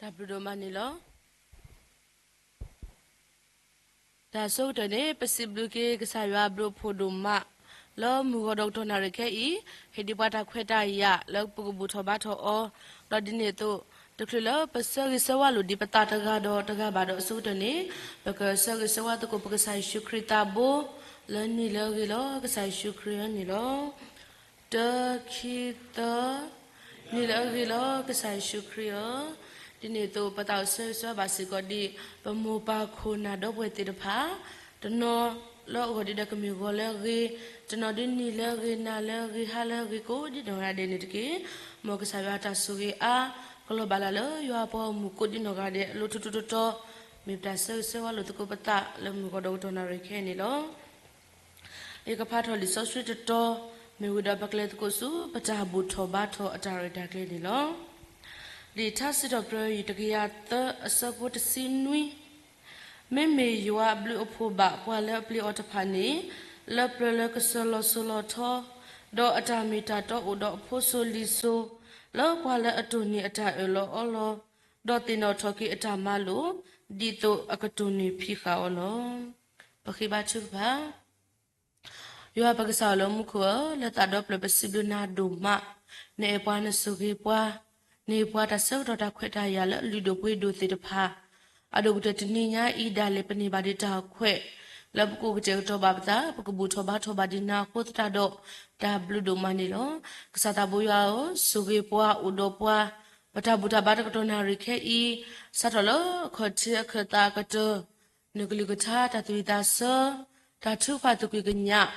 တၢ်ဘျုးဒိၣ်မးန့ၣ်လီၤ. တၢ်ဆိကတၢၢ်န့ၣ် ပစံးဘျုးက့ၤကစၢ်ယွၤအဘျုးအဖှိၣ်ဒိၣ်မး လၢမုၢ်ဂီၤဒီးကတီၢ်နၣ်ရံၣ်ခဲအံၤ ဟ့ၣ်ဒံးပှၤတၢ်ခွဲးတၢ်ယာ်လၢပကဘူၣ်ထီၣ်ဘါထီၣ်အီၤ, ဒီးဒ်န့ၣ်အသိး တချုးလၢပဆၢဂ့ၤဆၢဝါလိာ်ဒံးပသးတဂၤဒီးတဂၤဘၣ်ဒီးအဆိကတၢၢ်န့ၣ် ပကဆၢဂ့ၤဆၢဝါသကိးပကစၢ်ယ့ၣ်ၡူးခရံာ်သးဘိ လၢနံၣ်လၢအဂ့ၤလီၤ. ကစၢ်ယ့ၣ်ၡူးခရံာ်ဧၢန့ၣ်လီၤ. တၢ ခံ သၢ, နံၣ်လၢအဂ့ၤလီၤ ကစၢ်ယ့ၣ်ၡူးခရံာ်ဧၢ, ဒ်န့ၣ်အသိး ပသးအိၣ်ဆၢဂ့ၤဆၢဝါဘၣ်စ့ၢ်ကီးဒ် ပမိၢ်ပၢ်ခိၣ်နၢ်ဒီပုၢ်ဝဲၢ်သ့ၣ်တဖၣ်, တနီၤလၢအဂီၢ်ဒ်ဒီးကမ့ၢ်ဂီၤလၢအဂ့ၤ, တနီၤဒ်နံၣ်လၢအဂ့ၤ နၤလၢအဂ့ၤ ဟါလၢအဂ့ၤ ကိးဒ်နီၢ်ဂၤဒဲးန့ၣ်တက့ၢ်. မ်ကစၢ်ယွၤတၢ်ဆိၣ်ဂ့ၤအါ ကလီၤဘၣ်လၢ်လၢယွၤအပှၤဂီၢ်မုၢ်ကိးဒ်နီၢ်ဂၤဒဲး အလိၤထူထူတီတီ, မ့ၢ်ပတၢ်ဆၢဂ့ၤဆၢဝါလိာ်သကိးပသးလၢမုၢ်ဂီၤဒီးကတီၢ်နၣ်ရံၣ်ခဲအံၤန့ၣ်လီၤ. ယကဖးထီၣ်လံာ်စီဆှံတတီၤ, မ့ၢ်ဝံၤဒီးပကလဲၤသကိးဆူ ပတၢ်ဘူၣ်ထီၣ်ဘါထီၣ်အတၢ်ရဲၣ်တၢ်ကျဲၤန့ၣ်လီၤ. လံာ်ထါစံးထီၣ်ပတြၢၤ ယွၤတကယၤသၢ အဆၢဖိတဆံနွံ, မ့မ့ၢ်ယွၤအဘျုးအဖှိၣ်ဘၣ်ပှၤလၢအပျံၤအီၤတဖၣ်န့ၣ်, လၢပျၢၤလၢကစၢၤလီၤစိၤလီၤထီ, ဒီးအတၢ်မ့ၢ်တၢ်တီအိၣ်ဒီးအဖိစိၤလံၤစိၤ, လၢပှၤလၢအတိၢ်နီၣ်အတၢ်အၢၣ်လီၤအီလီၤ, ဒီးသ့ၣ်နီၣ်ထီၣ်က့ၤအတၢ်မၤလိာ်, ဒ်သိးအကတိၢ်နီၣ်ဖံးဃာ်အီၤလီၤ. ပဃ့ဘါထုကဖၣ်. ယွၤပကစၢ်အိၣ်လၢမူခိၣ်ဧၢ, လၢသးဒီဖျၢၣ်ပစံးဘျုးနၤဒိၣ်မး, နအဲၣ်ပှၤနဆိၣ်ဂ့ၤပှၤ, နဟ့ၣ်ပှၤတၢ်ဆၢကတီၢ်တၢ်ခွဲးတၢ်ယာ်လၢအလုၢ်ဒိၣ်ပှ့ၤဒိၣ်သ့ၣ်တဖၣ်, အဒိၣ်ကတၢၢ်တနံၤညါအံၤဒၣ်လဲာ် ပန့ၢ်ဘၣ်ဒံးတၢ်ခွဲး, လၢပကအိၣ်ကတဲာ်ကတီၤဘၣ်ပသး ပကဘူၣ်ထီၣ်ဘါထီၣ်ဘၣ်ဒံးနၤအဃိသတးဒီး, တၢ်ဘျုးဒိၣ်မးန့ၣ်လီၤ. ကစၢ်သးဘိယွၤဧၢ, ဆိၣ်ဂ့ၤပှၤအိၣ်ဒီးပှၤ, ပတၢ်ဘူၣ်တၢ်ဘါတကတီၢ်နၣ်ရံၣ်ခဲအံၤ, စးထီၣ်လၢအခီၣ်ထံးအခၢၣ်သးအကတၢၢ် နကလုၢ်ကထါ တၢ်သူၣ်ဝံၣ်သးဆၢ, တၢ်ထုကဖၣ်သူၣ်က့ၣ်ကညး,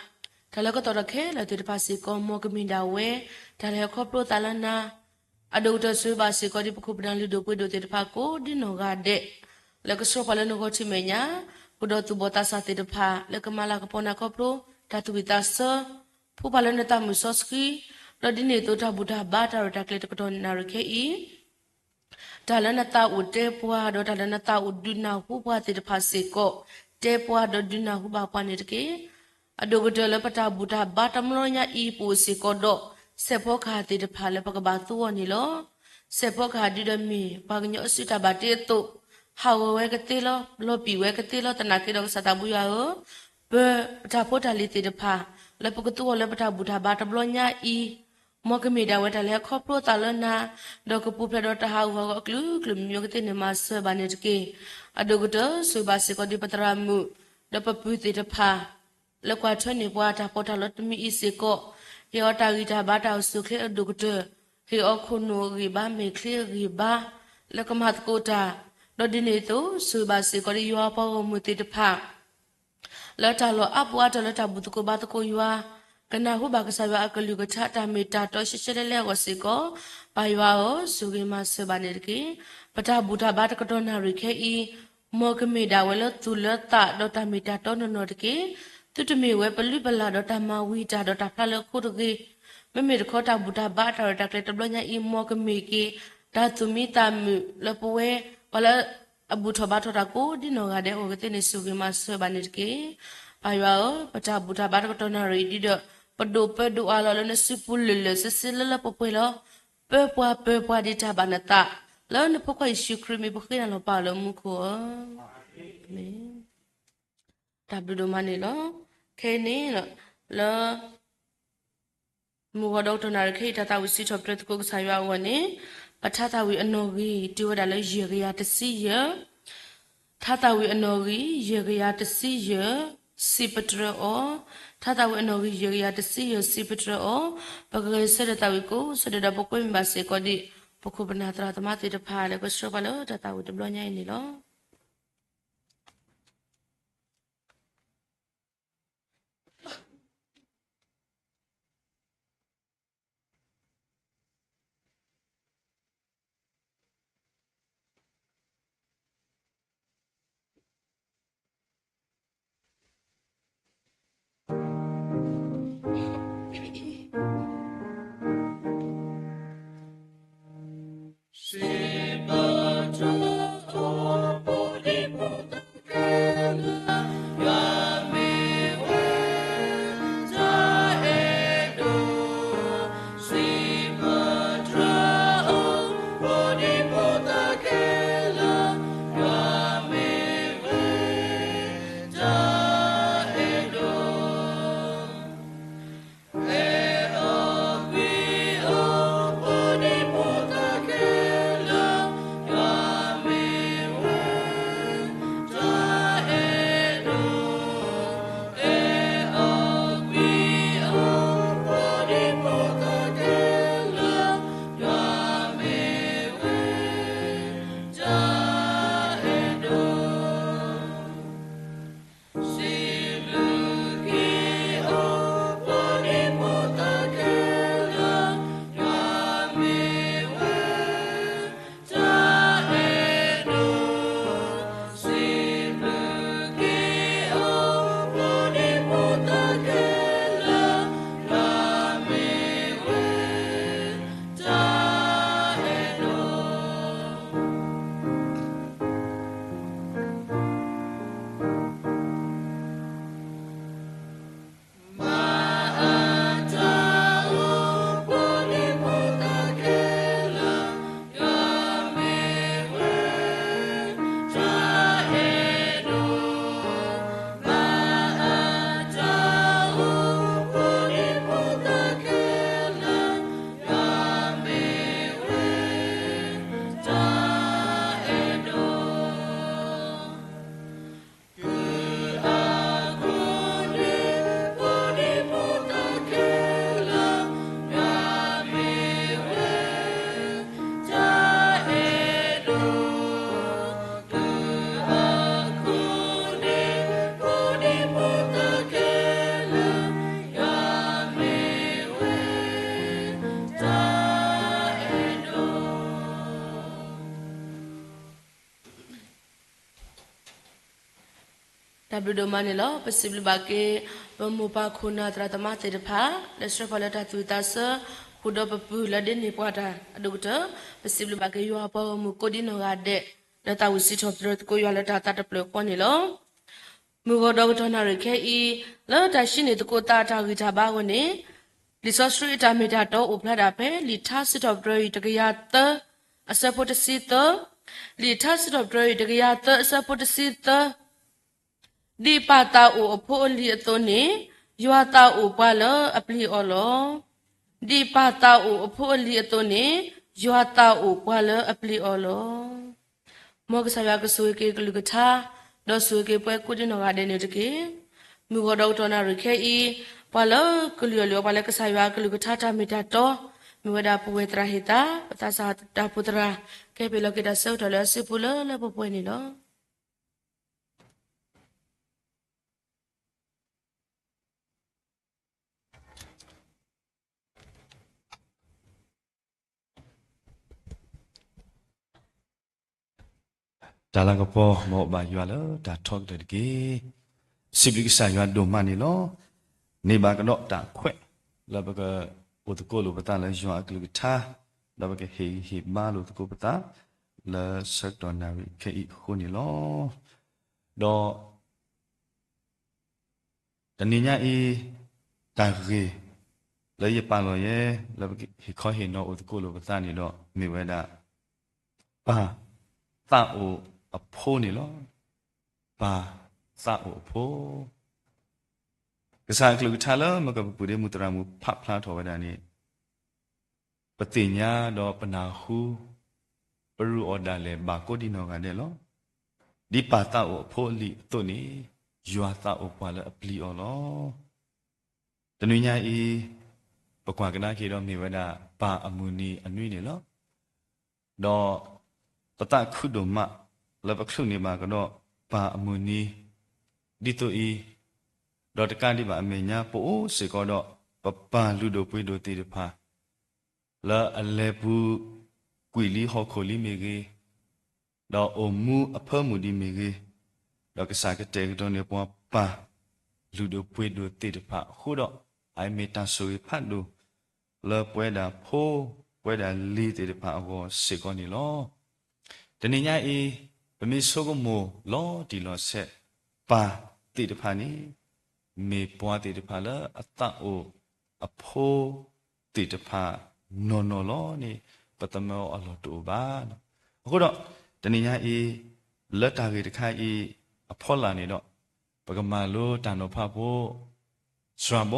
တၢ်လၢကတီၢ်ထီၣ်ခဲလၢာ်သ့ၣ်တဖၣ်စ့ၢ်ကီး မ်ကမ့ၢ်ဒၣ်ဝဲ တၢ်လၢဟဲခီဖျိသးလၢနၤ, အဒိၣ်ကတၢၢ်ဆိၣ်ဂ့ၤဘၣ်စ့ၢ်ကီးဒ်ပခိၣ်ပနၢ်လုၢ်ဒိၣ်ပှ့ၤဒိၣ်သ့ၣ်တဖၣ်ကိးဒ်နီၢ်ဂၤဒဲး, လၢကဆှၢပှၤလၢနဂီၢ်ထံးမဲာ်ညါ, ပဒီၣ်သူၣ်ဘီၣ်သးစၢ်သ့ၣ်တဖၣ် လၢကမၤလၤကပီၤနၤခီဖျိ တၢ်သူၣ်ဝံၣ်သးဆၢ, ဖှူပှၤလၢနသးမုာ်စီဆှံ, ဒီးဒ်န့ၣ်အသိးတၢ်ဘူၣ်တၢ်ဘါတၢ်ရဲၣ်တၢ်ကျဲၤတကတီၢ်နၣ်ရံၣ်ခဲအံၤ တၢ်လၢနသးအိၣ်တဲပှၤ ဒီးတၢ်လၢနသးအိၣ်ဒုးနၢ်ဟူပှၤသ့ၣ်တဖၣ်စ့ၢ်ကီး, တဲပှၤဒီးဒုးနၢ်ဟူဘၣ်ပှၤန့ၣ်တက့ၢ်. အဒိၣ်ကတၢၢ်လၢပတၢ်ဘူၣ်တၢ်ဘါတဘျီညါအံၤပအိၣ်စ့ၢ်ကီးဒီး စဲးဖီကဟၣ်သ့ၣ်တဖၣ်လၢပကဘၣ်သူအီၤန့ၣ်လီၤ. စဲးဖီကဟၣ်ဒုးဒီးမ့ၢ်ပှၤကညီအစုတၢ်ဘၣ်တ့အသိး, ဟးဂီၤဝဲကသ့လီၤ, လီၤပံာ်ဝဲကသ့လီၤ. သနာ်က့ဒီးကစၢ်သးဘိယွၤဧၢ, ပတၢ်ဖိတၢ်လံၤသ့ၣ်တဖၣ် လၢပကသူအီၤလၢပတၢ်ဘူၣ်တၢ်ဘါတဘျီညါအံၤ, မ်ကမ့ၢ်ဒၣ်ဝဲတၢ်လၢဟဲခီဖျိသးလၢနၤ, ဒီးကပူၤဖျဲးဒီးတၢ်ဟးဂူာ်ဟးဂီၤအကလုာ်ကလုာ်မံၤမံၤကသ့ၣ်န့ၣ်မၤစၢၤဘၣ်န့ၣ်တက့ၢ်. အဒိၣ်ကတၢၢ်ဆိၣ်ဂ့ၤဘၣ်စ့ၢ်ကီးဒ်ပသရၣ်မုၣ်, ဒီးပပုၢ်သ့ၣ်တဖၣ် လၢကွၢ်ထွဲန့ၢ်ပှၤတၢ်ပီးတၢ်လီတမံၤအံၤစ့ၢ်ကီး, ဟ့ၣ်အီၤတၢ်ဂံၢ်တၢ်ဘါတၢ်အိၣ်ဆူၣ်အိၣ်ချ့အဒိၣ်ကတၢၢ်, ဟ့ၣ်အီၤခိၣ်နူာ်အဂံၢ်ဘါမဲာ်ချံအဂံၢ်ဘါ, လၢကမၤသကိးတၢ်, ဒီးဒ်န့ၣ်အသိး ဆိၣ်ဂ့ၤဘၣ်စ့ၢ်ကီးဒ်ယွၤပှၤဂီၢ်မုၢ်သ့ၣ်တဖၣ် လၢတၢ်လီၢ်အါပူၤအါတီၤလၢတၢ်ဘူၣ်သကိးဘါသကိးယွၤ, ကနၢ်ဟူဘၣ်ကစၢ်ယွၤအကလုၢ်ကထါတၢ်မ့ၢ်တၢ်တီရှဲရှဲလဲလဲအဂီၢ်စ့ၢ်ကီး, ပၢ်ယွၤဧၢ, ဆိၣ်ဂ့ၤမၤစၢၤဘၣ်န့ၣ်တက့ၢ်. ပတၢ်ဘူၣ်တၢ်ဘါတကတီၢ်နၣ်ရံၣ်ခဲအံၤ, မ်ကမ့ၢ်ဒၣ်ဝဲလၢသူၣ်လၢသးဒီးတၢ်မ့ၢ်တၢ်တီနီၢ်နီၢ်တက့ၢ်. သုတမ့ၢ်ဝဲပလုၢ်ပလၢ်ဒီးတၢ်မၤဝံၤတၢ်ဒီးတၢ်ဖျါလၢအခိတဂ့ၤ, မ့မ့ၢ်တခီတၢ်ဘူၣ်တၢ်ဘါအတၢ်ရဲၣ်တၢ်ကျဲၤတဘျီညါအံၤ မ်ကမ့ၢ်က့ၤတၢ်သူၣ်မံသးမုာ်လၢပဝဲ ပှၤလၢအဘူၣ်ထီၣ်ဘါထီၣ်တၢ်ကိးဒ်နီၢ်ဂၤဒဲးအဂီၢ်ကသ့ၣ်န့ၣ် ဆိၣ်ဂ့ၤမၤစၢၤဘၣ်န့ၣ်တက့ၢ်. ပၢ်ယွၤဧၢ, ပတၢ်ဘူၣ်တၢ်ဘါတကတီၢ်နၣ်ရံၣ်အံၤဒ်ဒီး ပဒိၣ်ပၢဒိၣ်အါလီၤလၢနစုပူၤလၢာ်လၢာ်ဆ့ဆ့လၢလၢပှဲၤပှဲၤလီၤ. ပၢပှၤပၢပှၤဒ်တၢ်ဘၣ်နသး, လၢနဖိခွါယ့ၣ်ၡူးခရံာ်မံၤပဃ့နၤလီၤပၢ်လၢမူခိၣ်ဧၢ. တၢ်ဘျုးဒိၣ်မးန့ၣ်လီၤ. ခဲအံၤန့ၣ် လၢ မုၢ်ဂီၤဒီးကတီၢ်နၣ်ရံၣ်ခဲအံၤ တၢ်သးဝံၣ်စံးထီၣ်ပတြၢၤသကိးကစၢ်ယွၤအဂီၢ်န့ၣ်, ပထါသၣ်ဝံၤအနီၣ်ဂံၢ် တုၤဝဲဒၣ်လၢယဲၢ်ကယၤတဆံယဲၢ်, ထါသၣ်ဝံၤအနီၣ်ဂံၢ် ယဲၢ်ကယၤတဆံယဲၢ် စံးပတြၢၤအီၤ, ထါသၣ်ဝံၤအနီၣ်ဂံၢ် ယဲၢ်ကယၤတဆံယဲၢ် စံးပတြၢၤအီၤ, ပကဂဲၤဆၢထၢၣ်သးဝံၣ်ကိးဆၢဒဲးဒီး ပကွဲမုာ်ဘၣ်စ့ၢ်ကီးဒ် ပခိၣ်ပနၢ်သရၣ်သမါသ့ၣ်တဖၣ် လၢကဆှၢပှၤလၢတၢ်သးဝံၣ်တဘျီညါအံၤန့ၣ်လီၤ. တၢ်ဘျုးဒိၣ်မးန့ၣ်လီၤ. ပစံးဘျုးဘၣ်က့ၤ ပမိၢ်ပၢ်ခိၣ်နၢ်သရၣ်သမါသ့ၣ်တဖၣ် လၢဆှၢပှၤလၢတၢ်သူၣ်ဝံၣ်သးဆၢ ဃုာ်ဒီးပပုၢ်လၢဒ်န့ၣ်ပှၤတၢ်အဒိၣ်ကတၢၢ်, ပစံးဘျုးဘၣ်က့ၤယွၤပှၤဂီၢ်မုၢ်ကိးဒံနီၢ်ဂၤဒဲး လၢသးဝံၣ်စံးထီၣ်ပတြၢၤသကိးယွၤလၢတၢ်သးတဖျၢၣ်ဃီန့ၣ်လီၤ. မုၢ်ဂီၤဒီးကတီၢ်နၣ်ရံၣ်ခဲအံၤ လၢတၢ်ဟံးန့ၢ်သကိးသးအတၢ်ဂံၢ်တၢ်ဘါအဂီၢ်န့ၣ် လံာ်စီဆှံအတၢ်မ့ၢ်တၢ်တီအိၣ်ဖျါဒၣ်ဖဲ လံာ်ထါစံးထီၣ်ပတြၢၤအံၤတကယၤသၢ အဆၢဖိတဆံသၢ, လံာ်ထါစံးထီၣ်ပတြၢၤအံၤတကယၤသၢအဆၢဖိတဆံသၢ, ဒ်ပၢ်သးအိၣ်အဖိအလံၤအသိးန့ၣ် ယွၤသးအိၣ်ပှၤလၢအပျံၤအီၤလီၤ. ဒ်ပၢ်သးအိၣ်အဖိအလံၤအသိးန့ၣ် ယွၤသးအိၣ်ပှၤလၢအပျံၤအီၤလီၤ. မ်ကစၢ်ယွၤကဆိၣ်ဂ့ၤက့ၤကလုၢ်ကထါ, ဒီးဆိၣ်ဂ့ၤက့ၤပှၤကိးဒံနီၢ်ဂၤဒဲးန့ၣ်တက့ၢ်. မုၢ်ဂီၤဒီးကတီၢ်နၣ်ရံၣ်ခဲအံၤ, ပှၤလၢကလုၢ်အီၣ်လုၢ်အီပှၤလၢ ကစၢ်ယွၤကလုၢ်ကထါတၢ်မ့ၢ်တၢ်တီ, မ့ၢ်ဝဲဒၣ်ပဝဲသရၣ်ဟ့ၣ်သး, ပသးစၢ်တၢ်အိၣ်ဖှိၣ်သရၣ်, ကဟဲပ့ၤလီၤက့ၤတၢ်ဆၢကတီၢ်လၢအစုပူၤလၢလၢပှဲၤပှဲၤန့ၣ်လီၤ. တၢ်လၤကပီၤ မ်အဘၣ်ယွၤလၢတၢ်ထီကတၢၢ်တက့ၢ်. စံးဘျုးကစၢ်ယွၤဒိၣ်မးန့ၣ်လီၤ. န့ၢ်ဘၣ်ကဒီးတၢ်ခွဲး လၢပကအိၣ်သကိးလိာ်ပသးလၢယွၤအကလုၢ်ကထါ, ဒီးပကဟ့ၣ်ဂံၢ်ဟ့ၣ်ဘါလိာ်သကိးပသး လၢဆၢကတီၢ်နၣ်ရံၣ်ခဲအံၤအဃိန့ၣ်လီၤ. ဒီး တနံၤညါအံၤ တၢ်ဂ့ၢ်လၢယပာ်လီၤယဲ လၢပကဟ့ၣ်ခီဟ့ၣ်နီၤအိၣ်သကိးလိာ်ပသးန့ၣ်ဒီး မ့ၢ်ဝဲဒၣ် ပၢ်သးအိၣ်အဖိန့ၣ်လီၤ. ပၢ်သးအိၣ်အဖိ, ကစၢ်အကလုၢ်ကထါလၢမ့ၢ်ကပပူၤဒ့မူသရၣ်မုၣ်ဖးဖျါထီၣ်ဝဲဒၣ်န့ၣ် ပသ့ၣ်ညါဒီးပနၢ်ဟူ ပရူးအီၤဒၣ်လဲာ်ဘၣ်ကိးဒံနီၢ်ဂၤဒဲးလီၤ. ဒ်ပၢ်သးအိၣ်အဖိအလံၤအသိးန့ၣ် ယွၤသးအိၣ်ပှၤလၢအပျံၤအီၤလီၤ. တနွံညါအံၤ ပကွၢ်ကဒါက့ၤဒီးမ့ၢ်ဝဲဒၣ် ပၢ်အမုၢ်နံၤအနွံန့ၣ်လီၤ. ဒီးပသးခုဒိၣ်မး လၢပချုးန့ၢ်ဘၣ်ကဒီး ပၢ်အမုၢ်နံၤ ဒ်သိးအံၤ, ဒီးတကးဒံးဘၣ်အမဲာ်ညါ ပအိၣ်စ့ၢ်ကီးဒီး ပပၢ်လုၢ်ဒိၣ်ပှ့ၤဒိၣ်သ့ၣ်တဖၣ် လၢအလဲၤပူၤကွံာ်လံဟီၣ်ခိၣ်လံမ့ၢ်ဂ့ၤ, ဒီးအိၣ်မူအဖၢမုၢ်ဒံးမ့ၢ်ဂ့ၤ, ဒီးကစၢ်ကတဲာ်ကတီၤန့ၢ်ပှၤပၢ်လုၢ်ဒိၣ်ပှ့ၤဒိၣ်သ့ၣ်တဖၣ်အဃိဒီး အမ့ၢ်တၢ်ဆိၣ်ဂ့ၤဖးဒိၣ် လၢပဝဲဒၣ်ဖိ ပဝဲဒၣ်လံၤသ့ၣ်တဖၣ်အဂီၢ်စ့ၢ်ကီးန့ၣ်လီၤ. တနံၤညါအံၤ ပမ့ၢ်ဆိကမိၣ်လီၤတံၢ်လီၤဆဲး ပၢ်သ့ၣ်တဖၣ်န့ၣ် မ့ၢ်ပှၤသ့ၣ်တဖၣ်လၢအသးအိၣ်အဖိသ့ၣ်တဖၣ်နီၢ်နီၢ်လီၤန့ၣ် ပသမၢအီၤအလီၢ်တအိၣ်ဘၣ်. အဃိဒီး တနံၤညါအံၤ လၢတၢ်ဂ့ၢ်တခါအံၤအဖီလာ်န့ၣ်ဒီး ပကမၤလိတၢ်နီၤဖးဖိ စှၤ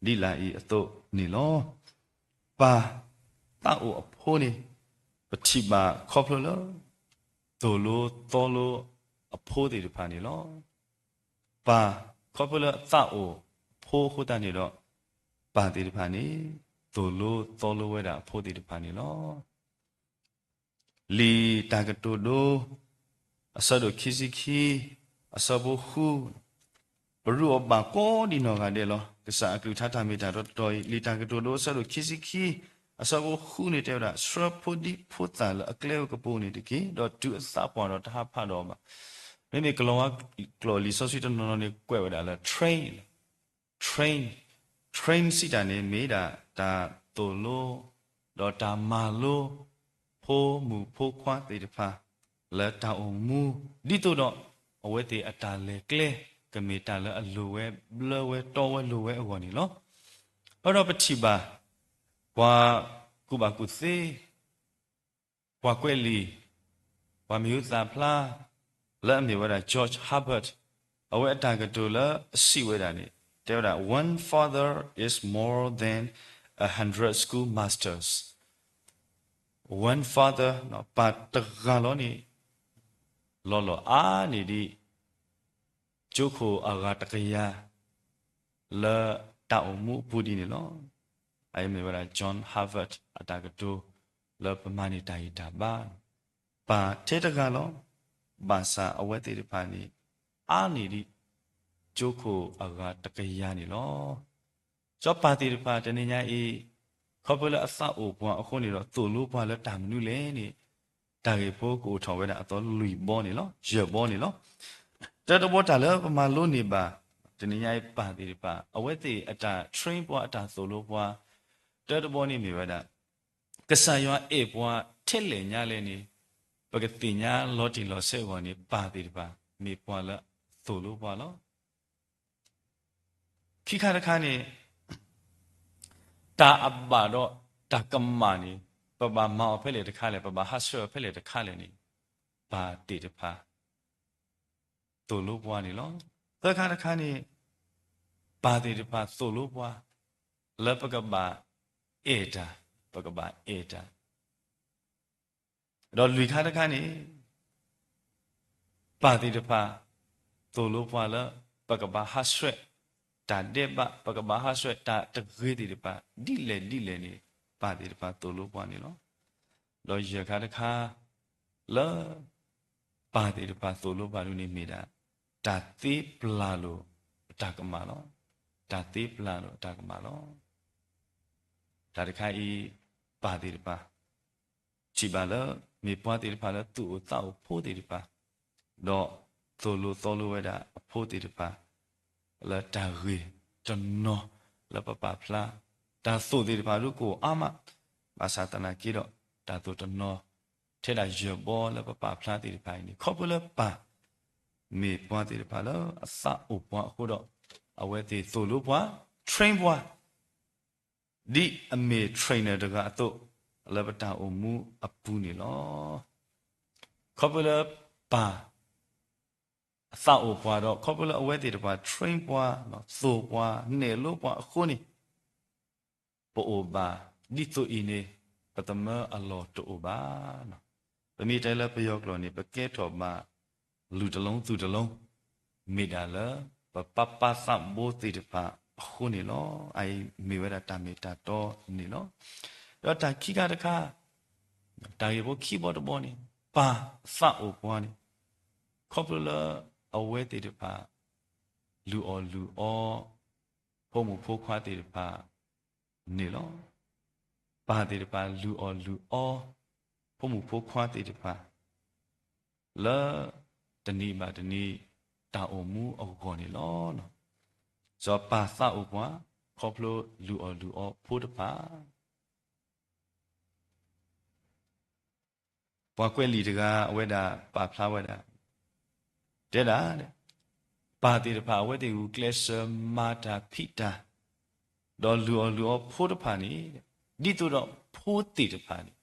ဘီ ဒ်လာ်အံၤအသိးန့ၣ်လီၤ. ပၢ်သးအိၣ်အဖိန့ၣ် ပထံၣ်ဘၣ်ခီဖျိလၢ သိၣ်လိသီလိအဖိသ့ၣ်တဖၣ်န့ၣ်လီၤ. ပၢ်ခီဖျိလၢအသးအိၣ်အဖိအဃိသတးန့ၣ်ဒီး ပၢ်သ့ၣ်တဖၣ်န့ၣ် သိၣ်လိသီလိဝဲဒၣ်အဖိသ့ၣ်တဖၣ်န့ၣ်လီၤ. လံာ်တၢ်ကတိၤဒိ အဆၢဒိၣ်ခံဆံခံ အဆၢဖိဃု, ပရူးအီၤဘၣ်ကိးဒံနီၢ်ဂၤဒဲးလီၤ. ကစၢ်အကလုၢ်ကထါတၢ်မ့ၢ်တၢ်တီတီအံၤ လံာ်တၢ်ကတိၤဒိအဆၢဒိၣ်ခံဆံခံ အဆၢဖိဃုန့ၣ်တဲဝဲဒၣ် ဆှၢဖိဒံဖိသၣ်လၢအကျဲကပိာ်န့ၣ်တက့ၢ်, ဒီးတုၤအသးပှၢ်ဒီးတဟးဖးဒီးအီၤဘၣ်. မ့မ့ၢ်ကလီၤဝါကျိာ်လံာ်စီဆှံတနီၤနီၤန့ၣ် ကွဲးဝဲဒၣ်လၢ train, train, train စံးတၢ်န့ၣ် မ့ၢ်ဒၣ်တၢ်သိၣ်လိ ဒီးတၢ်မၤလိ ဖိမုၣ်ဖိခွါသ့ၣ်တဖၣ် လၢတၢ်အိၣ်မူ ဒ်သိးဒီး အဝဲသ့ၣ်အတၢ်လဲၤကျဲ ကမ့ၢ်တၢ်လၢအလိၣ်ဝဲ ဘျၢဝဲတီဝဲလိၤဝဲအဂီၢ်န့ၣ်လီၤ. အဃိဒီးပထံၣ်ဘၣ် ပှၤကူၣ်ဘၣ်ကူၣ်သ့ ပှၤကွဲးလံာ် ပှၤမံၤဟူသၣ်ဖျါ လၢအမ့ၢ်ဝဲဒၣ် George Herbert အဝဲအတၢ်ကတိၤလၢအစံးဝဲဒၣ်န့ၣ် တဲဝဲဒၣ် one father is more than a hundred schoolmasters, one father ပၢ်တဂၤလီၤန့ၣ် လီၤလီၤအါန့ၢ်ဒံး ကၠိခိၣ်အဂၤတကယၤ လၢတၢ်အိၣ်မူအပူၤဒ်န့ၣ်လီၤ. အအံၤမ့ၢ်ဝဲဒၣ် John Harvard အတၢ်ကတိၤ လၢပမၤန့ၢ်တၢ်ဂံၢ်တၢ်ဘါ ပၢ်ထဲတဂၤလီၤ. ဘၣ်ဆၣ်အဝဲသ့ၣ်တဖၣ်န့ၣ် အါန့ၢ်ဒံး ကၠိခိၣ်အဂၤတကယၤန့ၣ်လီၤ. စီၤပၢ်သ့ၣ်တဖၣ်တနံၤညါအံၤ ခီဖျိလၢအသးအိၣ်ပှၤအဃိန့ၣ်ဒီး သိၣ်လိပှၤလၢတၢ်မနုၤလဲၣ်န့ၣ် တၢ်ဂ့ၢ်ဖိကအိၣ်ထီၣ်ဝဲဒၣ်အသီလွံၢ်ဘီန့ၣ်လီၤ, ယဲၢ်ဘီန့ၣ်လီၤ. တၢ်တဘီတၢ်လၢပမၤလိန့ၢ်ဘၣ် တနံၤညါအံၤပၢ်သ့ၣ်တဖၣ် အဝဲသ့ၣ်အတၢ် train ပှၤ အတၢ်သိၣ်လိပှၤ တၢ်တဘီန့ၣ်မ့ၢ်ဝဲဒၣ် ကစၢ်ယွၤအဲၣ်ပှၤထဲလဲၣ်ညါလဲၣ်န့ၣ် ပကသ့ၣ်ညါလီၤတံၢ်လီၤဆဲးအဂီၢ်န့ၣ် ပၢ်သ့ၣ်တဖၣ် မ့ၢ်ပှၤလၢသိၣ်လိပှၤလီၤ. ခံခါတခါန့ၣ် တၢ်အဘၣ်ဒီးတၢ်ကမၣ်န့ၣ် ပဘၣ်မၤအီၤဖဲလဲၣ်တခါလဲၣ်, ပဘၣ်ဟးဆှဲးအီၤဖဲလဲၣ်တခါလဲၣ်န့ၣ် ပၢ်သ့ၣ်တဖၣ် သိၣ်လိပှၤန့ၣ်လီၤ. သၢခါတခါန့ၣ် ပၢ်သ့ၣ်တဖၣ်သိၣ်လိပှၤ လၢပကဘၣ်အဲၣ်တၢ်, ပကဘၣ်အဲၣ်တၢ် ဒီးလွံၢ်ခါတခါန့ၣ် ပၢ်သ့ၣ်တဖၣ် သိၣ်လိပှၤလၢ ပကဘၣ်ဟးဆှဲးတၢ်ဒဲးဘး, ပကဘၣ်ဟးဆှဲးတၢ်တဂ့ၤသ့ၣ်တဖၣ် ဒ်လဲၣ်ဒ်လဲၣ်န့ၣ် ပၢ်သ့ၣ်တဖၣ်သိၣ်လိပှၤန့ၣ်လီၤ. ဒီးယဲၢ်ခါတခါ လၢ ပၢ်သ့ၣ်တဖၣ်သိၣ်လိပှၤဒ်န့ၣ် မ့ၢ်ဒၣ် တၢ်သ့ပျၢ်လိာ်အတၢ်ကမၣ်လီၤ. တၢ်သ့ပျၢ်လိာ်အတၢ်ကမၣ်လီၤ. တၢ်တခါအံၤ ပၢ်သ့ၣ်တဖၣ် ထံၣ်ဘၣ်လၢ မ့ၢ်ပှၤသ့ၣ်တဖၣ်လၢသူၣ်အိၣ်သးအိၣ်ဖိသ့ၣ်တဖၣ်, ဒီးသိၣ်လိသီလိဝဲဒၣ်အဖိသ့ၣ်တဖၣ် လၢတၢ်ဂ့ၢ်တနီၤလၢပပာ်ဖျါ, တၢ်သိၣ်သ့ၣ်တဖၣ်ဒုးကအိၣ်အါမး, ဘၣ်ဆၣ်သနာ်က့ဒီး တၢ်သိၣ်တနီၤ ထဲဒၣ်ယဲၢ်ဘီလၢပပာ်ဖျါသ့ၣ်တဖၣ်အံၤန့ၣ် ခီဖျိလၢပၢ် မ့ၢ်ပှၤသ့ၣ်တဖၣ်လၢအသးအိၣ်ပှၤအဃိဒီး အဝဲသ့ၣ်သိၣ်လိပှၤ train ပှၤ ဒ်အမ့ၢ် trainer တဂၤအသိး လၢပတၢ်အိၣ်မူအပူၤန့ၣ်လီၤ. ခီဖျိလၢပၢ် အသးအိၣ်ပှၤဒီး ခီဖျိလၢအဝဲသ့ၣ်တဖၣ် train ပှၤ, သိၣ်ပှၤ, နဲၣ်လိပှၤအဃိန့ၣ် ပအိၣ်ဘၣ်ဒ်သိးအံၤန့ၣ် ပသမၢအလီၢ်တအိၣ်ဘၣ်. ပမ့ၢ်တဲလၢပယီၤကျိာ်န့ၣ် ပကဲထီၣ်ဘၣ် လူၢ်တလီၢ်သူၣ်တလီၢ် မ့ၢ်ဒၣ်လၢ ပပၢ်ပၢ်သးဘိသ့ၣ်တဖၣ်အဃိန့ၣ်လီၤ. အအံၤမ့ၢ်ဝဲဒၣ်တၢ်မ့ၢ်တၢ်တီန့ၣ်လီၤ. ဒီးတၢ်ခံခါတခါ တၢ်ဂ့ၢ်ဖိခံဘီတဘီန့ၣ် ပၢ်သးအိၣ်ပှၤန့ၣ် ခီဖျိလၢအဝဲသ့ၣ်တဖၣ် လုၢ်အီၣ်လုၢ်အီ ဖိမုၣ်ဖိခွါသ့ၣ်တဖၣ်န့ၣ်လီၤ. ပၢ်သ့ၣ်တဖၣ်လုၢ်အီၣ်လုၢ်အီ ဖိမုၣ်ဖိခွါသ့ၣ်တဖၣ် လၢတနံၤဘၣ်တနံၤ တၢ်အိၣ်မူအဂီၢ်န့ၣ်လီၤ. စီၤပၤသးအိၣ်ပှၤ ခီဖျိလုၢ်အီၣ်လုၢ်အီဖိတဖၣ် ပှၤကွဲးလံာ်တဂၤ အဝဲဒၣ်ပာ်ဖျါဝဲဒၣ် တဲဒၣ် ပၢ်သ့ၣ်တဖၣ် အဝဲသ့ၣ်ဂုာ်ကျဲးစၢးမၤတၢ်ဖံးတၢ် ဒီးလုၢ်အီၣ်လုၢ်အီဖိတဖၣ်န့ၣ် ဒ်သိးဒီးဖိသ့ၣ်တဖၣ်န့ၣ်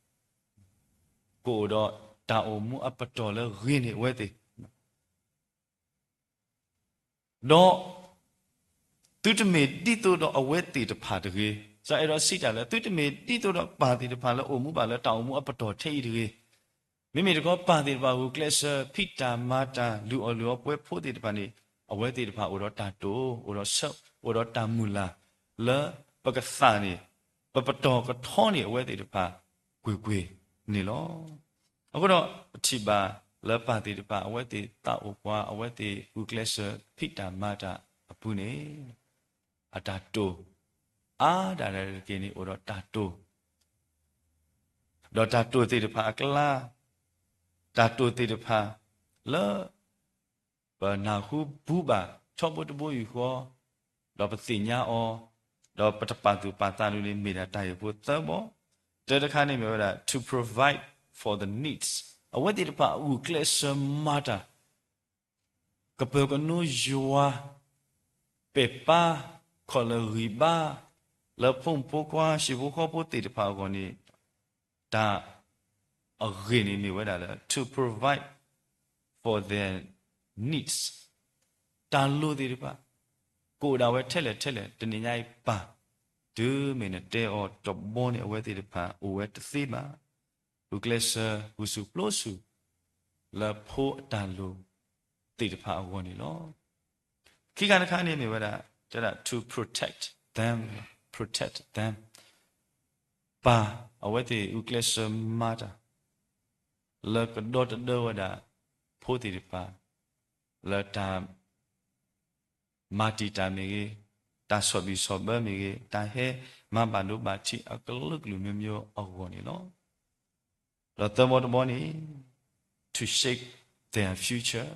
ကအိၣ်ဒီးတၢ်အိၣ်မူအပတီၢ်လၢဂ့ၤန့ၢ်အဝဲသ့ၣ် ဒီး သုတမ့ၢ်ဒ်သိးဒီးအဝဲသ့ၣ်တဖၣ်တဂ့ၤ. စီၤအဲၣ်ဒိးစံးတၢ်လၢ သုတမ့ၢ်ဒ်သိးဒီးပၢ်သ့ၣ်တဖၣ်လၢအိၣ်မူဘၣ်လၢတၢ်အိၣ်မူအပတီၢ်ထဲအံၤတဂ့ၤ. မ့မ့ၢ်တခီ ပၢ်သ့ၣ်တဖၣ်ဂုာ်ကျဲးစၢး ဖံးတၢ်မၤတၢ် လုၢ်အီၣ်လုၢ်အီပဝဲဖိသ့ၣ်တဖၣ်န့ၣ် အဝဲသ့ၣ်တဖၣ်အိၣ်ဒီးတၢ်တိာ် အိၣ်ဒီးဆၢ အိၣ်ဒီးတၢ်မုၢ်လၢ် လၢပကသးန့ၣ် ပပတီၢ်ကထီန့ၢ်အဝဲသ့ၣ်တဖၣ် ကွ့ၢ်ကွ့ၢ်န့ၣ်လီၤ. အဃိဒီးပထံၣ်ဘၣ်လၢပၢ်သ့ၣ်တဖၣ် အဝဲသ့ၣ်သးအိၣ်ပှၤ အဝဲသ့ၣ်ဂုာ်ကျဲးစၢး ဖံးတၢ်မၤတၢ်အပူၤန့ၣ် အတၢ်တိာ် အါဒၣ်တက့ၢ်န့ၣ် အိၣ်ဒီးတၢ်တိာ် ဒီးတၢ်တိာ်သ့ၣ်တဖၣ်အကျါ တၢ်တိာ်သ့ၣ်တဖၣ်လၢ ပနၢ်ဟူဘူးဘၣ် ထီဘိတဘိယူၢ်ဃီ ဒီးပသ့ၣ်ညါအီၤ ဒီးပတပာ်သူၣ်ပာ်သးဒ်န့ၣ် မ့ၢ်ဒၣ်တၢ်ဂ့ၢ်ဖိသၢဘီ. တၢတခါန့ၣ်မ့ၢ်ဝဲဒၣ် to provide for the needs အဝဲသ့ၣ်တဖၣ်ဂုာ်ကျဲးစၢးမၤတၢ် ကပၢၤကနိယွၤ ပဲာ်ပါ ခီၣ်လၢာ်ဂံၢ်ဘါ လၢဖိမုၣ်ဖိခွါ ဟံၣ်ဖိဃီဖိသ့ၣ်တဖၣ်အဂီၢ်န့ၣ် တၢ်အဂ့ၢ်န့ၣ်မ့ၢ်ဝဲဒၣ်လၢ to provide for their needs တၢ်လိၣ်သ့ၣ်တဖၣ် ကအိၣ်ဒၣ်ဝဲထဲလဲၣ်ထဲလဲၣ် တနံၤညါအံၤပၢ် တုၤမ့ၢ်နတဲအီၤတဘီန့ၣ် အဝဲသ့ၣ်တဖၣ်အိၣ်ဝဲတသ့ဘၣ်. ဂုာ်ကျဲးစၢး ဂုာ်ဆူၣ်ပျိဆူၣ် လၢဖိအတၢ်လိၣ်သ့ၣ်တဖၣ်အဂီၢ်န့ၣ်လီၤ. ခံခါတခါန့ၣ်မ့ၢ်ဝဲဒၣ် တဲဒၣ် to protect them, protect them ပၢ်အဝဲသ့ၣ်ဂုာ်ကျဲးစၢးမၤတၢ် လၢကဒီတဒၢဝဲဒၣ် ဖိသ့ၣ်တဖၣ် လၢတၢ် မၤတံာ်တာ်မ့ၢ်ဂ့ၤ, တၢ်ဆီၣ်ဘံၣ်ဆီၣ်ဘၢမ့ၢ်ဂ့ၤ, တၢ်ဟဲမၤဘၣ်ဒိဘၣ်ထံးအကလုာ်ကလုာ်မျိုးမျိုးအဂီၢ်န့ၣ်လီၤ. ဒီးသၢဘီတဘီန့ၣ် to shape their future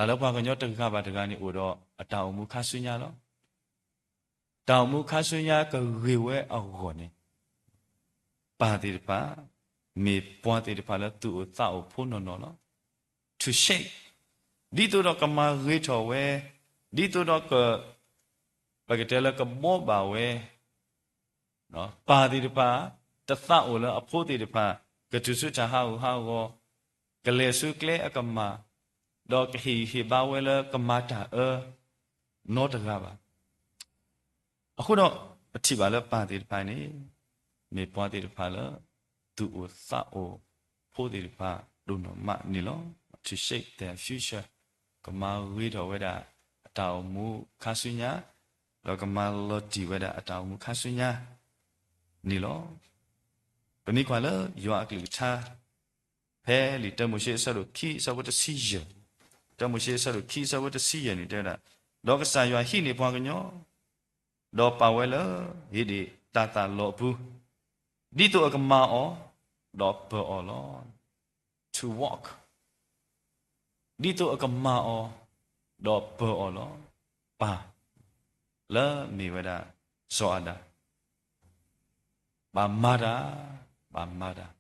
တၢ်လၢပှၤကညီတဂၤဘၣ်တဂၤန့ၣ်အိၣ်ဒီးအတၢ်အိၣ်မူခါဆူညါလီၤ. တၢ်အိၣ်မူခါဆူညါကဂ့ၤဝဲအဂီၢ်န့ၣ်, ပၢ်သ့ၣ်တဖၣ်, မ့ၢ်ပှၤသ့ၣ်တဖၣ်လၢသူၣ်အိၣ်သးအိၣ်ဖိနီၢ်နီၢ်လီၤ. To shape, ဒ်သိးဒီးကမၤဂ့ၤထီၣ်ဝဲ, ဒ်သိးဒီးက, ပကတဲလၢကဘှီဘၣ်ဝဲ ပၢ်သ့ၣ်တဖၣ်, တသးအိၣ်လၢအဖိသ့ၣ်တဖၣ် ကတုၤဆူတၢ်ဟးဂူာ်ဟးဂီၤ, ကလဲၤဆူကျဲအကမၣ်, ဒီးကဟ့ၣ်ဂံၢ်ဟ့ၣ်ဘါဝဲလၢကမၤတၢ်အၢ နီတဂၤဘၣ်. အဃိဒီး ပထံၣ်ဘၣ်လၢပၢ်သ့ၣ်တဖၣ်န့ၣ် မ့ၢ်ပှၤသ့ၣ်တဖၣ်လၢ သူၣ်အိၣ်သးအိၣ်ဖိသ့ၣ်တဖၣ်ဒိၣ်နီၢ်မးန့ၣ်လီၤ. To shape their future, ကမၤဂ့ၤထီၣ်ဝဲဒၣ်အတၢ်အိၣ်မူခါဆူညါ, ဒီးကမၤလီၤတံၢ်ဝဲဒၣ်အတၢ်အိၣ်မူခါဆူညါန့ၣ်လီၤ. ပမ့ၢ်ကွၢ်လၢယွၤအကလုၢ်ကထါ ဖဲလံာ်တၢမိၤၡ့အဆၢဒိၣ်ခံ အဆၢဖိတဆံယဲၢ်, တၢမိၤၡ့အဆၢဒိၣ်ခံ အဆၢဖိတဆံယဲၢ်န့ၣ်တဲဝဲဒၣ်, ဒီးကစၢ်ယွၤဟံးန့ၢ်ပှၤကညီ ဒီးပာ်ဝဲလၢဧ့ၣ်ဒ့ၣ်တၢ်သးလီအပူၤ, ဒ်သိးအကမၤအီၤ, ဒီးပၢၤအီၤလီၤ. To walk, ဒ်သိးအကမၤအီၤ, ဒီးပၢၤအီၤလီၤ. ပၢ်, လၢမ့ၢ်ဝဲဒၣ် စီၤအၤဒၣ်, ဘၣ်မၤတၢ်, ဘၣ်မၤတၢ်,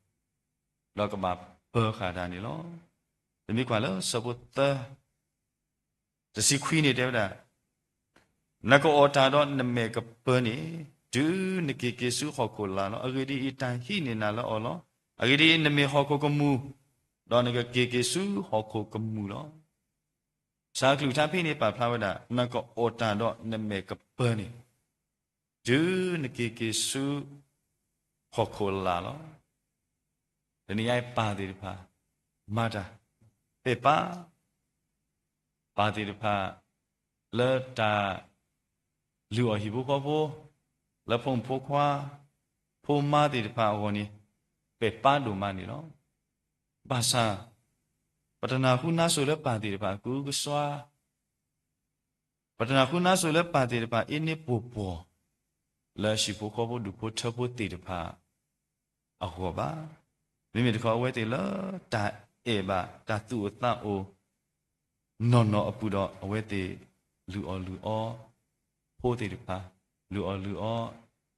ဒီးကဘၣ်ပၢၤဃာ်တၢ်န့ၣ်လီၤ. ပမ့ၢ်ကွၢ်လၢဆၢဖိသၢ တဆံခွံန့ၣ်တဲဝဲဒၣ်, နကအီၣ်တၢ်ဒီးနမဲာ်ကပၢၤန့ၣ်, တုၤနက့ၤက့ၤဆူဟီၣ်ခိၣ်လာ်လီၤ. အဂ့ၢ်ဒ်အံၤ, တၢ်ဟံးန့ၢ်နၤလၢအီၤလီၤ. အဂ့ၢ်ဒ်အံၤ, နမ့ၢ်ဟီၣ်ခိၣ်ကမူၣ်, ဒီးနကက့ၤက့ၤဆူဟီၣ်ခိၣ်ကမူၣ်လီၤ. ကစၢ်အကလုၢ်ကထါဖဲန့ၣ်ပာ်ဖျါဝဲဒၣ်, နကအီၣ်တၢ်ဒီးနမဲာ်ကပၢၤန့ၣ်, တုၤနက့ၤက့ၤဆူဟီၣ်ခိၣ်လာ်လီၤ. တနံၤအံၤပၢ်သ့ၣ်တဖၣ် မၤတၢ်, ပဲာ်ပၢ် ပၢ်သ့ၣ်တဖၣ် လၢတၢ်လုၢ်အီၣ်ဟံၣ်ဖိဃီဖိ, လၢဖိမုၣ်ဖိခွါ, ဖိမါသ့ၣ်တဖၣ်အဂီၢ်န့ၣ်, ပဲာ်ပၢ်ဒိၣ်မးန့ၣ်လီၤ. ဘၣ်ဆၣ် ပတနၢ်ဟူနါစိၤလၢပၢ်သ့ၣ်တဖၣ်အကူအကစွါ, ပတနၢ်ဟူနါစိၤလၢပၢ်သ့ၣ်တဖၣ်အ့န့ၢ်ပှီၢ်ပှီၢ် လၢဟံၣ်ဖိဃီဖိဒူၣ်ဖိထၢဖိသ့ၣ်တဖၣ်အဂီၢ်ဘၣ်. မ့မ့ၢ်တခီအဝဲသ့ၣ်လၢတၢ်အဲၣ်ဘၣ်တၢ်သူၣ်အိၣ်သးအိၣ် နီၢ်နီၢ်အပူၤဒီး အဝဲသ့ၣ်လုၢ်အီၣ်လုၢ်အီဖိသ့ၣ်တဖၣ်, လုၢ်အီၣ်လုၢ်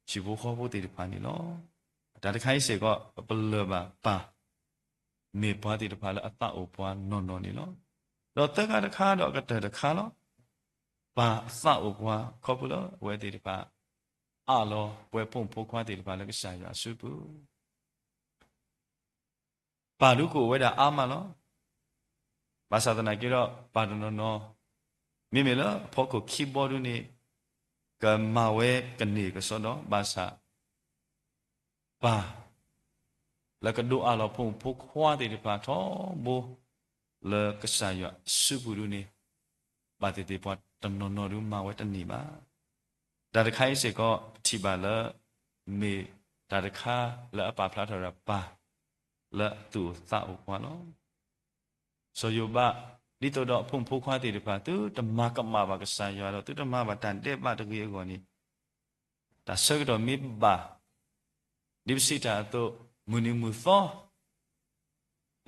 အီဟံၣ်ဖိဃီဖိသ့ၣ်တဖၣ်န့ၣ်လီၤ. တၢ်တခါအံၤစ့ၢ်ကီး ပလၢၢ်ဘၣ်ပၢ် မ့ၢ်ပှၤသ့ၣ်တဖၣ်လၢအသးအိၣ်ပှၤနီၢ်နီၢ်န့ၣ်လီၤ. ဒီးသၢခါတခါဒီးအကတၢၢ်တခါလီၤ. ပၢ်အသးအိၣ်ပှၤ ခီဖျိလၢအဝဲသ့ၣ်တဖၣ် အးလီၤပဝဲဖိမုၣ်ဖိခွါသ့ၣ်တဖၣ်လၢကစၢ်ယွၤအစုပူၤ ပၢ်ဒုးကအိၣ်ဝဲဒၣ်အါမးလီၤ. ဘၣ်ဆၣ်သနာ်က့ဒီး ပၢ်တနီၤနီၤ မ့မ့ၢ်လၢအဖီခိၣ်ခံဘီဒုန့ၣ် ကမၤဝဲကန့ၢ်ကစီဒီ ဘၣ်ဆၣ် ပၢ် လၢကဒိးအးလီၤဖိမုၣ်ဖိခွါသ့ၣ်တဖၣ်ထီဘိ လၢကစၢ်ယွၤအစုပူၤဒုန့ၣ် ဘၣ်သ့ၣ်သ့ၣ်ပှၤတနီၤနီၤဒုးမၤဝဲတန့ၢ်ဘၣ်. တၢ်တခါအံၤစ့ၢ်ကီး ပထံၣ်ဘၣ်လၢ မ့ၢ်တၢ်တခါလၢအပာ်ဖျါထီၣ်ဝဲဒၣ်ပၢ် လၢအသူၣ်အိၣ်သးအိၣ်ပှၤလီၤ. စီၤယိၤဘး ဒ်သိးဒီးအဖိမုၣ်ဖိခွါသ့ၣ်တဖၣ် သုတမၤကမၣ်ဘၣ်ကစၢ်ယွၤဒီး သုတမၤဘၣ်တၢ်ဒဲးဘးတဂ့ၤအဂီၢ်န့ၣ် တၢ်ဆၢကတီၢ်မ့ၢ်ဘၣ် ဒ်ပစံးတၢ်အသိး မုၢ်နံၤမုၢ်သီ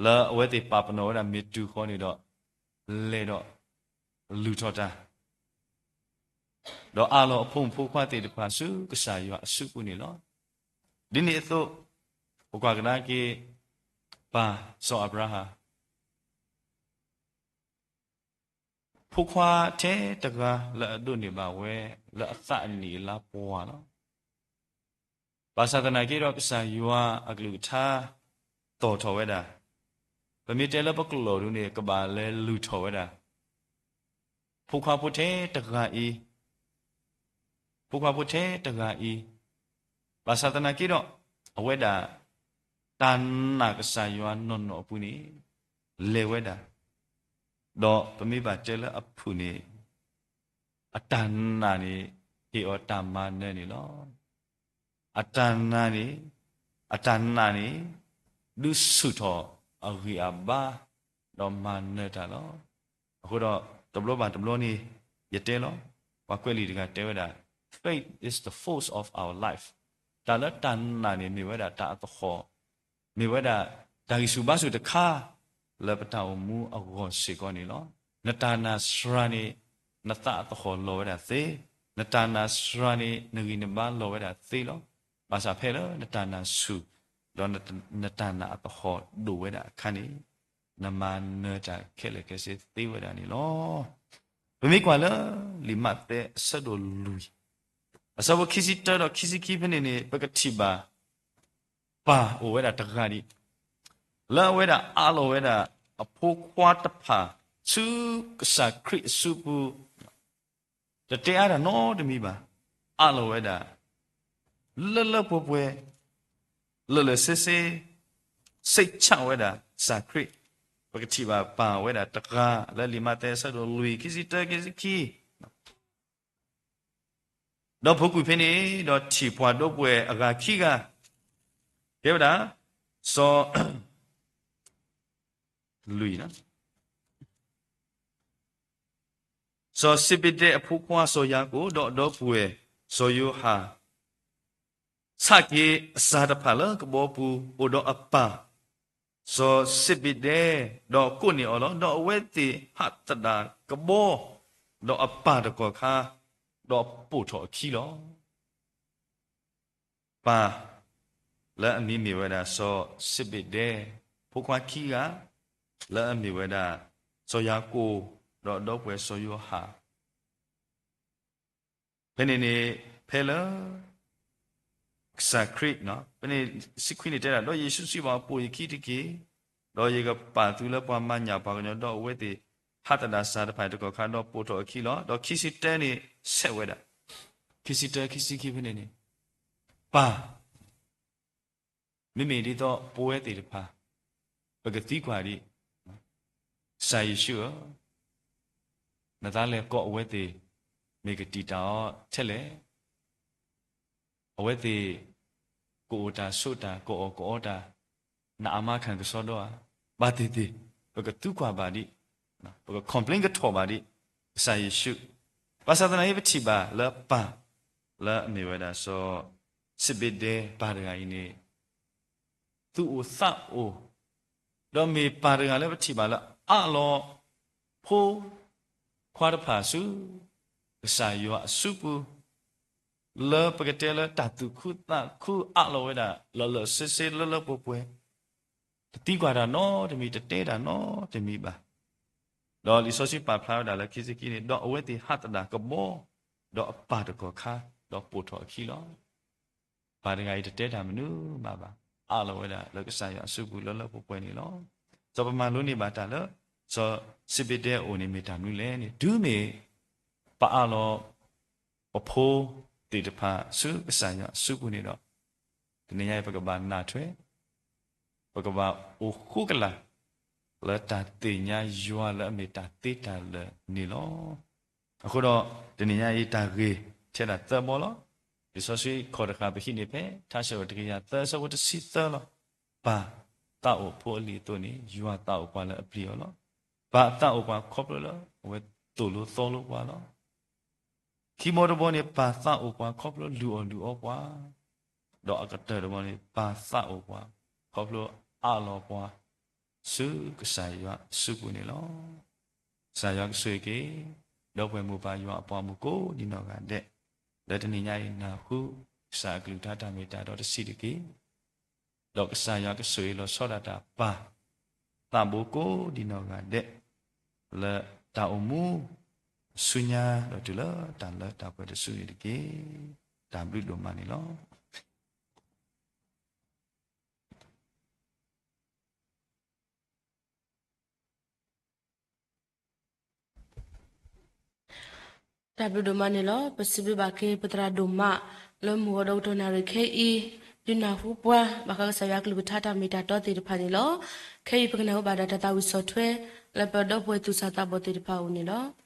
လၢအဝဲသ့ၣ်ပာ်ပနီၣ်ဝဲဒၣ်မ့ၢ်တုၤဃီန့ၣ်ဒီး လဲၤဒီးလုၢ်ထီၣ်တၢ် ဒီးအးလီၤအဖိမုၣ်ဖိခွါသ့ၣ်တဖၣ်ဆူကစၢ်ယွၤအစုပူၤန့ၣ်လီၤ. ဒ်န့ၣ်အသိး ပကွၢ်ကဒါက့ၤ ပၢ်စီၤအၤဘြၤဟၣ် ဖိခွါထဲတဂၤလၢအဒိးန့ၢ်ဘၣ်ဝဲ လၢအသးအနံၣ်အလါပှၢ်လီၤ. ဘၣ်ဆၣ်သနာ်က့ဒီး ကစၢ်ယွၤအကလုၢ်ကထါသီၣ်ထီၣ်ဝဲဒၣ်, ပမ့ၢ်တဲလၢပကလီၢ်ဒုန့ၣ် ကဘၣ်လဲၤလုၢ်ထီၣ်ဝဲဒၣ် ဖိခွါဖိထဲတဂၤအံၤ, ဖိခွါဖိထဲတဂၤအံၤ, ဘၣ်ဆၣ်သနာ်က့ဒီး အဝဲဒၣ် တၢ်နာ်ကစၢ်ယွၤနီၢ်နီၢ်အပူၤန့ၣ် လဲၤဝဲဒၣ်, ဒီးပမ့ၢ်ဘၣ်တဲလၢအဖုၣ်န့ၣ် အတၢ်နာ်န့ၣ် ဟ့ၣ်အီၤတၢ်မၤနၢၤန့ၣ်လီၤ. အတၢ်နာ်န့ၣ်, အတၢ်နာ်န့ၣ် ဒုးဆူၣ်ထီၣ်အဂံၢ်အဘါ ဒီးမၤနၢၤတၢ်လီၤ. အဃိဒီး တဘျီဘၣ်တဘျီန့ၣ် ယတဲလီၤ, ပှၤကွဲးလံာ်တဂၤတဲဝဲဒၣ်, Faith is the force of our life. တၢ်လၢတၢ်နာ်န့ၣ် မ့ၢ်ဝဲဒၣ်တၢ်အသဟီၣ်, မ့ၢ်ဝဲဒၣ်တၢ်ဂံၢ်ဆူၣ်ဘါဆူၣ်တခါ လၢပတၢ်အိၣ်မူအဂီၢ်စ့ၢ်ကီးန့ၣ်လီၤ. နတၢ်နာ်စှၤန့ၣ် နသးအသဟီၣ်လီၤဝဲဒၣ်သ့, နတၢ်နာ်စှၤန့ၣ် နဂံၢ်နဘါလီၤဝဲဒၣ်သ့လီၤ. ဘၣ်ဆၣ်ဖဲလၢနတၢ်နာ်ဆူၣ် ဒီးနတၢ်နာ်အသဟီၣ်ဒိၣ်ဝဲဒၣ်အခါန့ၣ် နမၤနၢၤတၢ်ခဲလၢာ်ခဲဆ့သ့ဝဲဒၣ်န့ၣ်လီၤ. ပမ့ၢ်ကွၢ်လၢလံာ်မးသဲအဆၢဒိၣ်လွံၢ် အဆၢဖိခံဆံတၢဒီးခံဆံခံဖဲန့ၣ်န့ၣ် ပကထံၣ်ဘၣ် ပၢ်အိၣ်ဝဲဒၣ်တဂၤဒံး လၢအဝဲဒၣ်အးလီၤဝဲဒၣ်အဖိခွါတဖၣ် ဆူကစၢ်ခရံာ်အစုပူၤ တတဲအါတၢ်နီတမံၤဘၣ်. အးလီၤဝဲဒၣ် လၢလၢပှဲၤပှဲၤ လၢာ်လၢာ်ဆ့ဆ့ စိတ်ချဝဲဒၣ်ကစၢ်ခရံာ်. ပကထံၣ်ဘၣ်ပၢ်ဝဲဒၣ်တဂၤ လၢလံာ်မးသဲအဆၢဒိၣ်လွံၢ် ခံဆံတၢ ခံဆံခံ ဒီးဖိကွံာ်ဖဲန့ၣ် ဒီးထံၣ်ပှၤဒီပုၢ်ဝဲၢ်အဂၤခံဂၤ ကဲဝဲဒၣ် စီၤ လွံၢ် စီၤစ့းဘ့းဒဲအဖိခွါစီၤယၤကိာ် ဒီးအဒီပုၢ်ဝဲၢ်စီၤယိၤဟၣ် ဆးက့ၤအစၢ်တဖၣ်လၢကဘီပူၤ အိၣ်ဒီးအပၢ် စီၤစ့းဘ့းဒဲ ဒီးကိးန့ၢ်အီၤလီၤ. ဒီးအဝဲသ့ၣ်ဟးသဒၣ်ကဘီ ဒီးအပၢ်တကီၢ်ခါ ဒီးပိာ်ထီၣ်အခံလီၤ. ပၢ် လၢအမံၤမ့ၢ်ဝဲဒၣ်စီၤစ့းဘ့းဒဲ, ဖိခွါခံဂၤ လၢအမ့ၢ်ဝဲဒၣ် စီၤယၤကိာ် ဒီးအဒီပုၢ်ဝဲၢ်စီၤယိၤဟၣ် ဖဲန့ၣ်န့ၣ် ဖဲလၢ ကစၢ်ခရံာ် ဖဲန့ၣ် ဆံခွံန့ၣ်တဲဒၣ် ဒီးယ့ၣ်ၡူးစံးဘၣ်အီၤ ပိာ်ယခံတက့ၢ်, ဒီးယကပာ်သုလၢပှၤမၤညၣ်ပှၤကညီ ဒီးအဝဲသ့ၣ်ဟးသဒၣ်စၢ်တဖၣ်တကီၢ်ခါ ဒီးပိာ်ထီၣ်အခံလီၤ. ဒီးခံဆံတၢန့ၣ် ဆဲးဝဲဒၣ် ခံဆံတၢ ခံဆံခံဖဲန့ၣ်န့ၣ် ပၢ် မ့မ့ၢ်ဒ်သိးပဝဲသ့ၣ်တဖၣ် ပကသံကွၢ်ဒံး ကစၢ်ယ့ၣ်ၡူးဧၢ, နသးလဲၤကိးအဝဲသ့ၣ် မ့ၢ်ကတံာ်တာ်အီၤထဲလဲၣ်, အဝဲသ့ၣ် ကအိၣ်တၢ်ဆိးတၢ် ကအီၣ်ကအီတၢ် နအမါခၣ်ကစီဒီဧါ, ဘၣ်သ့ၣ်သ့ၣ် ပကသံကွၢ်ဘၣ်ဒံး, ပက complain ကထီၣ်ဘၣ်ဒံး ကစၢ်ယ့ၣ်ၡူး, ဘၣ်ဆၣ်သနာ်က့ ပထံၣ်ဘၣ်လၢပၢ် လၢအမ့ၢ်ဝဲဒၣ်စီၤစ့းဘ့းဒဲပၢ်တဂၤအံၤန့ၣ် သူၣ်အိၣ်သးအိၣ်, ဒီးမ့ၢ်ပၢ်တဂၤလၢပထံၣ်ဘၣ်လၢအးလီၤ ဖိခွါတဖၣ်ဆူ ကစၢ်ယွၤအစုပူၤ, လၢပကတဲလၢတၢ်သူၣ်ခုသးခုအးလီၤဝဲဒၣ် လၢာ်လၢာ်ဆ့ဆ့လၢလၢပှဲၤပှဲၤ, တသံကွၢ်တၢ်နီတမံၤ တတဲတၢ်နီတမံၤဘၣ်. ဒီးလံာ်စီဆှံပာ်ဖျါဝဲဒၣ်လၢခံဆံခံန့ၣ် ဒီးအဝဲသ့ၣ်ဟးသဒၣ်ကဘီ ဒီးအပၢ်တကီၢ်ခါ ဒီးပိာ်ထီၣ်အခံလီၤ. ပၢ်တဂၤအံၤတတဲတၢ်မနုၤမးဘၣ်, အးလီၤဝဲဒၣ်လၢကစၢ်ယွၤအစုပူၤလၢလၢပှဲၤပှဲၤန့ၣ်လီၤ. စီၤပမၤလိန့ၢ်ဘၣ်တၢ်လၢ စီၤစ့းဘ့းဒဲအအိၣ်န့ၣ်မ့ၢ်တၢ်မနုၤလဲၣ်န့ၣ် တုၤမ့ၢ်ပအးလီၤ ပဖိသ့ၣ်တဖၣ်ဆူကစၢ်ယွၤအစုပူၤန့ၣ်ဒီး တနံၤညါအံၤပကဘၣ်နၢ်ထွဲ, ပကဘၣ်အိၣ်ဃူကလာ် လၢတၢ်သ့ၣ်ညါယွၤလၢအမ့ၢ်တၢ်သ့တၢ်လၢာ်န့ၣ်လီၤ. အဃိဒီး တနံၤညါအံၤတၢ်ဂ့ၢ်ထဲဒၣ်သၢဘီလီၤ. လံာ်စီဆှံခိၣ်တဃာ်ပဟံးန့ၢ်ဖဲ ထါစံးထီၣ်ပတြၢၤတကယၤသၢ အဆၢဖိတဆံသၢလီၤ. ပၢ်သးအိၣ်ဖိအလံၤအသိးန့ၣ် ယွၤသးအိၣ်ပှၤလၢအပျံၤအီၤလီၤ. ပၢ်သးအိၣ်ပှၤခီဖျိလၢအဝဲသိၣ်လိသီလိပှၤလီၤ. ခံဘီတဘီန့ၣ် ပၢ်သးအိၣ်ပှၤခီဖျိလုၢ်အီၣ်လုၢ်အီပှၤ, ဒီးအကတၢၢ်တဘီန့ၣ် ပၢ်သးအိၣ်ပှၤ ခီဖျိအးလီၤပှၤ ဆူကစၢ်ယွၤအစုပူၤန့ၣ်လီၤ. ကစၢ်ယွၤကဆိၣ်ဂ့ၤက့ၤ ဒီပုၢ်ဝဲၢ်မိၢ်ပၢ်ယွၤအပှၤမုၣ်ကိးဒံနီၢ်ဂၤဒဲး, လၢတနံၤညါအံၤနၢ်ဟူ ကစၢ်အကလုၢ်ကထါတၢ်မ့ၢ်တၢ်တီတဆံးတက့ၢ်. ဒီးကစၢ်ယွၤကဆိၣ်ဂ့ၤလီၤဆီဒၣ်တၢ်ပၢ် သးဘိကိးဒံနီၢ်ဂၤဒဲး, လၢတၢ်အိၣ်မူ ဆူညါဒီးတုၤလၢတၢ်လၢတၢ်ပှဲၤတစုန့ၣ်တက့ၢ်. တၢ်ဘျုးဒိၣ်မးန့ၣ်လီၤ. တၢ်ဘျုးဒိၣ်မးန့ၣ်လီၤ. ပစံးဘျုးဘၣ်က့ၤ ပသရၣ်ဒိၣ်မး လၢမုၢ်ဂီၤဒီကတီၢ်နၣ်ရံၣ်ခဲအံၤ ဒုးနၢ်ဟူပှၤ ဘၣ်ဃးကစၢ်ယွၤကလုၢ်ကထါတၢ်မ့ၢ်တၢ်တီသ့ၣ်တဖၣ်န့ၣ်လီၤ. ခဲအံၤပကနၢ်ဟူဘၣ်ဒီးတၢ်သးဝံၣ်ဆီၣ်ထွဲ လၢပဒီပုၢ်ဝဲၢ်သူၣ်စၢ်သးဘီၣ်သ့ၣ်တဖၣ်အအိၣ်န့ၣ်လီၤ.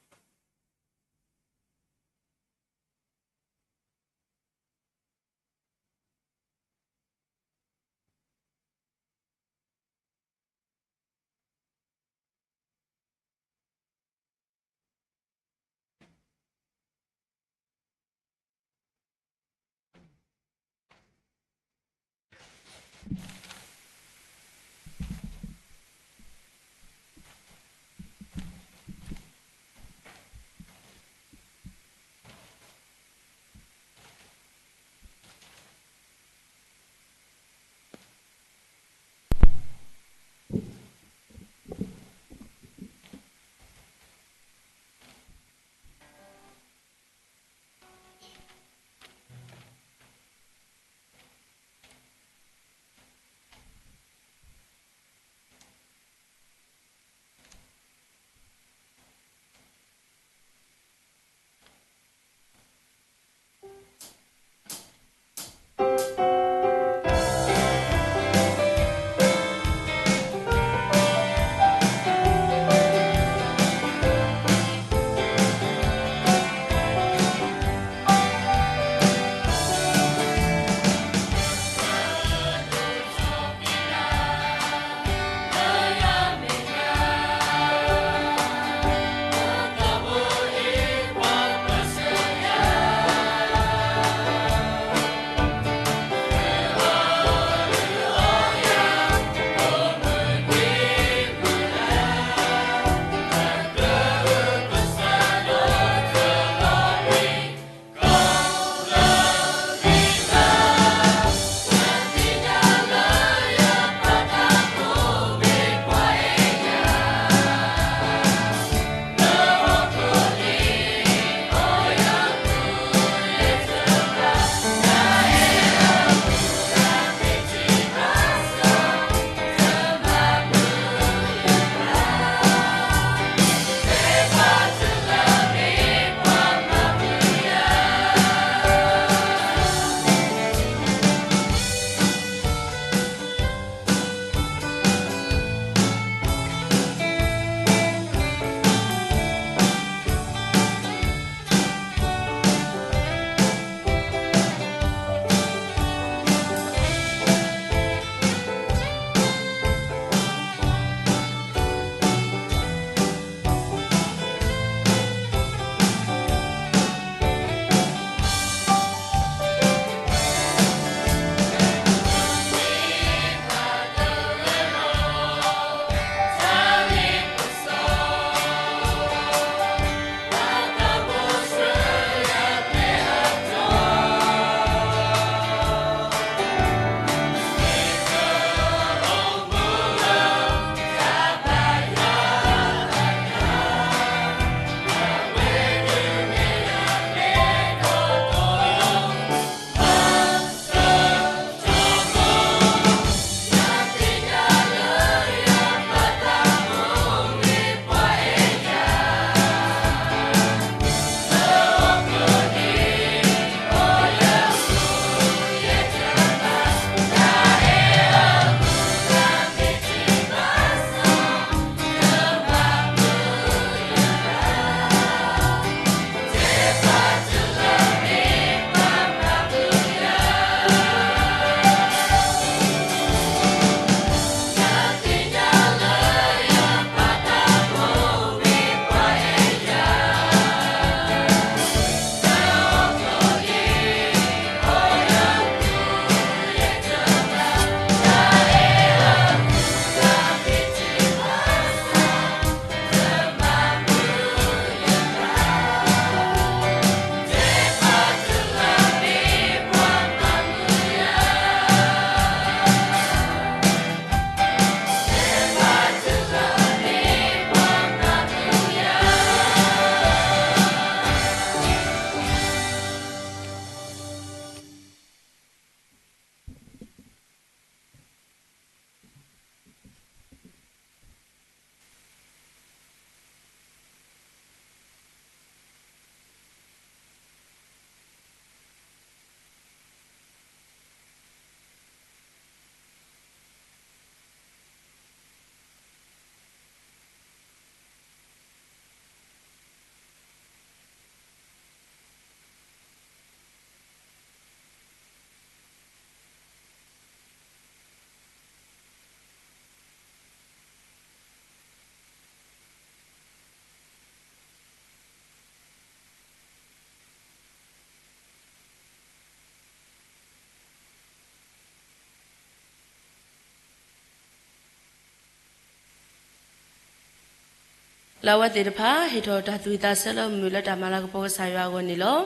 လၢအဝဲသ့ၣ်တဖၣ် ဟ့ၣ်ထီၣ်တၢ်သူၣ်ဝံၣ်သးဆၢလၢမုာ်လၢတၢ်မၤလၤကပီၤကစၢ်ယွၤအဂီၢ်န့ၣ်လီၤ.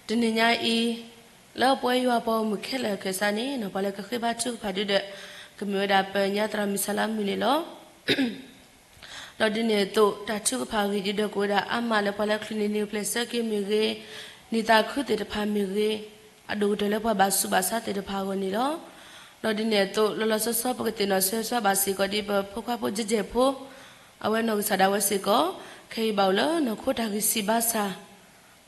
တနံၤညါအံၤ လၢပဝဲယွၤပှၤဂီၢ်မုၢ်ခဲလၢာ်အကစၢ်န့ၣ် ပှၤလၢကဃ့ဘါထုကဖၣ်ဒုဒီး ကမ့ၢ်ဝဲဒၣ်ပညါသရၣ်မုၣ်ဆါလါမုၢ်န့ၣ်လီၤ. ဒီးဒ်န့ၣ်အသိး တၢ်ထုကဖၣ်အဂ့ၢ်ဒုဒီး ကအိၣ်ဝဲဒၣ်အါမးလၢပှၤလၢချုးန့ၢ်န့ၢ်ပျဲၢ်ဆၢက့ၤမ့ၢ်ဂ့ၤ, နံၣ်သးခုသ့ၣ်တဖၣ်မ့ၢ်ဂ့ၤ, အဒိၣ်ကတၢၢ်လၢပှၤဘၣ်ဆူးဘၣ်ဆါသ့ၣ်တဖၣ်အဂီၢ်န့ၣ်လီၤ. ဒီးဒ်န့ၣ်အသိး လီၤလီၤဆီဆီ ပကသ့ၣ်နီၣ်ဆၢဆၢဘၣ်စ့ၢ်ကီးဒ်ပဖိခွါဖိယဲၢ်ယဲၢ်ဖိ, အဝဲနီၢ်ကစၢ်ဒၣ်ဝဲစ့ၢ်ကီး ခဲအံၤဘၣ်အိၣ်လၢနီၢ်ခိတၢ်ဂံၢ်စၢ်ဘါစၢ်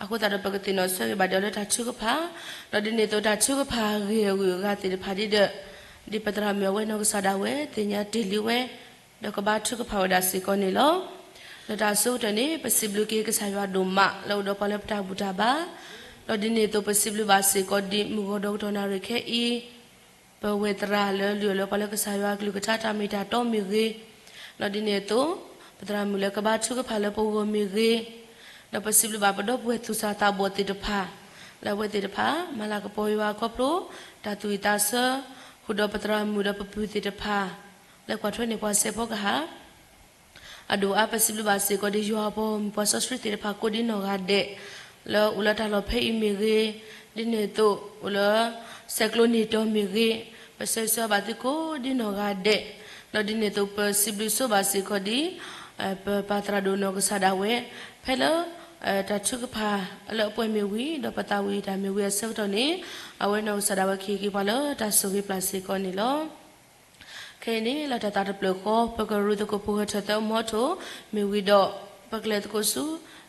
အဃိသတးဒီး ပကသ့ၣ်နီၣ်ဆၢဂ့ၤဘၣ်ဒီးလၢတၢ်ထုကဖၣ်, ဒီးဒ်န့ၣ်အသိးတၢ်ထုကဖၣ်ဂ့ၢ်အဂုၤအဂၤသ့ၣ်တဖၣ်ဒ်ဒီး ဒ်ပသရၣ်မုၣ်အဝဲနီၢ်ကစၢ်ဒၣ်ဝဲ သ့ၣ်ညါတ့ၢ်လံဝဲ, ဒီးကဘါထုကဖၣ်ဝဲဒၣ်စ့ၢ်ကီးန့ၣ်လီၤ. လၢတၢ်အဆိကတၢၢ်န့ၣ် ပစံးဘျုးက့ၤကစၢ်ယွၤဒိၣ်မး လၢအိၣ်ဒီးပှၤလၢပတၢ်ဘူၣ်တၢ်ဘါ, ဒီးဒ်န့ၣ်အသိး ပစံးဘျုးဘၣ်စ့ၢ်ကီးဒ်မုၢ်ဂီၤဒီကတီၢ်နၣ်ရံၣ်ခဲအံၤ ပဝဲသရၣ်လၢလုၢ်အီၣ်လၢပှၤလၢကစၢ်ယွၤအကလုၢ်ကထါတၢ်မ့ၢ်တၢ်တီမ့ၢ်ဂ့ၤ, ဒီးဒ်န့ၣ်အသိး ပသရၣ်မုၣ်လၢကဘါထုကဖၣ်လၢပဂီၢ်မ့ၢ်ဂ့ၤ, ဒီးပစံးဘျုးဘၣ်ပဒီပုၢ်ဝဲၢ်သူၣ်စၢ်သးဘီၣ်သ့ၣ်တဖၣ် လၢအဝဲသ့ၣ်တဖၣ် မၤလၤကပီၤယွၤခီဖျိ တၢ်သူၣ်ဝံၣ်သးဆၢ ဃုာ်ဒီးပသရၣ်မုၣ်ဒီးပပုၢ်သ့ၣ်တဖၣ် လၢကွၢ်ထွဲန့ၢ်ပှၤစဲးဖီကဟၣ် အဒိၣ်အါ ပစံးဘျုးဘၣ်စ့ၢ်ကီးဒ်ယွၤအပှၤဂီၢ်မုၢ်ပှၤစီဆှံသ့ၣ်တဖၣ်ကိးဒ်နီၢ်ဂၤဒဲး, လၢအိၣ်လၢတၢ်လီၢ်ဖဲအံၤမ့ၢ်ဂ့ၤ, ဒ်န့ၣ်အသိး အိၣ်လၢ ဆဲးကျိးန့ၢ်တီၤမ့ၢ်ဂ့ၤ, ပဆၢဂ့ၤဆၢဝါဘၣ်သုကိးဒ်နီၢ်ဂၤဒဲး, ဒီးဒ်န့ၣ်အသိး ပစံးဘျုးဆိဘၣ်စ့ၢ်ကီးဒ် ပပၢ်သရၣ်ဒိၣ်နီၢ်ကစၢ်ဒၣ်ဝဲ ဖဲလၢ တၢ်ထုကဖၣ်လၢအပှဲၤမ့ၢ်ဝံၤ ဒီးပသးဝံၣ်တၢ်မ့ၢ်ဝံၤအဆၢကတီၢ်န့ၣ် အဝဲနီၢ်ကစၢ်ဒၣ်ဝဲကဟ့ၣ်က့ၤပှၤလၢတၢ်ဆိၣ်ဂ့ၤပျၢ်စ့ၢ်ကီးန့ၣ်လီၤ. ခဲအံၤန့ၣ် လၢတၢ်သးတဖျၢၣ်ဃီ ပကရူၢ်သကိးပူၤဃဲၤထၢၣ်သၢမီထိၣ် မ့ၢ်ဝံၤဒီး ပကလဲၤသကိးဆူ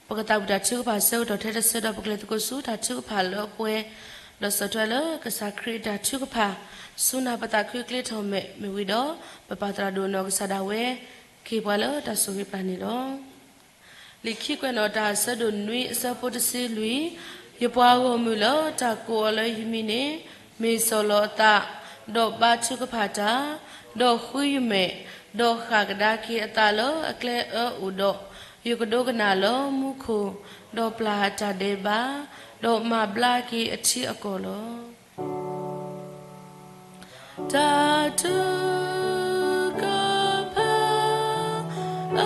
ပကသးဝံၣ်တၢ်ထုကဖၣ်ဆၢကတီၢ်ထဲတဆၢဒီး ပကလဲၤသကိးဆူတၢ်ထုကဖၣ်လၢအပှဲၤ ဒီးဆီၣ်ထွဲလၢကစၢ်ခရံာ်အတၢ်ထုကဖၣ် ဆူနၢ်ပသးခုကျ့ထီၣ်မဲာ် မ့ၢ်ဝံၤဒီး ပပၢ်သရၣ်ဒိၣ်နီၢ်ကစၢ်ဒၣ်ဝဲ ကဟ့ၣ်ပှၤလၢတၢ်ဆိၣ်ဂ့ၤပျၢ်န့ၣ်လီၤ. လံာ်ခံကွဲးနီၣ်တၢ်အဆၢဒိၣ်နွံအဆၢဖိတဆံလွံၢ်, ယပှၤဂီၢ်မုၢ်လၢတၢ်ကိးအီၤလၢယမံၤန့ၣ် မ့ၢ်စီၢ်လီၤအသး, ဒီးဘါထုကဖၣ်တၢ်, ဒီးဃုယမဲာ်, ဒီးဃၣ်ကဒါက့ၤအသးလၢအကျဲအၢအိၣ်ဒီး, ယကဒိကနၣ်လၢမူခိၣ်, ဒီးပျၢ်အတၢ်ဒဲးဘး, ဒီးမၤဘျါက့ၤအထံအကီၢ်လီၤ. တၢ်ထုကဖၣ် အ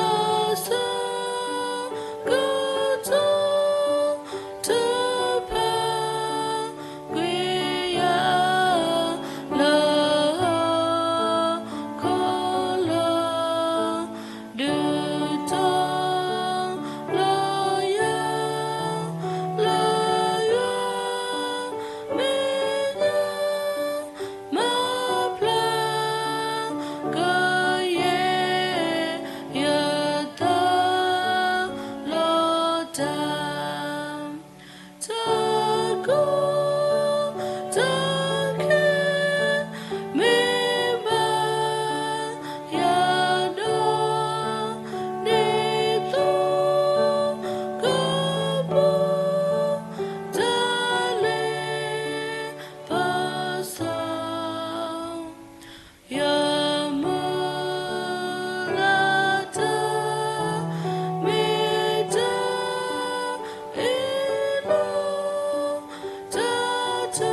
ဆၢကတီၢ် ထုကဖၣ်ကွံာ်ယၤ လၢဟီၣ်ခိၣ်လီၤ. ဒုးတီၤလီၤယၤ လၢယွၤမဲာ်ညါ မၤဖျါကယဲၢ် ယသးလီၤတၢ် တၢ်ကိၢ်တၢ်ဂီၤ မ့ၢ်ဘၣ်ယၤဒီး ဒ်သိးကပူၤ တၢ်လဲၤပစီ ယမုၢ်လၢ်တၢ် မ့ၢ်တၢ်အ့ၣ်လိာ် တၢ်ထု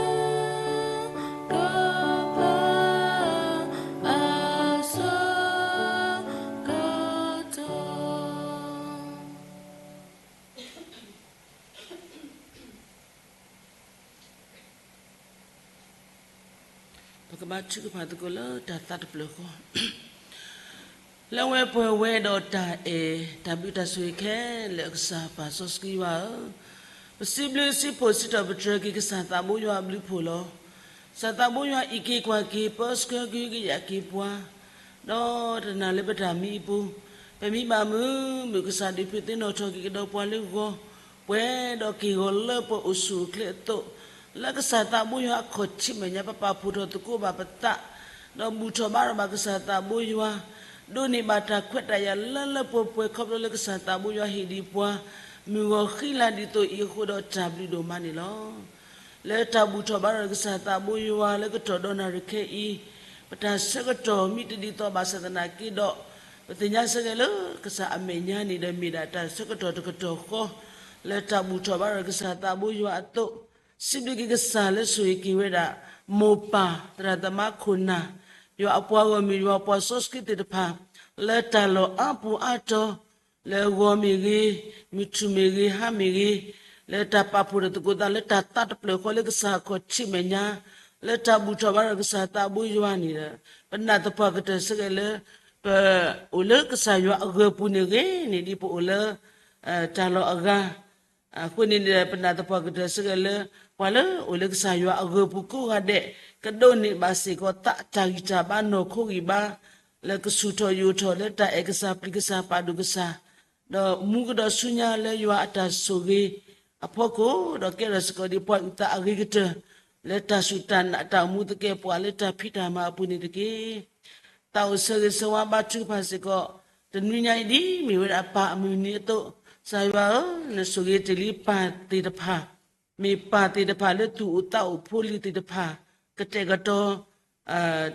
ကဖၣ်အဆၢကတီၢ် ပကဘါထုကဖၣ်သကိးလၢတၢ်သးတဖျၢၣ်ဃီ လၢဝဲပှဲၤဝဲဒီးတၢ်အဲၣ်တၢ်ဘျုးတၢ်ဆိၣ်ဂ့ၤခဲလၢာ် ကစၢ်ပၢ်စီဆှံယွၤဧၢ, ပစံးဘျုးစံးဖှိၣ်စံးထီၣ်ပတြၢၤက့ၤကစၢ်သးဘိယွၤအဘျုးအဖှိၣ်လီၤ. ကစၢ်သးဘိယွၤအံးက့ၤကွၢ်က့ၤ ပၢဆှၢကဟုကယာ်က့ၤပှၤ ဒီးတနာ်လၢပတၢ်မံအပူၤ, ပမံဘၣ်မုာ်မုာ် ကစၢ်ဒုးဖုးသ့ၣ်နီၣ်ထီၣ်က့ၤကဒီးပှၤလၢဂီၤ, ပှဲၤဒီးက့ၢ်ဂီၤလၢပှၤအိၣ်ဆူၣ်အိၣ်ချ့အသိး, လၢကစၢ်သးဘိယွၤအခီၣ်ထံးမဲာ်ညါ ပပာ်ဖှိၣ်ထီၣ်သကိးဘၣ်ပသး, ဒီးဘူၣ်ထီၣ်ဘါထီၣ်ဘၣ်ကစၢ်သးဘိယွၤ, ဒိးန့ၢ်ဘၣ်တၢ်ခွဲးတၢ်ယာ်လၢလၢပှဲၤပှဲၤ ခီဖျိလၢကစၢ်သးဘိယွၤဟ့ၣ်ဒံးပှၤ မုၢ်ဂီၤဃံလၤဒ်သိးအံၤအဃိဒီး တၢ်ဘျုးဒိၣ်မးန့ၣ်လီၤ. လၢတၢ်ဘူၣ်ထီၣ်ဘါထီၣ်ကစၢ်သးဘိယွၤလၢကတီၢ်ဒီနၣ်ရံၣ်ခဲအံၤ, ပတၢ်ဆၢကတီၢ်မ့ၢ်တဒ်သိးဘၣ်ဆၣ်သနာ်က့ဒီး, ပသ့ၣ်ညါစ့ၢ်ကီးလၢကစၢ်အမဲာ်ညါန့ၣ်ဒီး မ့ၢ်ဒၣ်တၢ်ဆၢကတီၢ်တကတီၢ်ဃီ, လၢတၢ်ဘူၣ်ထီၣ်ဘါထီၣ်ကစၢ်သးဘိယွၤအသိး, စံးဘျုးက့ၤကစၢ်လၢဆိၣ်ဂ့ၤက့ၤဝဲဒၣ် မိၢ်ပၢ်သရၣ်သမါခိၣ်နၢ်, ယွၤအပှၤဂီၢ်မုၢ် ယွၤပှၤစီဆှံသ့ၣ်တဖၣ်, လၢတၢ်လီၢ်အါပူၤအါတီၤ လၢဂီၤမ့ၢ်ဂ့ၤ, မုၢ်ထူၣ်မ့ၢ်ဂ့ၤ, ဟါမ့ၢ်ဂ့ၤ, လၢတၢ်ပာ်ဖှိၣ်ဒီးသကိးသးလၢတၢ်သးတဖျၢၣ်ဃီလၢကစၢ်အခီၣ်ထံးမဲာ်ညါ, လၢတၢ်ဘူၣ်ထီၣ်ဘါထီၣ်ကစၢ်သးဘိယွၤန့ၣ်ဒီး ပနာ်သပှၢ်ကတၢၢ်စ့ၢ်ကီးလၢ ပအိၣ်လၢကစၢ်ယွၤအဂၢၤပူၤန့ၣ်ဂ့ၤန့ၣ် ဒ်ပအိၣ်လၢ တၢ်လီၢ်အဂၤ အဃိန့ၣ်ဒီး ပနာ်သပှၢ်ကတၢၢ်စ့ၢ်ကီးလၢ ပှၤလၢအိၣ်လၢကစၢ်ယွၤအဂၢၤပူၤကိးဂၤဒဲး ကဒိးန့ၢ်ဘၣ်စ့ၢ်ကီးသးတၢ်ဂံၢ်တၢ်ဘါနီၢ်ခိဂံၢ်ဘါ လၢကဆူၣ်ထီၣ်ယိာ်ထီၣ်လၢတၢ်အဲၣ်ကစၢ် ပျံၤကစၢ်ပာ်ဒိၣ်ကစၢ် ဒီးမူကဒီးဆူညါလၢယွၤအတၢ်ဆိၣ်ဂ့ၤအဖီခိၣ် ဒီးကဲထီၣ်စ့ၢ်ကီးဒ်ပှၤအုၣ်သးအဂ့ၤကတၢၢ် လၢတၢ်စူၢ်တၢ်နာ်တၢ်အိၣ်မူသကဲာ်ပှၤလၢတၢ်ဖံးတၢ်မၤအပူၤန့ၣ်တက့ၢ်. သးအိၣ်ဆၢဂ့ၤဆၢဝါဘါထုကဖၣ်စ့ၢ်ကီး တနွံညါအံၤဒ်မ့ၢ်ဝဲဒၣ်ပၢ်အမုၢ်နံၤအသိး, ကစၢ်ယွၤဧၢ, နဆိၣ်ဂ့ၤတ့ၢ်လံပၢ်သ့ၣ်တဖၣ်, မ့ၢ်ပၢ်သ့ၣ်တဖၣ်လၢသူၣ်အိၣ်သးအိၣ်ဖိလံၤသ့ၣ်တဖၣ် ကတဲာ်ကတီၤ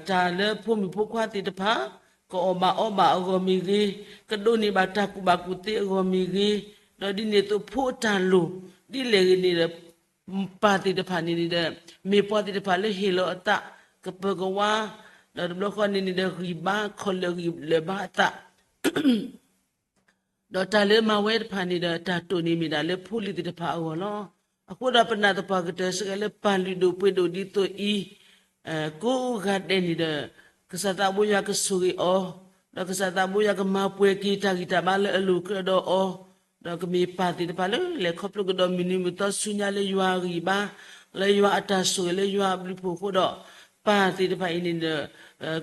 တၢ်လၢဖိမုၣ်ဖိခွါသ့ၣ်တဖၣ် ကအီၣ်ဘၣ်အီဘၣ်အဂီၢ်မ့ၢ်ဂ့ၤ, ကဒိးန့ၢ်ဘၣ်တၢ်ကူၣ်ဘၣ်ကူၣ်သ့အဂီၢ်မ့ၢ်ဂ့ၤ, ဒီးဒ်န့ၣ်အသိးဖိအတၢ်လိၣ် ဒ်လဲၣ်ဂ့ၤန့ၣ်ဒီး ပၢ်သ့ၣ်တဖၣ်န့ၣ်န့ၣ်ဒီး မ့ၢ်ပှၤသ့ၣ်တဖၣ်လၢဟ့ၣ်လီၤအသး ကပၢၤကဝါ ဒီးတဘျီဃီန့ၣ်န့ၣ်ဒီး ဂံၢ်ဘါခီၣ်လၢာ်ဂံၢ်လၢာ်ဘါအသး ဒီးတၢ်လၢမၤဝဲတဖၣ်န့ၣ်ဒီး တၢ်တိာ်န့ၢ်မ့ၢ်ဒၣ်လၢဖိလံၤသ့ၣ်တဖၣ်အဂီၢ်လီၤ. အဃိဒီးပနာ်သပှၢ်ကတၢၢ်စ့ၢ်ကီးလၢပၢ်လုၢ်ဒိၣ်ပှ့ၤဒိၣ်ဒ်သိးအံၤ ကိးဂၤဒဲးန့ၣ်ဒီး ကစၢ်သးဘိယွၤကဆိၣ်ဂ့ၤအီၤ, ဒီးကစၢ်သးဘိယွၤကမၤပှဲၤက့ၤတၢ်ဂံၢ်တၢ်ဘါလၢအလိၤကြၢးဒီးအီၤ, ဒီးကမ့ၢ်ပၢ်သ့ၣ်တဖၣ်လၢလဲၤခီဖျိကဒီးမုၢ်နံၤမုၢ်သီဆူညါလၢယွၤအဂံၢ်ဘါ, လၢယွၤအတၢ်ဆိၣ်ဂ့ၤလၢယွၤအဘျုးဖှိၣ်အဃိဒီး ပၢ်သ့ၣ်တဖၣ်အံၤန့ၣ်ဒီး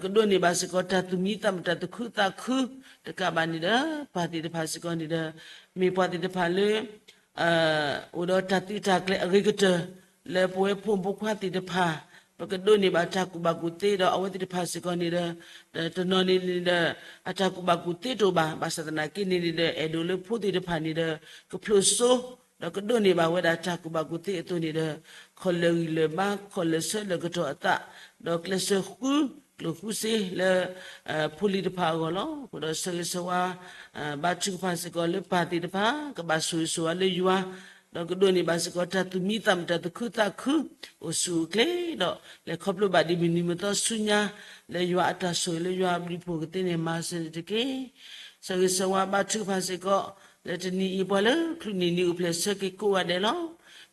ကဒိးန့ၢ်ဘၣ်စ့ၢ်ကီးတၢ်သူၣ်မံသးမုာ်တၢ်သူၣ်ခုသးခု တကးဘၣ်န့ၣ်ဒီး ပၢ်သ့ၣ်တဖၣ်စ့ၢ်ကီးန့ၣ်ဒီး မ့ၢ်ပှၤသ့ၣ်တဖၣ်လၢ အိၣ်ဒီးတၢ်သုးတၢ်ကျဲၤအဂ့ၤကတၢၢ် လၢပဝဲဖိမုၣ်ဖိခွါသ့ၣ်တဖၣ် ပကဒိးန့ၢ်ဘၣ်တၢ်ကူၣ်ဘၣ်ကူၣ်သ့ဒီးအဝဲသ့ၣ်တဖၣ်စ့ၢ်ကီးန့ၣ်ဒီး တနီၤန့ၣ်န့ၣ်ဒီး အတၢ်ကူၣ်ဘၣ်ကူၣ်သ့တအိၣ်ဘၣ် ဘၣ်ဆၣ်သနာ်က့န့ၣ်န့ၣ်ဒီး အဲၣ်ဒိးလၢဖိသ့ၣ်တဖၣ်န့ၣ်ဒီး ကဖျိးစိ ဒီးကဒိးန့ၢ်ဘၣ်ဝဲဒၣ်တၢ်ကူၣ်ဘၣ်ကူၣ်သ့အသိးန့ၣ်ဒီး ခီၣ်လၢာ်ဂံၢ်လၢာ်ဘါ ခီၣ်လၢာ်ဆၢလၢာ်ကတီၢ်အသး ဒီးကျဲးစၢးဃု ကျိၣ်ဃုစ့လၢ ဖိလံၤတဖၣ်အဂီၢ်လီၤ. အဃိဒီးဆၢဂ့ၤဆၢဝါ ဘါထုကဖၣ်စ့ၢ်ကီးလၢပၢ်သ့ၣ်တဖၣ် ကဘၣ်ဆိၣ်ဂ့ၤဆိၣ်ဝါလၢယွၤ ဒီးကဒိးန့ၢ်ဘၣ်စ့ၢ်ကီးတၢ်သူၣ်မံသးမုာ်တၢ်သူၣ်ခုသးခု အိၣ်ဆူၣ်အိၣ်ချ့ဒီး လဲၤခီဖျိဘၣ်ဒ်မုၢ်နံၤမုၢ်သီဆူညါ လၢယွၤအတၢ်ဆိၣ်ဂ့ၤလၢယွၤအဘျုးဖှိၣ်ကသ့န့ၣ်မၤစၢၤန့ၣ်တက့ၢ်. ဆၢဂ့ၤဆၢဝါဘါထုကဖၣ်စ့ၢ်ကီး လၢတနံၤအံၤပှၤလၢချုးန့ၢ်နံၤအိၣ်ဖျဲၣ်ဆၢက့ၤကိးဂၤဒဲးလီၤ.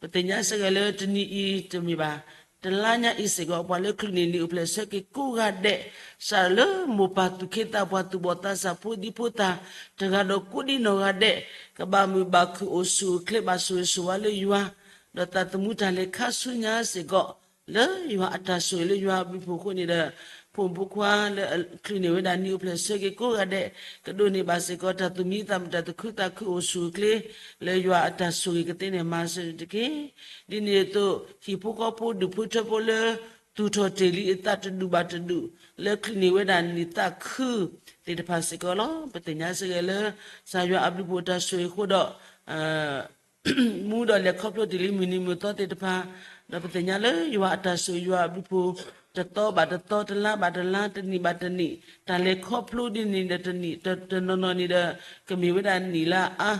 ပသ့ၣ်ညါစ့ၢ်ကီးလၢတနံၤအံၤတမ့ၢ်ဘၣ် တလါညါအံၤစ့ၢ်ကီး ပှၤလၢချုးန့ၢ်နံၤအိၣ်ဖျဲၣ်ဆၢက့ၤကိးဂၤဒဲး စးလၢမိၢ်ပၢ်သူၣ်က့သးပှၢ်သူၣ်ဘီၣ်သးစၢ်ဖိဒံဖိသၣ် တဂၤဒီးကိးဒံနီၢ်ဂၤဒဲး ကဘၣ်မုာ်ဘၣ်ခုၣ်အိၣ်ဆူၣ်အိၣ်ချ့ဘၣ်ဆိၣ်ဂ့ၤဆိၣ်ဝါလၢယွၤ ဒီးသးသမူတၢ်လဲၤခါဆူညါစ့ၢ်ကီး လၢယွၤအတၢ်ဆိၣ်ဂ့ၤလၢယွၤအဘျုးဖှိၣ်အဃိန့ၣ်ဒီး ဖိမုၣ်ဖိခွါလၢချုးန့ၢ်ဝဲဒၣ်နံၤအိၣ်ဖျဲၣ်ဆၢက့ၤကိးဂၤဒဲး ကဒိးန့ၢ်ဘၣ်စ့ၢ်ကီးတၢ်သူၣ်မံသးမုာ်တၢ်သူၣ်ခုသးခုအိၣ်ဆူၣ်အိၣ်ချ့ လၢယွၤအတၢ်ဆိၣ်ဂ့ၤကသ့န့ၣ်မၤစၢၤန့ၣ်တက့ၢ်. ဒ်န့ၣ်အသိး ဟံၣ်ဖိဃီဖိဒူၣ်ဖိထၢဖိလၢ သူၣ်ထီၣ်တ့ၢ်လံအသးတဒူၣ်ဘၣ်တဒူၣ် လၢချုးန့ၢ်ဝဲဒၣ်နံၤသးခုသ့ၣ်တဖၣ်စ့ၢ်ကီးလီၤ. ပသ့ၣ်ညါစ့ၢ်ကီးလၢ ကစၢ်ယွၤအဘျုးဖှိၣ်တၢ်ဆိၣ်ဂ့ၤအဃိဒီး မူဒီးလဲၤခီဖျိတ့ၢ်လံမုၢ်နံၤမုၢ်သီသ့ၣ်တဖၣ်, ဒီးပသ့ၣ်ညါလၢယွၤအတၢ်ဆိၣ်ဂ့ၤယွၤအဘျုးဖှိၣ် တသီဘၣ်တသီ တလါဘၣ်တလါ တနံၣ်ဘၣ်တနံၣ် တၢ်လဲၤခီဖျိဒ်န့ၣ်ဒီးတနံၣ် တနီၤနီၤန့ၣ်ဒီး ကမ့ၢ်ဝဲဒၣ်နံၣ်လၢအအါ,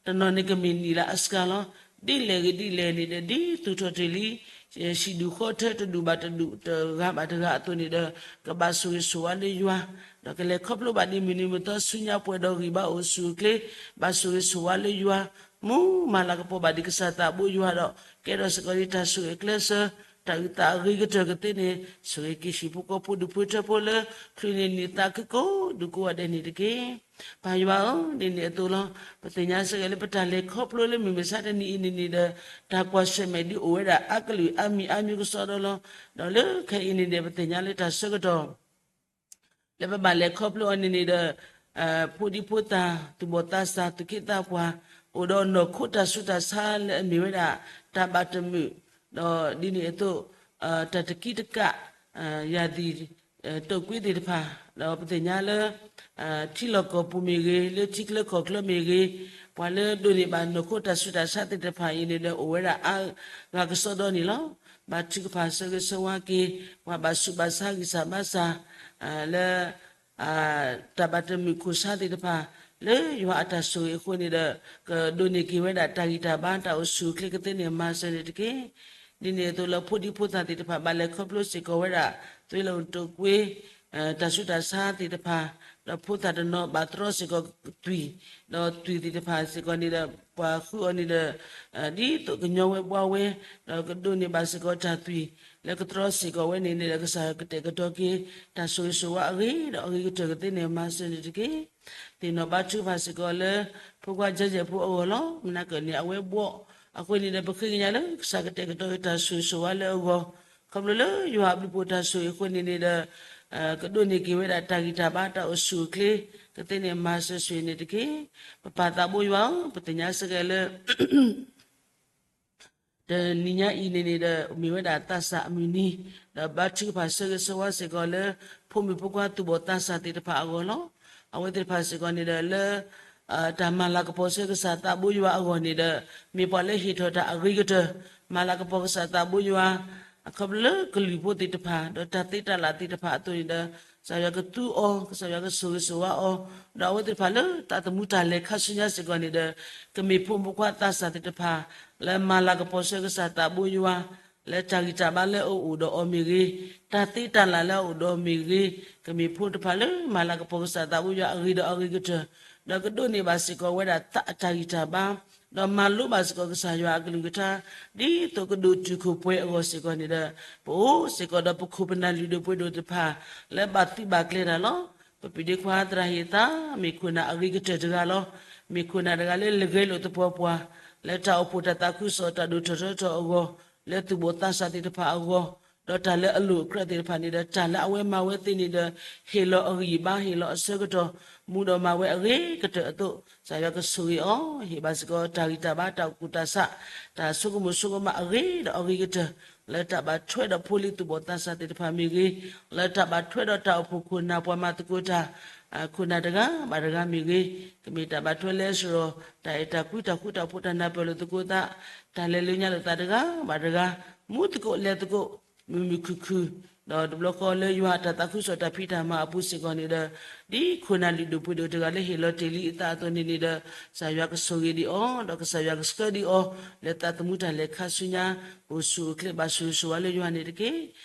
တနီၤန့ၣ်ကမ့ၢ်နံၣ်လၢအစှၤလီၤ. ဒ်လဲၣ်ဂ့ၤဒ်လဲၣ်န့ၣ်ဒီး ဒ်သူၣ်ထီၣ်တ့ၢ်လံ ဟံၣ်ဒူၣ်ဃီထၢတဒူၣ်ဘၣ်တဒူၣ် တဂၤဘၣ်တဂၤအသိးန့ၣ်ဒီး ကဘၣ်ဆိၣ်ဂ့ၤဆိၣ်ဝါလၢယွၤ, ဒီးကလဲၤခီဖျိဘၣ်ဒ်မုၢ်နံၤမုၢ်သီဆူညါပှဲၤဒီးဂံၢ်ဘါအိၣ်ဆူၣ်အိၣ်ချ့, ဘၣ်ဆိၣ်ဂ့ၤဆိၣ်ဝါလၢယွၤ, မူမၤလၤကပီၤဘၣ်ဒ်ကစၢ်သးဘိယွၤဒီး ကဲထီၣ်စ့ၢ်ကီးဒ်တၢ်ဆိၣ်ဂ့ၤကျဲးစၢး တၢ်အုၣ်သးအဂ့ၤကတၢၢ်ကသ့န့ၣ် ဆိၣ်ဂ့ၤက့ၤဟံၣ်ဖိဃီဖိဒူၣ်ဖိထၢဖိလၢ ချုးန့ၢ်နံၤသးခုကိးဒူၣ်ကိးဂၤဒဲးန့ၣ်တက့ၢ်. ပၢ်ယွၤဧၢ, ဒ်န့ၣ်အသိးလီၤ. ပသ့ၣ်ညါစ့ၢ်ကီးလၢပတၢ်လဲၤခီဖျိလၢမုၢ်မဆါတနံၤအံၤန့ၣ်န့ၣ်ဒီး တၢ်ကွၢ်ဆၢၣ်မဲာ်ဒ်အိၣ်ဝဲဒၣ်အါကလုာ်အါမံၤအါမံၤကစီဒီလီၤ. ဒီးလၢခဲအံၤန့ၣ်ဒီး ပသ့ၣ်ညါလၢတၢ်ဆၢကတီၢ် လၢပဘၣ်လဲၤခီဖျိအီၤန့ၣ်န့ၣ်ဒီး ဖိဒံဖိသၣ် သူၣ်ဘီၣ်သးစၢ် သူၣ်က့သးပှၢ် အိၣ်ဒီးနီၢ်ခိတၢ်ဆူးတၢ်ဆါလၢအမ့ၢ်ဝဲဒၣ် တၢ်ဘၣ်တမုာ် ဒီးဒ်န့ၣ်အသိး တၢ်တကံတကး ယၤသံၣ် တိာ်ကွံသ့ၣ်တဖၣ် ဒီးပသ့ၣ်ညါလၢ ထံလီၢ်ကီၢ်ပူၤမ့ၢ်ဂ့ၤ လၢထံချၢကီၢ်ချၢမ့ၢ်ဂ့ၤ ပှၤလၢဒိးန့ၢ်ဘၣ်နီၢ်ခိတၢ်ဆူးတၢ်ဆါသ့ၣ်တဖၣ်အံၤန့ၣ်ဒီး အိၣ်ဝဲဒၣ်အါဂၤကစီဒီန့ၣ်လီၤ. ဘါထုကဖၣ်ဆၢဂ့ၤဆၢဝါက့ၤ ပှၤဘၣ်ဆူးဘၣ်ဆါဂံၢ်စၢ်ဘါစၢ် လၢ တၢ်ဘၣ်တမုာ်ခိၣ်ဆါသ့ၣ်တဖၣ် လၢယွၤအတၢ်ဆိၣ်ဂ့ၤအဃိန့ၣ်ဒီး ကဒိးန့ၢ်က့ၤဝဲဒၣ်တၢ်ဂံၢ်တၢ်ဘါ တၢ်အိၣ်ဆူၣ်အိၣ်ချ့ကသ့န့ၣ်မၤစၢၤန့ၣ်တက့ၢ်. ဒ်န့ၣ်အသိးလၢဖိဒံဖိသၣ်သ့ၣ်တဖၣ် ဘၣ်လဲၤခီဖျိစ့ၢ်ကီးဝဲဒၣ် သွ့လီၤတိာ်ကွံ တၢ်ဆူးတၢ်ဆါသ့ၣ်တဖၣ် ဒီးဖိသၣ်တနီၤဘၣ်တြီစ့ၢ်ကီးသွံၣ်, ဒီးသွံၣ်သ့ၣ်တဖၣ်စ့ၢ်ကီးန့ၣ်ဒီး ပှၤဃုအီၤန့ၣ်ဒီး ဒ်သိးကညီဝဲဘှါဝဲ, ဒီးကဒိးန့ၢ်ဘၣ်စ့ၢ်ကီးတၢ်သွံၣ် လၢကတြီစ့ၢ်ကီးဝဲန့ၣ်န့ၣ်ဒီး ကစၢ်ကတဲာ်ကတီၤက့ၤ တၢ်ဆိၣ်ဂ့ၤဆိၣ်ဝါအဂ့ၤ ဒီးအဂ့ၤကတၢၢ်ကသ့န့ၣ်မၤစၢၤန့ၣ်တက့ၢ်. သ့ၣ်နီၣ်ဘါထုကဖၣ်စ့ၢ်ကီးလၢ ဖိခွါကၠဲးကၠဲးဖိအဂီၢ်လီၤ. မနၤကၢၣ်န့ၣ် အဝဲဘှီအဃိန့ၣ်ဒီး ပဃ့ကညးလၢကစၢ်ကတဲာ်ကတီၤက့ၤတၢ်ဆိၣ်ဂ့ၤဆိၣ်ဝါလၢအဂီၢ်, ခီဖျိလၢယွၤအဘျုးအဖှိၣ်တၢ်ဆိၣ်ဂ့ၤအဃိန့ၣ်န့ၣ်ဒီး ကဒိးန့ၢ်က့ၤဝဲဒၣ်တၢ်ဂံၢ်တၢ်ဘါတၢ်အိၣ်ဆူၣ်အိၣ်ချ့ ကသ့န့ၣ်မၤစၢၤဆိၣ်ဂ့ၤန့ၣ်တက့ၢ်. ပပၢ်သးဘိယွၤဧၢ, ပသ့ၣ်ညါစ့ၢ်ကီးလၢ တနံၤညါအံၤန့ၣ်န့ၣ်ဒီး မ့ၢ်ဝဲဒၣ်သးစၢ်အမုၢ်နံၤ, ဒီးဘါထုကဖၣ်ဆၢဂ့ၤဆၢဝါစ့ၢ်ကီးလၢ ဖိမုၣ်ဖိခွါသူၣ်ဘီၣ်သးစၢ်သ့ၣ်တဖၣ်အဂီၢ်လီၤ. အဝဲသ့ၣ်တဖၣ်စ့ၢ်ကီးန့ၣ်ဒီးလၢ တၢ်မၤလၤကပီၤဆၢကစၢ်သးဘိယွၤအဂီၢ်န့ၣ်ဒီး မ့ၢ်ပှၤလၢဟ့ၣ်ထီၣ်တၢ်အဂ့ၤကတၢၢ်, မၤလၤကပီၤကစၢ်သးဘိယွၤ အခီဖျိလၢကလုာ်ဖိသ့ၣ်တဖၣ် ဒီးတၢ်သ့တၢ်လၢ်သ့ၣ်တဖၣ်အသိးန့ၣ်ဒီး ကစၢ်ယွၤကသူအီၤ, ကစၢ်ယွၤကဆိၣ်ဂ့ၤဆိၣ်ဝါအီၤ, ဒီးအဝဲသ့ၣ်တဖၣ်လၢသးသမူတၢ်လဲၤခါဆူညါစ့ၢ်ကီးန့ၣ်ဒီး ကမ့ၢ်ဖိမုၣ်ဖိခွါသးစၢ်သ့ၣ်တဖၣ် လၢမၤလၤကပီၤဆၢကစၢ်သးဘိယွၤ လၢတၢ်ဂံၢ်တၢ်ဘါလၢအအိၣ်ဒီးအီၤမ့ၢ်ဂ့ၤ, တၢ်သ့တၢ်လၢ်လၢအအိၣ်ဒီးအီၤမ့ၢ်ဂ့ၤ, ကမ့ၢ်ဖိတဖၣ်လၢမၤလၤကပီၤကစၢ်သးဘိယွၤအဂ့ၤဒီးအဂ့ၤကတၢၢ်, ဒီးကဒိးန့ၢ်ဘၣ်စ့ၢ်ကီးဝဲဒၣ်သးအတၢ်ဂံၢ်တၢ်ဘါ, ဒီးမၤလိဘၣ်စ့ၢ်ကီးကစၢ်ယွၤအကလုၢ်ကထါ ဒ်သိးကဒိၣ်တုာ်ခိၣ်ပှဲၤအဂီၢ်စ့ၢ်ကီးန့ၣ်ဒီး ပအိၣ်စ့ၢ်ကီးဒီးပခိၣ်ပနၢ်လုၢ်ဒိၣ်ပှ့ၤဒိၣ်တဖၣ် လၢဘၣ်သုးဘၣ်ကျဲၤတၢ်လီၤ. ပပျံၤဒ့ခွါသရၣ်ဟ့ၣ်သး မ့ၢ်ခိၣ်နၢ်အဂ့ၤကတၢၢ်တဂၤလီၤ. မ့ၢ်ခိၣ်နၢ်တဂၤလၢလဂဲၤလိာ်သပှၢ်ပှၢ် လၢတၢ်အိၣ်ဖှိၣ်တၢ်သးခုကစီၣ်တၢ်ဒိၣ်ထီၣ်ထီထီၣ်အဂီၢ်, လၢသူၣ်ဘီၣ်သးစၢ်သ့ၣ်တဖၣ်အဂီၢ်, ဒီးတၢ်လၢအလိၣ်အကြၢးသ့ၣ်တဖၣ်န့ၣ်ဒီး တၢ်လၢအဝဲမၤဝဲသ့န့ၣ်ဒီး ဟ့ၣ်လီၤအဂံၢ်အဘါ ဟ့ၣ်လီၤအဆၢကတီၢ် မူဒီးမၤဝဲအဂ့ၤကတၢၢ်အသိး ကစၢ်ယွၤကဆိၣ်ဂ့ၤအီၤ, ဟ့ၣ်ဘၣ်စ့ၢ်ကီးတၢ်ဂံၢ်တၢ်ဘါ တၢ်ကူၣ်တၢ်ဆး တၢ်ဆိကမိၣ်ဆိကမးအဂ့ၤဒီးအဂ့ၤကတၢၢ် လၢတၢ်ဘၣ်ထွဲဒီးဖိလံၤသူၣ်ဘီၣ်သးစၢ်သ့ၣ်တဖၣ်မ့ၢ်ဂ့ၤ, လၢတၢ်ဘၣ်ထွဲဒီးတၢ်အိၣ်ဖှိၣ်ခိၣ်နၢ်ပှၤမၤသကိးတၢ် ခိၣ်နၢ်တဂၤဘၣ်တဂၤမ့ၢ်ဂ့ၤ, ကမ့ၢ်တၢ်ဘၣ်ထွဲလၢစရီ တၢ်အဲၣ်တၢ်ကွံ တၢ်ဃူတၢ်ဖိး တၢ်နၢ်ပၢၢ်လိာ်သကိးသး တၢ်လဲၤလိာ်ညါလိာ်သးတဂၤဘၣ်တဂၤ, မူသကိးလဲၤသကိး မုာ်မုာ်ခုၣ်ခုၣ်, ဒီးတဘျီဃီလၢယွၤအတၢ်သးခုကစီၣ်တၢ်ဖံးတၢ်မၤအပူၤစ့ၢ်ကီးန့ၣ်ဒီး ဒ်ခိၣ်နၢ်လုၢ်ဒိၣ်ပှ့ၤဒိၣ်တဂၤလၢဟ့ၣ်လီၤတ့ၢ်လံအသးအသိးန့ၣ်န့ၣ်ဒီး ကစၢ်ယွၤကဆိၣ်ဂ့ၤဒံးအီၤ, ဒီးကစၢ်ယွၤကဆှၢဒံးအီၤ လၢသးသမူတၢ်လဲၤခါဆူညါ အိၣ်ဆူၣ်အိၣ်ချ့ဘၣ်ဆိၣ်ဂ့ၤဆိၣ်ဝါလၢယွၤန့ၣ်တက့ၢ်.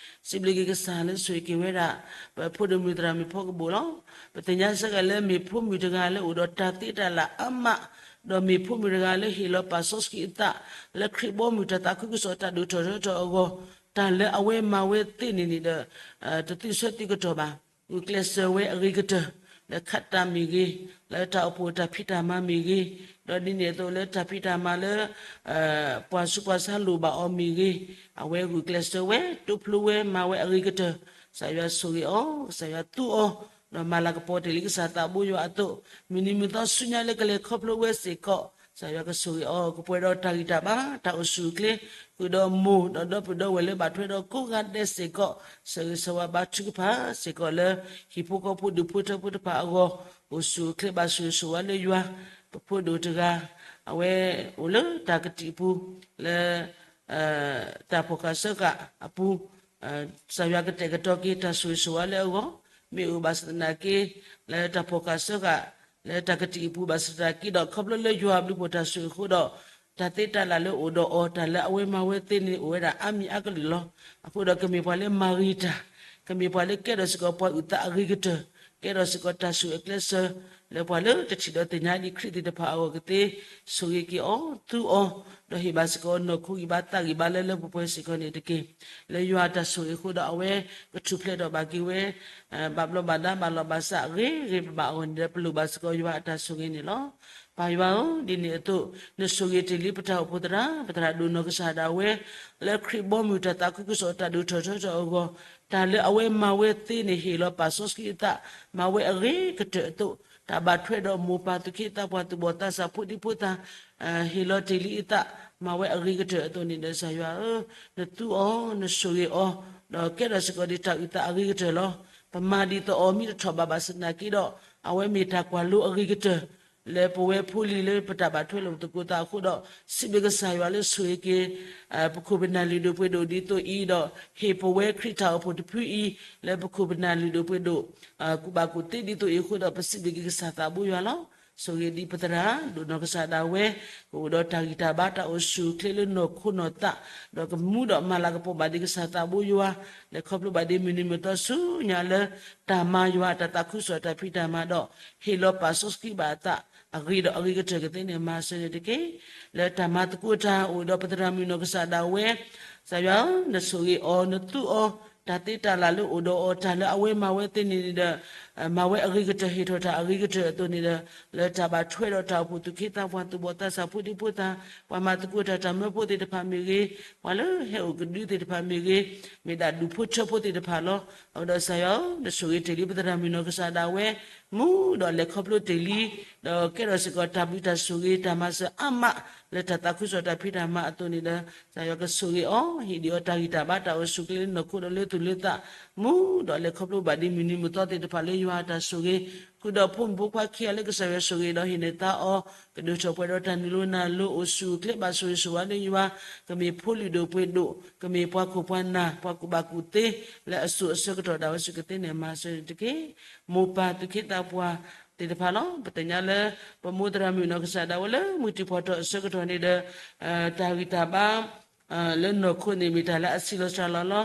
စံးဘျုးက့ၤကစၢ်လၢဆိၣ်ဂ့ၤက့ၤဝဲဒၣ် ပဖိဒိၣ်မုၣ်သရၣ်မုၣ်ဖီကဘိၣ်လီၤ. ပသ့ၣ်ညါစ့ၢ်ကီးလၢမ့ၢ်ဖိမုၣ်တဂၤလၢအိၣ်ဒီးတၢ်သ့တၢ်လၢ်အါမး, ဒီးမ့ၢ်ဖိမုၣ်တဂၤလၢဟ့ၣ်လီၤပာ်စီဆှံအသး လၢခရံာ်ဘီမုၢ်တၢ်သးခုကစီၣ်တၢ်ဒိၣ်ထီၣ်ထီထီၣ်အဂီၢ်, တၢ်လၢအဝဲမၤဝဲသ့န့ၣ်န့ၣ်ဒီး တသုးဆၢသုးကတီၢ်ဘၣ်, ဂုာ်ကျဲးစၢးဝဲအဂ့ၤကတၢၢ် လၢခးတၢ်မ့ၢ်ဂ့ၤ, လၢတၢ်အိၣ်ဖှိၣ်တၢ်ဖံးတၢ်မၤမ့ၢ်ဂ့ၤ, ဒီးဒ်န့ၣ်အသိးလၢတၢ်ဖံးတၢ်မၤလၢ ပှၤဆူးပှၤဆါလိၣ်ဘၣ်အီၤမ့ၢ်ဂ့ၤ, အဝဲဂုာ်ကျဲးစၢးဝဲ တိဖျိဝဲမၤဝဲအဂ့ၤကတၢၢ်, ကစၢ်ယွၤဆိၣ်ဂ့ၤအီၤ, ကစၢ်ယွၤသူအီၤ, ဒီးမၤလၤကပီၤတ့ၢ်လံကစၢ်သးဘိယွၤအသိး, မုၢ်နံၤမုၢ်သီဆူညါလၢကလဲၤခီဖျိဝဲစ့ၢ်ကီး, ကစၢ်ယွၤကဆိၣ်ဂ့ၤအီၤ, ကပှဲၤဒီးတၢ်ဂံၢ်တၢ်ဘါ တၢ်အိၣ်ဆူၣ်အိၣ်ချ့, ဃုာ်ဒီးမိၢ် ဒီးဒီပုၢ်ဒီဝဲၢ်လၢဘၣ်ထွဲဒီးကိးဂၤဒဲးစ့ၢ်ကီး, ဆၢဂ့ၤဆၢဝါဘါထုကဖၣ်စ့ၢ်ကီးလၢ ဟံၣ်ဖိဃီဖိဒူၣ်ဖိထၢဖိတဖၣ်အဂီၢ်, အိၣ်ဆူၣ်အိၣ်ချ့ဘၣ်ဆိၣ်ဂ့ၤဆိၣ်ဝါလၢယွၤ, ပဖိဒိၣ်တဂၤ, အဝဲအိၣ်လၢတၢ်ကတံာ်ပူၤ, လၢ တၢ်ဖီၣ်ဃာ်စၢဃာ်အပူၤ, ကစၢ်ယွၤကတဲာ်ကတီၤက့ၤတၢ်ဆိၣ်ဂ့ၤဆိၣ်ဝါလၢအဂီၢ်, မ့ၢ်အိၣ်ဘၣ်ဆၣ်သနာ်က့ လၢတၢ်ဖီၣ်ဃာ်စၢဃာ် လၢတၢ်ကတံာ်အပူၤဘၣ်ဆၣ်သနာ်က့ဒီး ခီဖျိလၢယွၤအဘျုးအဖှိၣ်တၢ်ဆိၣ်ဂ့ၤအဃိဒီး တၢ်သ့တၢ်လၢ်လၢအိၣ်ဒီးအီၤ တၢ်လၢအဝဲမၤဝဲသ့န့ၣ် အိၣ်ဝဲဒၣ်အါမံၤအါကလုာ်လီၤ. အဃိဒီးကမ့ၢ်ပှၤလၢမၤဂ့ၤတၢ်, ကမ့ၢ်ပှၤလၢကဲထီၣ်စ့ၢ်ကီးပှၤအုၣ်သးအဂ့ၤကတၢၢ်, ကဲထီၣ်စ့ၢ်ကီးတၢ်ဆိၣ်အကျဲးစၢး, လၢပှၤလၢတထံၣ်ဒီးသ့ၣ်ညါဒံးခရံာ်သ့ၣ်တဖၣ်အဂီၢ်ကသ့, ဆိၣ်ဂ့ၤက့ၤအီၤ, သူအီၤ, ဒီးဟ့ၣ်ဘၣ်စ့ၢ်ကီးနီၢ်ခိဂံၢ်ဘါသးဂံၢ်ဘါလၢလၢပှဲၤပှဲၤစ့ၢ်ကီးန့ၣ်တက့ၢ်. လၢယွၤအတၢ်ဆိၣ်ဂ့ၤအဃိဒီးအဝဲကထူၣ်ဖျဲးထီၣ်ဘၣ်က့ၤဝဲ ဘၣ်ဘျီးဘၣ်ဒါဘၣ်လီၤဘၣ်စးဂ့ၤဂ့ၤဘၣ်ဘၣ်အဂီၢ်န့ၣ်ဒီး ပလိၣ်ဘၣ်စ့ၢ်ကီးယွၤအတၢ်ဆိၣ်ဂ့ၤန့ၣ်လီၤ. ပၢ်ယွၤဧၢ, ဒ်န့ၣ်အသိး နဆိၣ်ဂ့ၤတ့ၢ်လံပတၢ်အိၣ်ဖှိၣ်သရၣ်, ပသရၣ်ဒိၣ်နီၢ်ကစၢ်ဒၣ်ဝဲ, လၢခရံာ်ဘီမုၢ်တၢ်သးခုကစီၣ်တၢ်ဒိၣ်ထီၣ်ထီထီၣ်အဂီၢ်, တၢ်လၢအဝဲမၤဝဲသ့န့ၣ် ဟ့ၣ်လီၤပာ်စီဆှံအသး, မၤဝဲအဂ့ၤကတၢၢ်အသိး, တၢ်ဘၣ်ထွဲဒီးမိၢ်ပၢ်သူၣ်က့သးပှၢ်သူၣ်ဘီၣ်သးစၢ်ဖိဒံဖိသၣ် ဟ့ၣ်လီၤတ့ၢ်လံအသး, မၤဝဲအဂ့ၤကတၢၢ်အသိးန့ၣ်ဒီး ကစၢ်ယွၤဧၢ, နသူအီၤ, နဆိၣ်ဂ့ၤအီၤ, ဒီးကဲထီၣ်စ့ၢ်ကီးဒ်တၢ်အုၣ်သးအဂ့ၤကတၢၢ်လီၤ. ပမၤဒ်သိးအီၤမ့ၢ်တထီၣ်ဘးဘၣ်ဆၣ်သနာ်က့ဒီး အဝဲမ့ၢ်တၢ်ကွၢ်လိအဂ့ၤကတၢၢ် လၢပဝဲဖိလံၤလၢပတၢ်ဘၣ်ထွဲလိာ်သကိးသးအဃိဒီး စံးဘျုးကစၢ်ယွၤလၢဆိၣ်ဂ့ၤက့ၤ ပခိၣ်ပနၢ်လုၢ်ဒိၣ်ပှ့ၤဒိၣ်ဒ်သိးအံၤဒီး ဟ့ၣ်ပဝဲခရံာ်တၢ်အိၣ်ဖှိၣ်တဖုအံၤ လၢပခိၣ်ပနၢ်လုၢ်ဒိၣ်ပှ့ၤဒိၣ် ကူၣ်ဘၣ်ကူၣ်သ့ဒ်သိးအံၤအဃိဒီး ပစံးဘျုးက့ၤကစၢ်သးဘိယွၤလီၤ. ဆိၣ်ဂ့ၤဒံးပသရၣ်ဒိၣ်နီၢ်ကစၢ်ဒၣ်ဝဲ, ကအိၣ်ဒီးတၢ်ဂံၢ်တၢ်ဘါတၢ်အိၣ်ဆူၣ်အိၣ်ချ့လၢနီၢ်ခိနီၢ်သး, ဒီးကမူဒီးမၤလၤကပီၤဘၣ်ဒံးကစၢ်သးဘိယွၤ, လဲၤခီဖျိဘၣ်ဒံးမုၢ်နံၤမုၢ်သီဆူညါလၢ တၢ်မၤယွၤအတၢ်သးခုကစီၣ်တၢ်ဖံးတၢ်မၤဒီး ဟ့ၣ်လီၤပာ်စီဆှံဘၣ်အသး အဂ့ၤဒီးအဂ့ၤကတၢၢ်ကသ့န့ၣ်မၤစၢၤန့ၣ်တက့ၢ်. လၢတၢ်မၤသကိးတၢ်အိၣ်ဒီးပသရၣ်မုၣ်နီၢ်ကစၢ်ဒၣ်ဝဲ, ကစၢ်ယွၤဧၢ, နဆိၣ်ဂ့ၤအီၤ နသူအီၤ, တၢ်သ့တၢ်လၢ်လၢအိၣ်ဒီးအီၤ တၢ်လၢအဝဲမၤဝဲသ့န့ၣ်ဒီး မၤဝဲအဂ့ၤကတၢၢ် ဟ့ၣ်ထီၣ်တၢ်အဂ့ၤကတၢၢ်အသိးန့ၣ်ဒီး လၢတၢ်ဘၣ်ထွဲဒီးတၢ်အိၣ်ဖှိၣ်သူၣ်က့သးပှၢ်သူၣ်ဘီၣ်သးစၢ်ဖိဒံဖိသၣ်, ပှၤမၤသကိးတၢ်တၢ်မၢဖိသ့ၣ်တဖၣ်မ့ၢ်ဂ့ၤ, ပှၤလၢဟဲအိၣ်ကဒုသ့ၣ်တဖၣ်မ့ၢ်ဂ့ၤ, မ့ၢ်ဒၣ်ဒူၣ်ဖိထၢဖိသ့ၣ်တဖၣ်လီၤ. အဃိဒီးကစၢ်ယွၤဧၢ, နဆိၣ်ဂ့ၤတ့ၢ်လံပသရၣ်မုၣ်နီၢ်ကစၢ်ဒၣ်ဝဲ, မူဒီးလဲၤခီဖျိတ့ၢ်လံ, ဒီးကဲထီၣ်စ့ၢ်ကီးတၢ်ဘျုးတၢ်ဆိၣ်ဂ့ၤ တၢ်မၤစၢၤအါမး လၢတၢ်သးခုကစီၣ်တၢ်ဖံးတၢ်မၤအသိးန့ၣ်ဒီး ကစၢ်ယွၤကဆိၣ်ဂ့ၤအီၤ, ဟ့ၣ်ဒံးအီၤတၢ်ဂံၢ်တၢ်ဘါတၢ်အိၣ်ဆူၣ်အိၣ်ချ့လၢနီၢ်ခိဒီးလၢသူၣ်လၢသး, မူဒီးလဲၤခီဖျိဘၣ်ဒံးမုၢ်နံၤမုၢ်သီသ့ၣ်တဖၣ်လၢယွၤအတၢ်ဆိၣ်ဂ့ၤ, ဃုာ်ဒီးဖိမုၣ်ဖိခွါခံဂၤလၢကစၢ်ယွၤဆိၣ်ဂ့ၤဒီးဟ့ၣ်န့ၢ်သါအီၤ, ကဒုးထီၣ်ပှဲၤဒီးတၢ်နုာ်လီၤနၤလီၤ အိၣ်ဆူၣ်အိၣ်ချ့ဘၣ်ဆိၣ်ဂ့ၤဆိၣ်ဝါလၢယွၤ, ကမ့ၢ်ဖိလုၢ်ဒိၣ်ပှ့ၤဒိၣ်, ကမ့ၢ်ပှၤခိၣ်ပှၤနၢ် ပှၤကူၣ်ဘၣ်ကူၣ်သ့ လၢအစိၤအဆၢကတီၢ်ဒၣ်ဝဲဆူၣ်ကသ့န့ၣ်မၤစၢၤန့ၣ်တက့ၢ်. မိၢ်ပၢ်သူၣ်က့သးပှၢ်သ့ၣ်တဖၣ်လီၤ. ပသ့ၣ်ညါလၢ ပမိၢ်သရၣ်မုၣ်နီၢ်ကစၢ်ဒၣ်ဝဲလၢမုၢ်တံၤဖှီၣ်ထီၣ်အဆၢကတီၢ်န့ၣ်ဒီး တၢ်ဂံၢ်တၢ်ဘါ လၢနီၢ်ခိန့ၣ်မ့ၢ်တၢ်လၢအဆံးလီၤစှၤလီၤလီၤ.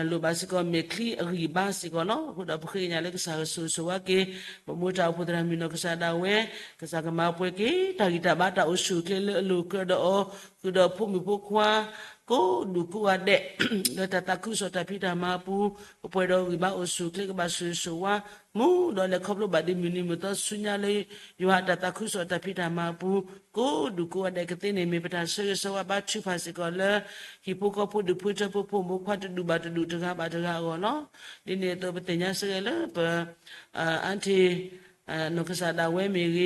လိၣ်ဘၣ်စ့ၢ်ကီးမဲာ်ချံအဂံၢ်ဘါစ့ၢ်ကီးလီၤ. အဃိဒီးပဃ့ကညးလၢကစၢ်ကဆိၣ်ဂ့ၤဆိၣ်ဝါက့ၤ ပမိၢ်တၢ်အိၣ်ဖှိၣ်သရၣ်မုၣ်နီၢ်ကစၢ်ဒၣ်ဝဲ, ကစၢ်ကမၤပှဲၤက့ၤ တၢ်ဂံၢ်တၢ်ဘါတၢ်အိၣ်ဆူၣ်အိၣ်ချ့လၢအလိၤကဒီးအီၤ, ဃုာ်ဒီးဖိမုၣ်ဖိခွါ ကိးဒူၣ်ကိးဂၤဒဲး လၢတၢ်သးခုကစီၣ်တၢ်ဖံးတၢ်မၤအပူၤ ကပှဲၤဒီးဂံၢ်ဘါအိၣ်ဆူၣ်အိၣ်ချ့ ကဘၣ်ဆိၣ်ဂ့ၤဆိၣ်ဝါ မူဒီးလဲၤခီဖျိဘၣ်ဒံးမုၢ်နံၤမုၢ်သီဆူညါလၢ ယွၤအတၢ်သးခုကစီၣ်တၢ်ဖံးတၢ်မၤအပူၤ ကိးဒူၣ်ကိးဂၤဒဲးကသ့န့ၣ် မ့ၢ်ပတၢ်ဆၢဂ့ၤဆၢဝါဘါထုကဖၣ်စ့ၢ်ကီးလၢ ဟံၣ်ဖိဃီဖိဒူၣ်ဖိထၢဖိဖိမုၣ်ဖိခွါတဒူၣ်ဘၣ်တဒူၣ်တဂၤဘၣ်တဂၤအဂီၢ်လီၤ. ဒ်န့ၣ်အသိးပသ့ၣ်ညါစ့ၢ်ကီးလၢပ အၣ်ထံး နီၢ်ကစၢ်ဒၣ်ဝဲမ့ၢ်ဂ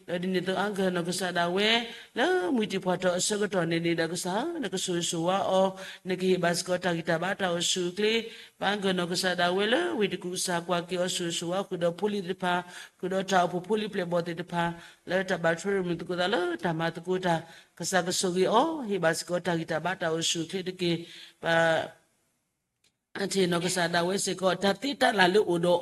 ့ၤ, ဒီးဒ်န့ၣ်အသိး အါကၢၢ်နီၢ်ကစၢ်ဒၣ်ဝဲ လၢမုၢ်တံၤဖှီၣ်ထီၣ်အဆၢကတီၢ်န့ၣ်န့ၣ်ဒီး ကစၢ်ဧၢ နကဆိၣ်ဂ့ၤဆိၣ်ဝါအီၤ, နကဟ့ၣ်ဘၣ်စ့ၢ်ကီးတၢ်ဂံၢ်တၢ်ဘါတၢ်အိၣ်ဆူၣ်အိၣ်ချ့, ပၢ်ကၢၢ်နီၢ်ကစၢ်ဒၣ်ဝဲလၢဝ့ၢ်တကူၣ်ကစၢ်ကွၢ်က့ၤအီၤ ဆိၣ်ဂ့ၤဆိၣ်ဝါဃုာ်ဒီးဖိလံၤသ့ၣ်တဖၣ်, ဃုာ်ဒီးတၢ်အိၣ်ဖှိၣ်ဖိလံၤပျဲၢ်ဘီၣ်သ့ၣ်တဖၣ် လၢတၢ်ဘၣ်ထွဲရမုၢ်သကိးသးလၢတၢ်မၤသကိးတၢ်, ကစၢ်ကဆိၣ်ဂ့ၤအီၤ ဟ့ၣ်ဘၣ်စ့ၢ်ကီးတၢ်ဂံၢ်တၢ်ဘါတၢ်အိၣ်ဆူၣ်အိၣ်ချ့တက့ၢ်. ပ အၣ်ထံးနီၢ်ကစၢ်ဒၣ်ဝဲစ့ၢ်ကီး တၢ်သ့တၢ်လၢ်လၢအိၣ်ဒီး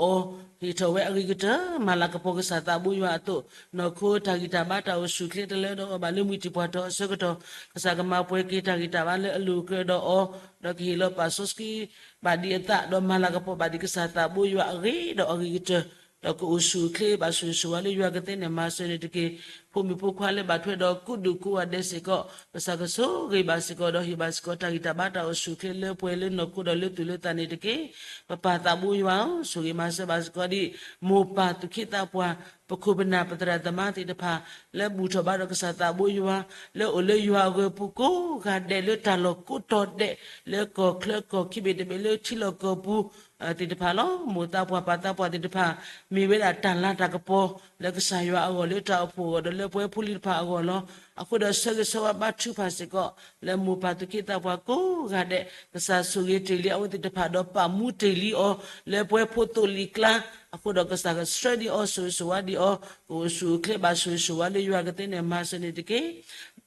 အီၤ ဟ့ၣ်ထီၣ်ဝဲအဂ့ၤကတၢၢ် မၤလၤကပီၤကစၢ်သးဘိယွၤအသိး, နီၢ်ခိတၢ်ဂံၢ်တၢ်ဘါတၢ်အိၣ်ဆူၣ်အိၣ်ချ့တလၢဒီးအီၤဘၣ်လၢမုၢ်တံၤဖှီၣ်ထီၣ်အဆၢကတီၢ်, ကစၢ်ကမၤပှဲၤက့ၤတၢ်ဂံၢ်တၢ်ဘါလၢအလိၤကဒီးအီၤ, ဒီးကဟ့ၣ်လီၤပာ်စီဆှံဘၣ်ဒံးအသး ဒီးမၤလၤကပီၤဘၣ်ဒံးကစၢ်သးဘိယွၤအဂ့ၤဒီးအဂ့ၤကတၢၢ်, ဒီးကအိၣ်ဆူၣ်အိၣ်ချ့ဘၣ်ဆိၣ်ဂ့ၤဆိၣ်ဝါလၢယွၤကသ့န့ၣ်မၤစၢၤန့ၣ်တက့ၢ်. ဖိမုၣ်ဖိခွါလၢဘၣ်ထွဲဒီးကိးဒူၣ်ကိးဂၤဒဲးစ့ၢ်ကီး ကစၢ်ကဆိၣ်ဂ့ၤဘၣ်စ့ၢ်ကီးဒီးဟ့ၣ်ဘၣ်စ့ၢ်ကီးတၢ်ဂံၢ်တၢ်ဘါတၢ်အိၣ်ဆူၣ်အိၣ်ချ့လၢပှဲၤလၢနီၢ်ခိဒီးလၢသူၣ်လၢသးန့ၣ်တက့ၢ်. ပပၢ်သးဘိယွၤဧၢ, ဆိၣ်ဂ့ၤမၤစၢၤဘၣ်စ့ၢ်ကီးဒံး မိၢ်ပၢ်သူၣ်က့သးပှၢ်, ပခိၣ်ပနၢ်ပသရၣ်သမါသ့ၣ်တဖၣ် လၢဘူၣ်ထီၣ်ဘါထီၣ်ကစၢ်သးဘိယွၤ, လၢအိၣ်လၢယွၤအဂၢၤပူၤကိးဂၤဒဲးလၢတၢ်လီၢ်ကိးတီၤဒဲး လၢကီၢ်ချၢကီၢ်ခံဘ့ၣ်တဘ့ၣ်လၢထံလီၢ်ကီၢ်ပူၤ သ့ၣ်တဖၣ်လီၤ. မိၢ်သးပှၢ်ပၢ်သးပှၢ်သ့ၣ်တဖၣ် မ့ၢ်ဝဲဒၣ်တၢ်လၤတၢ်ကပီၤ လၢကစၢ်ယွၤအဂီၢ်လၢတၢ်အိၣ်ဖှိၣ်အဂီၢ်ဒီးလၢပဝဲဖိလံၤတဖၣ်အဂီၢ်လီၤ. အဃိဒီးဆၢဂ့ၤဆၢဝါဘါထုကဖၣ်စ့ၢ်ကီး လၢမိၢ်ပၢ်သူၣ်က့သးပှၢ်ကိးဂၤဒဲး ကစၢ်ဆိၣ်ဂ့ၤတ့ၢ်လံအဝဲသ့ၣ်တဖၣ်ဒီးပာ်မူတ့ၢ်လံအီၤ လၢပဝဲဖိသိၣ်လံၤကျါ, အဃိဒီးကစၢ်ကဆှၢဒံးအီၤ ဆိၣ်ဂ့ၤဆိၣ်ဝါဒံးအီၤ ကအိၣ်ဆူၣ်အိၣ်ချ့ဘၣ်ဆိၣ်ဂ့ၤဆိၣ်ဝါလၢယွၤကသ့န့ၣ်မၤစၢၤန့ၣ်တက့ၢ်.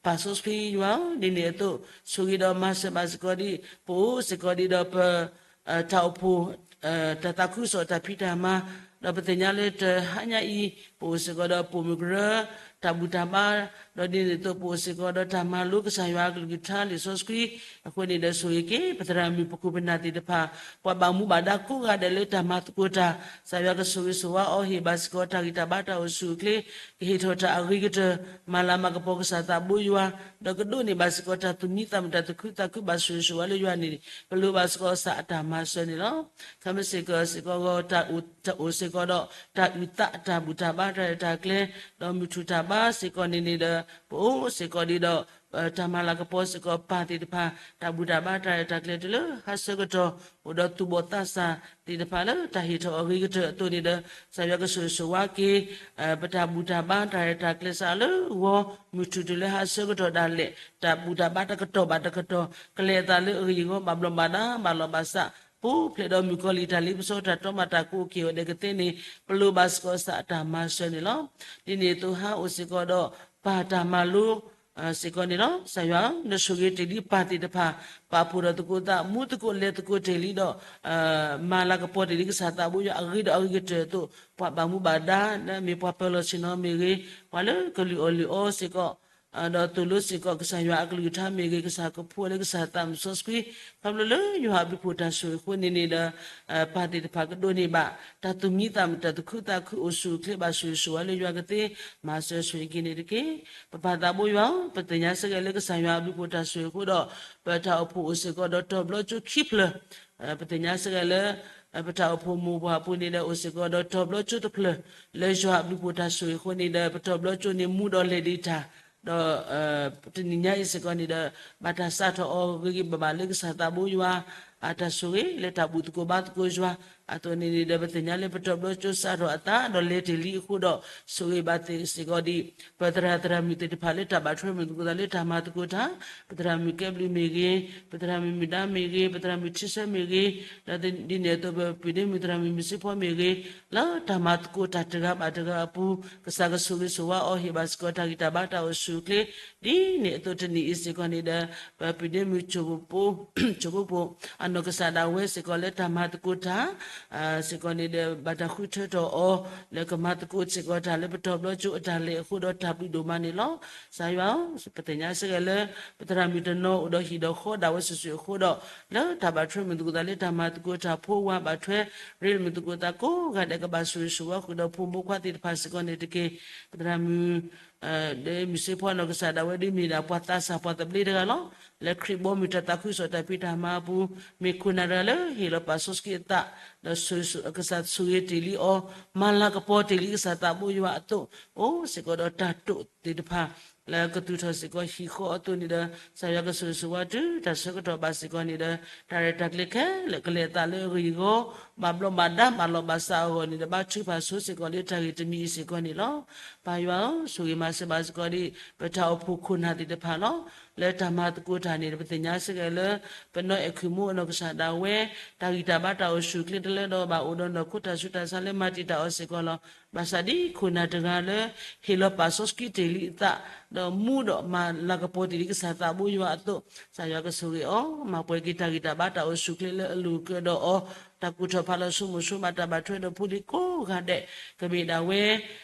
ပၢ်စီဆှံယွၤဧၢ, ဒ်န့ၣ်အသိး ဆိၣ်ဂ့ၤဒီးမၤစၢၤဘၣ်စ့ၢ်ကီးဒံး ပအိၣ်စ့ၢ်ကီးဒံးဒီးပ တၢ်အိၣ်ဖှိၣ် တၢ်သးခုကစီၣ်တၢ်ဖံးတၢ်မၤ, ဒီးပသ့ၣ်ညါလၢတဟါညါအံၤ ပအိၣ်စ့ၢ်ကီးဒီးပိာ်မုၣ်ကရၢ တၢ်ဘူၣ်တၢ်ဘါ, ဒီးဒ်န့ၣ်အသိး ပအိၣ်စ့ၢ်ကီးဒီးတၢ်မၤလိကစၢ်ယွၤအကလုၢ်ကထါလံာ်စီဆှံ, အဃိန့ၣ်ဒီးဆိၣ်ဂ့ၤက့ၤ ပသရၣ်မုၣ်ပခိၣ်ပနၢ်သ့ၣ်တဖၣ်, ပှၤဘၣ်မူဘၣ်ဒါကိးဂၤဒဲးလၢတၢ်မၤသကိးတၢ်, ကစၢ်ယွၤကဆိၣ်ဂ့ၤဆိၣ်ဝါအီၤ ဟ့ၣ်ဘၣ်စ့ၢ်ကီးတၢ်ဂံၢ်တၢ်ဘါတၢ်အိၣ်ဆူၣ်အိၣ်ချ့, ကဟ့ၣ်ထီၣ်တၢ်အဂ့ၤကတၢၢ်, မၤလၤမၤကပီၤကစၢ်သးဘိယွၤ, ဒီးကဒိးန့ၢ်ဘၣ်စ့ၢ်ကီးတၢ်သူၣ်မံသးမုာ်တၢ်သူၣ်ခုသးခုဘၣ်ဆိၣ်ဂ့ၤဆိၣ်ဝါလၢယွၤန့ၣ် ပလိၣ်ဘၣ်စ့ၢ်ကီးကစၢ်အတၢ်မၤစၢၤန့ၣ်လီၤ. ခဲမုၢ်ဆ့ၣ်ကီၢ်စ့ၢ်ကီးဂီၢ် တၢ်အိၣ်စ့ၢ်ကီးဒီး တၢ်အုၣ်သးတၢ်ဘူၣ်တၢ်ဘါတၢ်ရဲၣ်တၢ်ကျဲၤ, ဒီးမုၢ်ထူၣ်တၢ်ဘါစ့ၢ်ကီးန့ၣ်န့ၣ်ဒီး ပအိၣ်စ့ၢ်ကီးဒံးဒီး တၢ်မၤလၤကပီၤစ့ၢ်ကီးပၢ်သ့ၣ်တဖၣ်, တၢ်ဘူၣ်တၢ်ဘါတၢ်ရဲၣ်တၢ်ကျဲၤတုၤလၢဟါဆၢကတီၢ်, အိၣ်ဒီးသူၣ်ဘီၣ်သးစၢ်သ့ၣ်တဖၣ်လၢတၢ်ဟ့ၣ်ထီၣ်အဂ့ၤကတၢၢ်အသိးန့ၣ်ဒီး ကစၢ်ယွၤကဆိၣ်ဂ့ၤဆိၣ်ဝါက့ၤ ပတၢ်ဘူၣ်တၢ်ဘါတၢ်ရဲၣ်တၢ်ကျဲၤစးလၢဂီၤ, မုၢ်ထူၣ်တုၤလၢဟါဆၢကတီၢ်ဒၣ်လဲာ် တၢ်ဘူၣ်တၢ်ဘါတကတီၢ်ဘၣ်တကတီၢ် ကလဲၤအသးလၢအဂ့ၤအဂီၢ် ဘၣ်ဘျီးဘၣ်ဒါ ဘၣ်လီၤဘၣ်စး ပူၤဖျဲးဒီးမုၣ်ကီၤလံၢ်တၢ်လ့ပစီတၢ်တီမၤတၢ်ကိးက့ၤအီၤဒဲးကသ့န့ၣ် ပလိၣ်ဘၣ်စ့ၢ်ကီးကစၢ်အတၢ်မၤစၢၤန့ၣ်လီၤ. ဒ်န့ၣ်အသိးဟါအိၣ်စ့ၢ်ကီးဒီး ပၢ်တၢ်မၤလိ စ့ၢ်ကီးန့ၣ်လီၤ. ကစၢ်ယွၤဧၢ, နဆိၣ်ဂ့ၤတ့ၢ်လံပၢ်သ့ၣ်တဖၣ်, ပာ်ဖှိၣ်ဒီးသကိးသး, မူသကိးလဲၤသကိးတ့ၢ်လံဒီး မၤလၤကပီၤတ့ၢ်လံကစၢ်သးဘိယွၤအဂ့ၤဒီးအဂ့ၤကတၢၢ်အသိး, ပှၤဘၣ်မူဘၣ်ဒါ မ့ၢ်ပှၤပၢၤလီၢ်ဆ့ၣ်နီၤမ့ၢ်ဂ့ၤ, ပှၤလၢကလုၢ်အီၣ်လုၢ်အီစ့ၢ်ကီး ဒီးသိၣ်လိစ့ၢ်ကီးကစၢ်ယွၤအကလုၢ်ကထါမ့ၢ်ဂ့ၤ, ကစၢ်ကဖှူလၢကစၢ်သးစီဆှံ, ခီဖျိလၢယွၤအဘျုးဖှိၣ်တၢ်ဆိၣ်ဂ့ၤအဃိန့ၣ်န့ၣ်ဒီး ပၢ်သ့ၣ်တဖၣ်ကဒိးန့ၢ်ဘၣ် တၢ်သူၣ်မံသးမုာ် တၢ်သူၣ်ခုသးခု အိၣ်ဆူၣ်အိၣ်ချ့ ဘၣ်ဆိၣ်ဂ့ၤဆိၣ်ဝါလၢယွၤကသ့ မၤစၢၤဆိၣ်ဂ့ၤက့ၤန့ၣ်တက့ၢ်. ပပၢ်သးဘိယွၤဧၢ, ပသ့ၣ်ညါစ့ၢ်ကီးလၢကစၢ်ယွၤအဘျုးဖှိၣ်တၢ်ဆိၣ်ဂ့ၤအဃိဒီး ပတၢ်အိၣ်ဖှိၣ်အိၣ်စ့ၢ်ကီးဒီးတီၤဘျီကၠိခံဖျၢၣ်, ပသ့ၣ်ညါစ့ၢ်ကီးလၢ ပတၢ်အိၣ်ဖှိၣ်မိၢ်ပှၢ်အပူၤန့ၣ်ဒီး အိၣ်စ့ၢ်ကီးဒီးတီၤဘျီကၠိတဖျၢၣ်, လၢယွၤအဘျုးဖှိၣ်တၢ်ဆိၣ်ဂ့ၤအဃိန့ၣ်ဒီး ပတီၤဘျီကၠိန့ၣ်မူဒီးလဲၤဒံးတၢ်, ဒီး တနံၤညါအံၤစ့ၢ်ကီးန့ၣ်ဒီး ဘၣ်တၢ်စးထီၣ်အီၤဂ့ၤဂ့ၤဘၣ်ဘၣ်လၢကစၢ်သးဘိယွၤ အတၢ်ဆိၣ်ဂ့ၤလၢတၢ်ဘူၣ်သကိးဘါသကိးယွၤအသိးန့ၣ်န့ၣ်ဒီး ပသ့ၣ်ညါလၢပတီၤဘျီကၠိစးထီၣ်အသး ဒီးလဲၤတ့ၢ်လံအဃိဒီး ဆိၣ်ဂ့ၤဘၣ်သ့ၣ်စ့ၢ်ကီးဒံး ပသရၣ်သရၣ်မုၣ်သ့ၣ်တဖၣ်လၢတၢ်ဘၣ်ထွဲမုၢ်သကိးသးလၢတၢ်မၤသကိးတၢ်, ပသရၣ်မုၣ်ကဲဘျုးမ့ၢ်ဂ့ၤ, ပသရၣ်မုၣ်မုၢ်ဒါမ့ၢ်ဂ့ၤ, ပသရၣ်မုၣ်ထံဆၢမ့ၢ်ဂ့ၤ, ဒီးဒ်န့ၣ်အသိးပပုၢ်ဒ့မုၣ်သရၣ်မုၣ်မုၢ်စ့ဖီမ့ၢ်ဂ့ၤ, လၢတၢ်မၤသကိးတၢ်တဂၤဘၣ်တဂၤအပူၤ ကစၢ်ကဆိၣ်ဂ့ၤဆိၣ်ဝါအီၤ ဟ့ၣ်ဘၣ်စ့ၢ်ကီးတၢ်ဂံၢ်တၢ်ဘါတၢ်အိၣ်ဆူၣ်အိၣ်ချ့, ဒ်န့ၣ်အသိးတနံၤအံၤစ့ၢ်ကီးန့ၣ်ဒီး ပပုၢ်ဒ့မုၣ် ကိၣ်ဘိၣ် အနီၢ်ကစၢ်ဒၣ်ဝဲစ့ၢ်ကီးလၢတၢ်မၤသကိးတၢ် စ့ၢ်ကီးန့ၣ်ဒီး ဘၣ်တၢ်ဃုထၢထီၣ်အီၤ လၢကမၤသကိးစ့ၢ်ကီးတၢ်လၢပတီၤဘျီကၠိအတၢ်လဲၤအဃိဒီးတၢ်ဘျုးဒိၣ်မးန့ၣ်လီၤ. ကစၢ်ယွၤဧၢ, ပသ့ၣ်ညါစ့ၢ်ကီးလၢ ပသရၣ်မုၣ်တနီၤအိၣ်ဒီးဟံၣ်ဒီးဃီဒၣ်ဝဲစုာ်စုာ်အဃိဒီး လၢတၢ်ဘၣ်ထွဲမုၢ်သကိးသးလၢတၢ်မၤသကိးတၢ် ဖိဝၤဘၣ်ထွဲ ရ့လိာ်မုၢ်သကိးသးကိးဂၤဒဲးကဘၣ်ဆိၣ်ဂ့ၤဆိၣ်ဝါဃုာ်ဒီးဖိမုၣ်ဖိခွါသ့ၣ်တဖၣ်စ့ၢ်ကီးန့ၣ်တက့ၢ်. ပသရၣ်မုၣ် ဒီးမုၢ်စ့ဖီနီၢ်ကစၢ်ဒၣ်ဝဲဒ်မ့ၢ်ဒၣ်ပှၤသးစၢ်ပှၤသဘျ့တဂၤလီၤ. လၢခရံာ်ဘီမုၢ်တၢ်သးခုကစီၣ်တၢ်ဖံးတၢ်မၤအပူၤ မ့ၢ်ခိၣ်နၢ်တဂၤလၢဟ့ၣ်လီၤပာ်စီဆှံအသး ဒီးကစၢ်ဆိၣ်ဂ့ၤတ့ၢ်လံအီၤ မၤလၤကပီၤတ့ၢ်လံကစၢ်သးဘိယွၤအသိး အိၣ်စ့ၢ်ကီးဒီးတၢ်တိာ်သ့ၣ်တဖၣ် လၢကသူၣ်ထီၣ်စ့ၢ်ကီးဟံၣ်ဃီအသိးန့ၣ်ဒီး ကစၢ်ယွၤကဆိၣ်ဂ့ၤဆိၣ်ဝါတုၤတၢ်ဆၢကတီၢ်ဘၣ်စ့ၢ်ကီးန့ၣ်ဒီး တၢ်ရဲၣ်တၢ်ကျဲၤခဲလၢာ်ကလဲၤအသးလၢအဂ့ၢ်အဂီၢ် ဘၣ်ဘျီးဘၣ်ဒါဘၣ်လီၢ်ဘၣ်စးအဂီၢ်န့ၣ်ဒီး ဘါထုကဖၣ်ဆိစ့ၢ်ကီးလၢတၢ်ဂ့ၢ်တမံၤအံၤစ့ၢ်ကီးန့ၣ်လီၤ. ပၢ်ယွၤဧၢ, ဆိၣ်ဂ့ၤမၤစၢၤဘၣ်စ့ၢ်ကီးဒံး ပတၢ်အိၣ်ဖှိၣ်ခိၣ်နၢ်သ့ၣ်တဖၣ်လီၤ. လၢတၢ်မၤသကိးတၢ်န့ၣ်ဒီး ပသ့ၣ်ညါစ့ၢ်ကီးလၢ ပနီၢ်အဲၣ်ခိၣ်မူအနီၢ်ကစၢ်ဒၣ်ဝဲ တၢ်ဂံၢ်တၢ်ဘါတၢ်အိၣ်ဆူၣ်အိၣ်ချ့တလၢဒီးဘၣ်အိၣ်ဒီးနီၢ်ခိတၢ်ဆူးတၢ်ဆါလၢမၤတံာ်တာ်အီၤစ့ၢ်ကီးလီၤ. ဘၣ်ဆၣ်ဒ်ခိၣ်နၢ်တဂၤလၢ ဟ့ၣ်လီၤပာ်စီဆှံတ့ၢ်လံအသး ဒီးမူဒီးမၤလၤကပီၤတ့ၢ်လံကစၢ်သးဘိယွၤအသိး ကစၢ်ယွၤကဆိၣ်ဂ့ၤအီၤ မၤပှဲၤက့ၤတၢ်ဂံၢ်တၢ်ဘါတၢ်အိၣ်ဆူၣ်အိၣ်ချ့လၢအလိၤကဒီးအီၤ တၢ်ကူၣ်ထီၣ်ဖးလီၤဆိမိၣ်ဆိမး တၢ်ဘၣ်ထွဲဒီးဖိလံၤကိးဂၤဒဲး ကမ့ၢ်ဒၣ်ဝဲ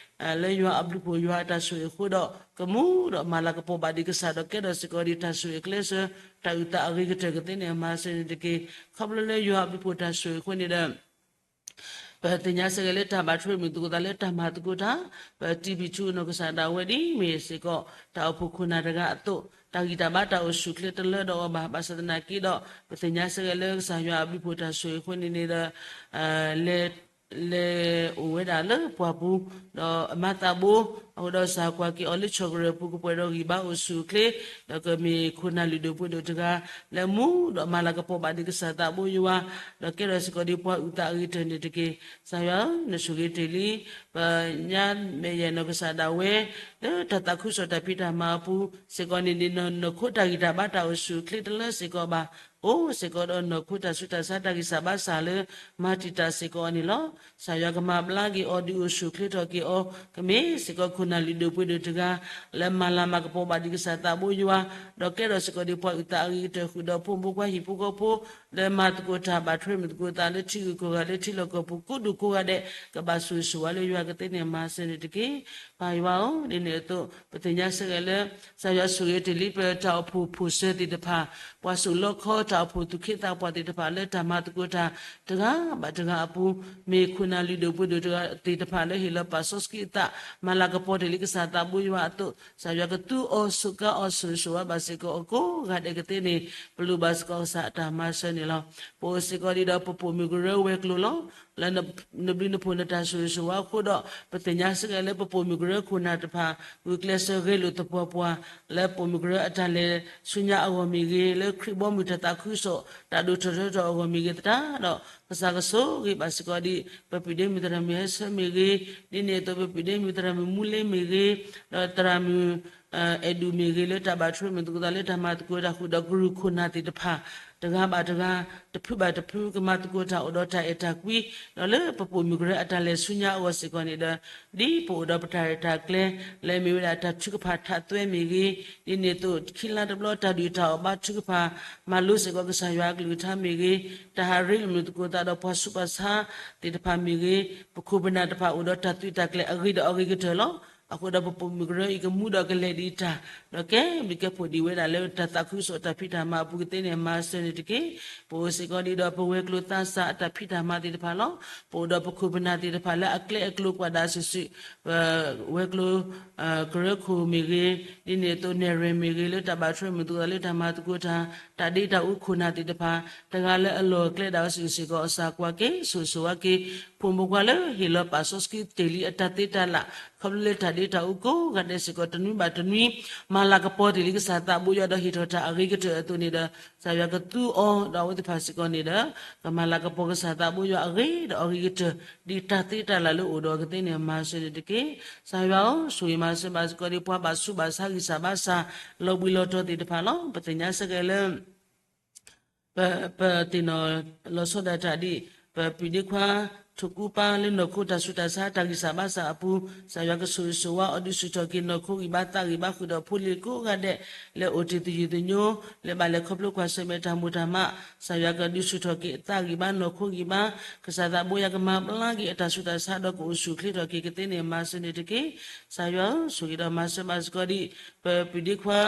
လၢယွၤအဘျုးဖှိၣ်ယွၤအတၢ်ဆိၣ်ဂ့ၤအဃိဒီး ကမူဒီးမၤလၤကပီၤဘၣ်ဒံးကစၢ်ဒီးကဲထီၣ်စ့ၢ်ကီးဒံးတၢ်ဆိၣ်ဂ့ၤအကျဲစၢၤ တၢ်အုၣ်သးအဂ့ၤကတၢၢ်ကသ့န့ၣ်မၤစၢၤန့ၣ်တက့ၢ်. ခီဖျိလၢယွၤအဘျုးဖှိၣ်တၢ်ဆိၣ်ဂ့ၤအဃိန့ၣ်ဒီး ပသ့ၣ်ညါစ့ၢ်ကီးလၢတၢ်ဘၣ်ထွဲမုၢ်သကိးသးလၢတၢ်မၤသကိးတၢ် ပတံဘံၣ်ထူအနီၢ်ကစၢ်ဒၣ်ဝဲဒ်မ့ၢ်စ့ၢ်ကီး တၢ်အိၣ်ဖှိၣ်ခိၣ်နၢ်တဂၤအသိး တၢ်ဂံၢ်တၢ်ဘါတၢ်အိၣ်ဆူၣ်အိၣ်ချ့တလၢဒီးအီၤဘၣ်. ဘၣ်ဆၣ်သနာ်က့ဒီး ပသ့ၣ်ညါစ့ၢ်ကီးလၢကစၢ်ယွၤအဘျုးဖှိၣ်တၢ်ဆိၣ်ဂ့ၤအဃိန့ၣ်န့ၣ်ဒီး လဲၤ လဲၤအိၣ်ဝဲဒၣ်လၢပှၢ်ပူၤ ဒီးအမါသးဘိ အဃိဒီးစၢ်ကွၢ်က့ၤအီၤလၢဆီၣ်ကရၢၢ်ပူၤ ကပှဲၤဒီးဂံၢ်ဘါအိၣ်ဆူၣ်အိၣ်ချ့ ဒီးကမ့ၢ်ခိၣ်နၢ်လုၢ်ဒိၣ်ပှ့ၤဒိၣ်တဂၤ လၢမူဒီးမၤလၤကပီၤဘၣ်ဒံးကစၢ်သးဘိယွၤ ဒီးကဲထီၣ်စ့ၢ်ကီးဒံးပှၤအုၣ်သးအဂ့ၤကတၢၢ်န့ၣ်တက့ၢ်. ကစၢ်ယွၤဧၢ, နဆိၣ်ဂ့ၤတ့ၢ်လံ ပညါမဲာ်ယဲၢ်နီၢ်ကစၢ်ဒၣ်ဝဲ လၢတၢ်သးခုကစီၣ်တၢ်ဖံးတၢ်မၤအပူၤ စ့ၢ်ကီးန့ၣ်န့ၣ် နီၢ်ခိတၢ်ဂံၢ်တၢ်ဘါတၢ်အိၣ်ဆူၣ်အိၣ်ချ့တလၢစ့ၢ်ကီးဘၣ်. အိၣ်စ့ၢ်ကီးဒီးနီၢ်ခိတၢ်ဆူးတၢ်ဆါတၢ်ဂံၢ်စၢ်ဘါစၢ်လၢ မၤတံာ်တာ်စ့ၢ်ကီးအီၤန့ၣ်လီၤ. ကစၢ်ယွၤကမၤဘျါက့ၤအီၤဒုးအိၣ်ဆူၣ်အိၣ်ချ့ထီၣ်က့ၤအီၤ ကမ့ၢ်စ့ၢ်ကီးခိၣ်နၢ်လုၢ်ဒိၣ်ပှ့ၤဒိၣ်တဂၤ လၢမၤလၤမၤကပီၤဘၣ်ဒံးကစၢ်သးဘိယွၤ ဒီးကဲထီၣ်စ့ၢ်ကီးဒံးပှၤအုၣ်သးအဂ့ၤကတၢၢ်ဃုာ်ဒီးဖိမုၣ်ဖိခွါဟံၣ်ဖိဃီဖိ လၢမၤသကိးတၢ်ဘၣ်ထွဲမုၢ်သကိးသးလၢထံဂုၤကီၢ်ဂၤလၢထံလီၢ်ကီၢ်ပူၤကိးဒူၣ်ကိးဂၤဒဲး ကဘၣ်ဆိၣ်ဂ့ၤဆိၣ်ဝါလၢယွၤကသ့န့ၣ်မၤစၢၤန့ၣ်တက့ၢ်. ပၢ်ယွၤဧၢ, ဒ်န့ၣ်အသိး ပသ့ၣ်ညါစ့ၢ်ကီးလၢ ကစၢ်ယွၤဆိၣ်ဂ့ၤတ့ၢ်လံပတၢ်အိၣ်ဖှိၣ်ဖိၣ်စၢၤသ့ၣ်တဖၣ်, ပှၤစိာ်လီခီတၢ်အိၣ်ဖှိၣ်သူၣ်က့သးပှၢ်သ့ၣ်တဖၣ်လၢတၢ်မၤသကိးတၢ်တဂၤဘၣ်တဂၤအပူၤ, မ့ၢ်ခိၣ်နၢ်လုၢ်ဒိၣ်ပှ့ၤဒိၣ်တဂၤသ့ၣ်တဖၣ်လၢဟ့ၣ်လီၤပာ်စီဆှံအသး မၤလၤကပီၤတ့ၢ်လံကစၢ်သးဘိယွၤအသိး, ကစၢ်ယွၤကသူအီၤစူးကါအီၤဆိၣ်ဂ့ၤဆိၣ်ဝါဘၣ်စ့ၢ်ကီးအီၤကိးဂၤဒဲးကသ့န့ၣ် ပလိၣ်ဘၣ်စ့ၢ်ကီးကစၢ်အတၢ်မၤစၢၤန့ၣ်လီၤ. ပအိၣ်စ့ၢ်ကီးဒံးဒီးပပိာ်မုၣ်ကရၢဝဲၤကျိၤလီၤ. လၢနဘျုးနဖှိၣ်နတၢ်ဆိၣ်ဂ့ၤဆိၣ်ဝါအဃိဒီး ပသ့ၣ်ညါစ့ၢ်ကီးလၢပပိာ်မုၣ်ကရၢခိၣ်နၢ်တဖၣ် ဂုာ်ကျဲးစၢးဂဲၤလိာ်သပှၢ်ပှၢ် လၢပိာ်မုၣ်ကရၢအတၢ်လဲၤဆူညါအဂီၢ်မ့ၢ်ဂ့ၤ, လၢခရံာ်ဘီမုၢ်တၢ်သးခုကစီၣ် တၢ်ဒိၣ်ထီၣ်ထီထီၣ်အဂီၢ်မ့ၢ်ဂ့ၤသတးဒီး ကစၢ်ကဆိၣ်ဂ့ၤဘၣ်စ့ၢ်ကီးဒံး ပပုၢ်ဒ့မုၣ်သရၣ်မုၣ်ဟဲဆၢမ့ၢ်ဂ့ၤ, ဒ်န့ၣ်အသိးပပုၢ်ဒ့မုၣ်သရၣ်မုၣ်မူလ့မ့ၢ်ဂ့ၤ, ဒီးသရၣ်မုၣ် အဲၣ်ဒူၣ်မ့ၢ်ဂ့ၤ လၢတၢ်ဘၣ်ထွဲမုၢ်သကိးသးလၢတၢ်မၤသကိးတၢ်ဃုာ်ဒီးကရူၢ်ခိၣ်နၢ်သ့ၣ်တဖၣ် တဂၤဘၣ်တဂၤ တဖုဘၣ်တဖု ကမၤသကိးတၢ်အိၣ်ဒီးတၢ်အဲၣ်တၢ်ကွံ, ဒီးလၢပပိာ်မုၣ်ကရၢအတၢ်လဲၤဆူညါအဂီၢ်စ့ၢ်ကီးန့ၣ်ဒီး ဒ်ပအိၣ်ဒီးပတၢ်ရဲၣ်တၢ်ကျဲၤ လၢအမ့ၢ်ဝဲဒၣ်တၢ်ထုကဖၣ်ထးသွဲမ့ၢ်ဂ့ၤ, ဒ်န့ၣ်အသိး ခံလါတဘျီတၢ်ဒုၣ်တၢ်အီၣ်ဘါထုကဖၣ် မၤလိစ့ၢ်ကီးကစၢ်ယွၤအကလုၢ်ကထါမ့ၢ်ဂ့ၤ, တၢ်ဟးရ့လိာ်မုာ်သကိးသးဒီးပှၤဆူးပှၤဆါသ့ၣ်တဖၣ်မ့ၢ်ဂ့ၤ, ပခိၣ်ပနၢ်တဖၣ်အိၣ်ဒီးတၢ်သုးတၢ်ကျဲၤအဂ့ၤဒီးအဂ့ၤကတၢၢ်လီၤ. အဃိဒီးပပိာ်မုၣ်ကရၢအံၤကမူဒီးကလဲၤဒံးတၢ် ဒီးကဲဘျုးကဲဖှိၣ်ဒံးဝဲဒၣ်လၢတၢ်သးခုကစီၣ်တၢ်ဖံးတၢ်မၤအပူၤကသ့န့ၣ် မၤစၢၤန့ၣ်တက့ၢ်. ပအိၣ်စ့ၢ်ကီးဒံးဒီးပဝဲၤကျိၤသးစၢ်အတၢ်ဖံးတၢ်မၤသ့ၣ်တဖၣ်လီၤ. ပအိၣ်ဒီးပခိၣ်ပနၢ်သ့ၣ်တဖၣ်လၢအကျဲအကျိၤကွၢ်ဒၣ်စုာ်စုာ်, ဝဲၤကျိၤ ကရၢခိၣ်မ့ၢ်ဂ့ၤ, ဒ်န့ၣ်အသိးနဲၣ်ရွဲၣ်မ့ၢ်ဂ့ၤ လၢတၢ်ဘၣ်ထွဲမုာ်သကိးသးလၢတၢ်မၤသကိးတၢ် တၢ်ဒ့တၢ်အူခိၣ်နၢ်သ့ၣ်တဖၣ် တဂၤလၢအလီၢ်အကျဲဒၣ်ဝဲစုာ်စုာ်စ့ၢ်ကီး အစၢ်ကွၢ်က့ၤ ဆိၣ်ဂ့ၤဆိၣ်ဝါက့ၤ ဖိမုၣ်ဖိခွါလၢဟ့ၣ်လီၤပာ်စီဆှံတ့ၢ်လံအတၢ်သ့တၢ်လၢ် ခီဖျိလၢတၢ်ဒ့တၢ်အူကိးဂၤဒဲးစ့ၢ်ကီး တနွံဘၣ်တနွံ မၤလၤကပီၤတ့ၢ်လံကစၢ်သးဘိယွၤဒီးဟ့ၣ်ထီၣ်တၢ်အဂ့ၤကတၢၢ်အသိးန့ၣ်ဒီး ကစၢ်ယွၤကသူအီၤ ဒီးအဝဲသ့ၣ်တဖၣ်စ့ၢ်ကီးန့ၣ်ဒီး ကမၤလၤကပီၤကစၢ်သးဘိယွၤအဂ့ၤဒီးအဂ့ၤကတၢၢ် ဒ်တၢ်သ့တၢ်လၢ်လၢအိၣ်ဒီးအကသ့န့ၣ် မၤစၢၤန့ၣ်တက့ၢ်. ကစၢ်ယွၤဧၢ, ဆိၣ်ဂ့ၤမၤစၢၤဘၣ်စ့ၢ်ကီးဒ် ပှၤဘၣ်ဆူးဘၣ်ဆါဂံၢ်စၢ်ဘါစၢ် လီၤဘှံးလီၤတီၤသ့ၣ်တဖၣ်လီၤ. ပသ့ၣ်ညါစ့ၢ်ကီးလၢ ပ ပသ့ၣ်နီၣ်လီၤဆီဒၣ်တၢ်ဒ် ပပုၢ်ဒ့ခွါ ထိၣ်ကူပၢ်လၢနီၢ်ခိတၢ်ဆူးတၢ်ဆါတၢ်ဂံၢ်စၢ်ဘါစၢ်အပူၤ, ကစၢ်ယွၤကဆိၣ်ဂ့ၤဆိၣ်ဝါအီၤ ဒုးဆူၣ်ထီၣ်က့ၤနီၢ်ခိဂံၢ်ဘါသးဂံၢ်ဘါဃုာ်ဒီးဖိလံၤကိးဂၤဒဲး လၢအိၣ်တ့ၢ်သယုၢ်သညိ လၢဘၣ်လဲၤခီဖျိကွၢ်ဆၢၣ်မဲာ်တၢ်မိၢ်တၢ်မး, ကစၢ်ယွၤကဒုးဆူၣ်ထီၣ်က့ၤအသးဂံၢ်ဘါနီၢ်ခိဂံၢ်ဘါ, ကစၢ်သးဘိယွၤကမၤဘျါက့ၤအတၢ်ဆူးတၢ်ဆါဒီးကအိၣ်ဆူၣ်အိၣ်ချ့ထီၣ်က့ၤကသ့န့ၣ် မၤစၢၤန့ၣ်တက့ၢ်. ကစၢ်ယွၤဧၢ, ဆိၣ်ဂ့ၤဒီးမၤစၢၤဘၣ်စ့ၢ်ကီးဒ် ပပုၢ်ဒ့ခွါ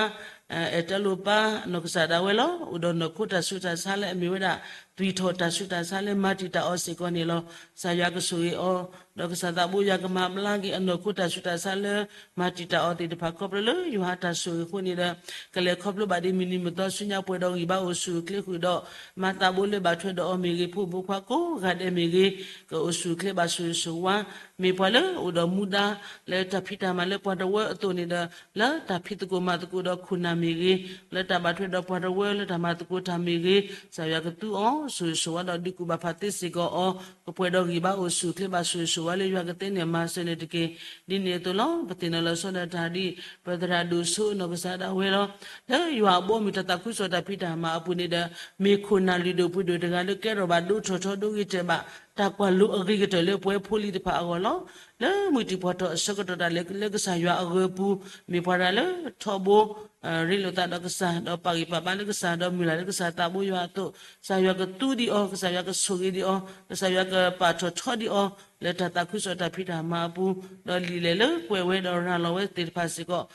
အဲၣ်တၢ်လိာ်ပၢ် နီၢ်ကစၢ်ဒၣ်ဝဲလီၤ. အိၣ်ဒီးနီၢ်ခိတၢ်ဆူးတၢ်ဆါလၢအမ့ၢ်ဝဲဒၣ် သွံၣ်ထီၣ်တၢ်ဆူးတၢ်ဆါလၢမၤတံာ်တာ်အီၤစ့ၢ်ကီးန့ၣ်လီၤ. ကစၢ်ယွၤကဆိၣ်ဂ့ၤအီၤ, ဒီးကစၢ်သးဘိယွၤကမၤဘျါက့ၤအနီၢ်ခိတၢ်ဆူးတၢ်ဆါလၢ မၤတံာ်တာ်အီၤသ့ၣ်တဖၣ် ခီဖျိလၢယွၤအတၢ်ဆိၣ်ဂ့ၤအဃိန့ၣ်ဒီး ကလဲၤခီဖျိဘၣ်ဒ်မုၢ်နံၤမုၢ်သီဆူညါပှဲၤဒီးဂံၢ်ဘါအိၣ်ဆူၣ်အိၣ်ချ့ဃုာ်ဒီး မၤသးဘိလၢဘၣ်ထွဲဒီးအီၤမ့ၢ်ဂ့ၤ ဖိမုၣ်ဖိခွါကိးဂၤဒဲးမ့ၢ်ဂ့ၤ ကအိၣ်ဆူၣ်အိၣ်ချ့ဘၣ်ဆိၣ်ဂ့ၤဆိၣ်ဝါ မ့ၢ်ပှၤလၢအိၣ်ဒီးမူဒါ လၢတၢ်ဖံးတၢ်မၤလၢပှၤတဝၢအသိးန့ၣ်ဒီး လၢတၢ်ဖံးသကိးမၤသကိးဒီးခိၣ်နၢ်မ့ၢ်ဂ့ၤ, လၢတၢ်ဘၣ်ထွဲဒီးပှၤတဝၢလၢတၢ်မၤသကိးတၢ်မ့ၢ်ဂ့ၤ, ကစၢ်ယွၤကသူအီၤ ဆိၣ်ဂ့ၤဆိၣ်ဝါဒီးဒုးကူၣ်ဘၣ်ဖးသ့စ့ၢ်ကီးအီၤ ကပှဲၤဒီးဂံၢ်ဘါအိၣ်ဆူၣ်အိၣ်ချ့ဘၣ်ဆိၣ်ဂ့ၤဆိၣ်ဝါလၢယွၤကသ့န့ၣ် မၤစၢၤန့ၣ်တက့ၢ်. ဒ်န့ၣ်အသိးလီၤ. ပသ့ၣ်နီၣ်လီၤဆီဒၣ်တၢ်ဒ် ပသရၣ်ဒိၣ်စိနီၢ်ကစၢ်ဒၣ်ဝဲလီၤ. လၢယွၤအဘီအမုၢ်တၢ်သးခုကစီၣ်တၢ်ဖံးတၢ်မၤအပူၤန့ၣ်ဒီး မ့ၢ်ခိၣ်နၢ်လုၢ်ဒိၣ်ပှ့ၤဒိၣ်တဂၤလၢကဲထီၣ်ဘၣ်ဒိထီၣ်ထီဒိဂ့ၤတဲာ်ဘၣ် တၢ်ကွၢ်လိအဂ့ၤကတၢၢ်လၢပဝဲဖိလံၤတဖၣ်အဂီၢ်လီၤ. လၢမုၢ်တံၢ်ဖးထီၣ်အဆၢကတီၢ်ဒၣ်လဲာ်လၢကစၢ်ယွၤအဂၢၤအပူၤ မ့ၢ်ပှၤတဂၤလၢထီဘိ ရ့လိာ်သးဒီးကစၢ် ဒီးပာ်ဂံၢ်ပာ်ဘါလၢကစၢ် ဒီးမုၢ်လၢ်လၢကစၢ်သးဘိယွၤအသိး, ကစၢ်ယွၤကသူဒံးအီၤ, ကစၢ်ယွၤကဆိၣ်ဂ့ၤဒံးအီၤ, ကစၢ်ယွၤကပာ်ထီၣ်ထီဒံးအီၤ လၢတၢ်သးခုကစီၣ်တၢ်ဖံးတၢ်မၤအပူၤ, ဒီးလံာ်လဲၢ်လၢကွဲးဝဲဒီးရၤလီၤဝဲသ့ၣ်တဖၣ်စ့ၢ်ကီး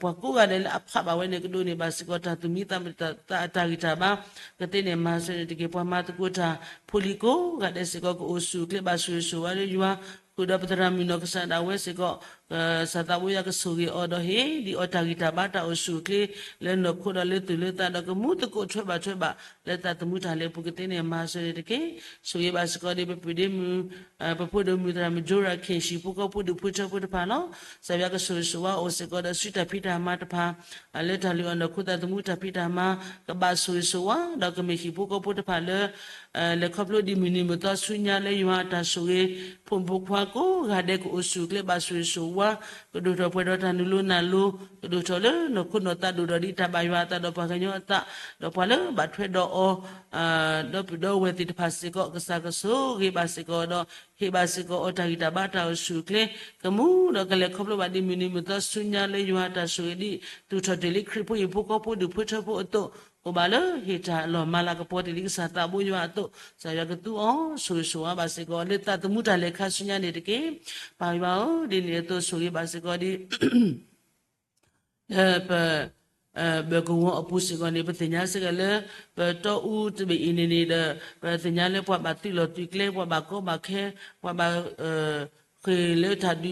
ပှၤကိးဂၤဒဲးလၢအဖးဘၣ်ဝဲန့ၣ် ကဒိးန့ၢ်ဘၣ်စ့ၢ်ကီး တၢ်သူၣ်မံသးမုာ်သးအတၢ်ဂံၢ်တၢ်ဘါ ကသ့န့ၣ်မၤစၢၤန့ၣ်တက့ၢ်. ပှၤမၤသကိးတၢ် ဖိလံၤကိးဂၤဒဲးစ့ၢ်ကီး ကအိၣ်ဆူၣ်အိၣ်ချ့ဘၣ်ဆိၣ်ဂ့ၤဆိၣ်ဝါလၢယွၤ ဃုာ်ဒီးပသရၣ်မုၣ်နီၢ်ကစၢ်ဒၣ်ဝဲစ့ၢ်ကီး ကစၢ်သးဘိယွၤကဆိၣ်ဂ့ၤအီၤဒီး ဟ့ၣ်ဒံးအီၤတၢ်ဂံၢ်တၢ်ဘါတၢ်အိၣ်ဆူၣ်အိၣ်ချ့ လၢနီၢ်ခိဒီးလၢသူၣ်လၢသးဒီး ကမူသကိးထွဲဘၣ်ထွဲဘၣ် လၢသးသမူတၢ်လဲၤပူၤကသ့န့ၣ် မၤစၢၤန့ၣ်တက့ၢ်. ဆိၣ်ဂ့ၤဘၣ်စ့ၢ်ကီးဒ်ပပုၢ်ဒ့မုၣ် ပဖိဒိၣ်မုၣ်သရၣ်မုၣ် Joram King ဟံၣ်ဖိဃီဖိဒူၣ်ဖိထၢဖိတဖၣ်လီၤ. ကစၢ်ယွၤကဆိၣ်ဂ့ၤဆိၣ်ဝါအိၣ်စ့ၢ်ကီးဒီးစုတၢ်ဖံးတၢ်မၤတဖၣ် လၢတၢ်လုၢ်အီၣ်နီၢ်ခိသးသမူတၢ်ဖံးတၢ်မၤ ကဘၣ်ဆိၣ်ဂ့ၤဆိၣ်ဝါ ဒီးကမ့ၢ်ဟံၣ်ဖိဃီဖိတဖၣ်လၢ လဲၤခီဖျိဒ်မုၢ်နံၤမုၢ်သီဆူညါလၢယွၤအတၢ်ဆိၣ်ဂ့ၤ ဖိမုၣ်ဖိခွါကိးဂၤဒဲးကအိၣ်ဆူၣ်အိၣ်ချ့ဘၣ်ဆိၣ်ဂ့ၤဆိၣ်ဝါ ကဒိၣ်ထီၣ်ပှဲၤဒီးတၢ်နုာ်လီၤနၢ်လီၤ ကဒိၣ်ထီၣ်လၢနီၢ်ခိနီၢ်သးဒိၣ်ထီၣ်ဒ်တၢ်ဘၣ်ယွၤအသးဒီးပှၤကညီအသး ဒီးပှၤလၢဘၣ်ထွဲဒီးအီၤ ဒီပုၢ်ဒီဝဲၢ်သ့ၣ်တဖၣ်စ့ၢ်ကီး ကစၢ်ကဆိၣ်ဂ့ၤဘၣ်စ့ၢ်ကီးဒီး ဟ့ၣ်ဘၣ်စ့ၢ်ကီးအီၤတၢ်ဂံၢ်တၢ်ဘါတၢ်အိၣ်ဆူၣ်အိၣ်ချ့ ကမူဒီးကလဲၤခီဖျိဘၣ်ဒ်မုၢ်နံၤမုၢ်သီဆူညါလၢယွၤအတၢ်ဆိၣ်ဂ့ၤဒ် သူၣ်ထီၣ်တ့ၢ်လံခရံာ်ဖိဟံၣ်ဖိဃီဖိဒူၣ်ဖိထၢဖိအသိး အိၣ်ဘၣ်လၢဟ့ၣ်တၢ်လီၤမၤလၤကပီၤတ့ၢ်လံကစၢ်သးဘိယွၤအသိး ကစၢ်ယွၤကသူအီၤ ဆိၣ်ဂ့ၤဆိၣ်ဝါဘၣ်စ့ၢ်ကီး လၢသးသမူတၢ်လဲၤခါဆူညါန့ၣ်တက့ၢ်. ပၢ်ယွၤဧၢ, ဒ်န့ၣ်အသိးဆိၣ်ဂ့ၤဘၣ်စ့ၢ်ကီးဒ် လၢပ ဘၢၣ်ကဝီၤအပူၤစ့ၢ်ကီးန့ၣ် ပသ့ၣ်ညါစ့ၢ်ကီးလၢ ပတီအူတဘ့ၣ်အံၤန့ၣ်န့ၣ်ဒီး ပသ့ၣ်ညါလၢပှၤဘၣ်သုးလီၢ်သုးကျဲ ပှၤဘၣ်ကီဘၣ်ခဲ ပှၤဘၣ် ဃ့ၢ်လၢတၢ်ဒုးပျီ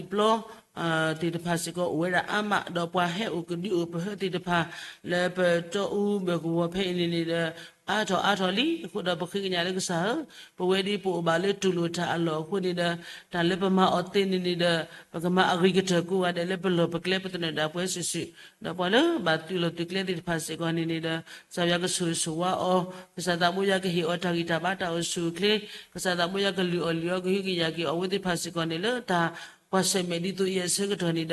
သ့ၣ်တဖၣ်စ့ၢ်ကီးအိၣ်ဝဲဒၣ်အါမး ဒီးပှၤဟဲအိၣ်ကဒုအိၣ်ပဟၢသ့ၣ်တဖၣ် လၢပတီအူဘၢၣ်ကဝီၤဖဲအံၤန့ၣ်န့ၣ်ဒီး အါထီၣ်အါထီၣ်လံ. အဃိဒီးပဃ့ကညးလၢကစၢ်ဧၢ, ပဝဲဒ်ပအိၣ်ဘၣ်လၢတူၢ်လိာ်တၢ်အလီၢ်အဃိန့ၣ်ဒီး တၢ်လၢပမၤအီၤသ့န့ၣ်န့ၣ်ဒီး ပကမၤအဂ့ၤကတၢၢ်ကိးဂၤဒဲးလၢပလီၢ်ပကျဲ ပသနၢၣ်ဒၣ်ပှဲၤစုာ်စုာ်, ဒီးပှၤလၢဘၣ်သုးလီၢ်သုးကျဲသ့ၣ်တဖၣ်စ့ၢ်ကီးန့ၣ်န့ၣ်ဒီး ကစၢ်ယွၤကဆိၣ်ဂ့ၤဆိၣ်ဝါအီၤ, ကစၢ်သးဘိယွၤကဟ့ၣ်အီၤတၢ်ဂံၢ်တၢ်ဘါတၢ်အိၣ်ဆူၣ်အိၣ်ချ့, ကစၢ်သးဘိယွၤကလုၢ်အီၣ်လုၢ်အီ ကဟုကယာ်က့ၤအီၤဝဲသ့ၣ်တဖၣ်စ့ၢ်ကီးန့ၣ်လၢတၢ် ကွၢ်ဆၢၣ်မဲာ်ဒ်သိးအံၤအဆၢကတီၢ်န့ၣ်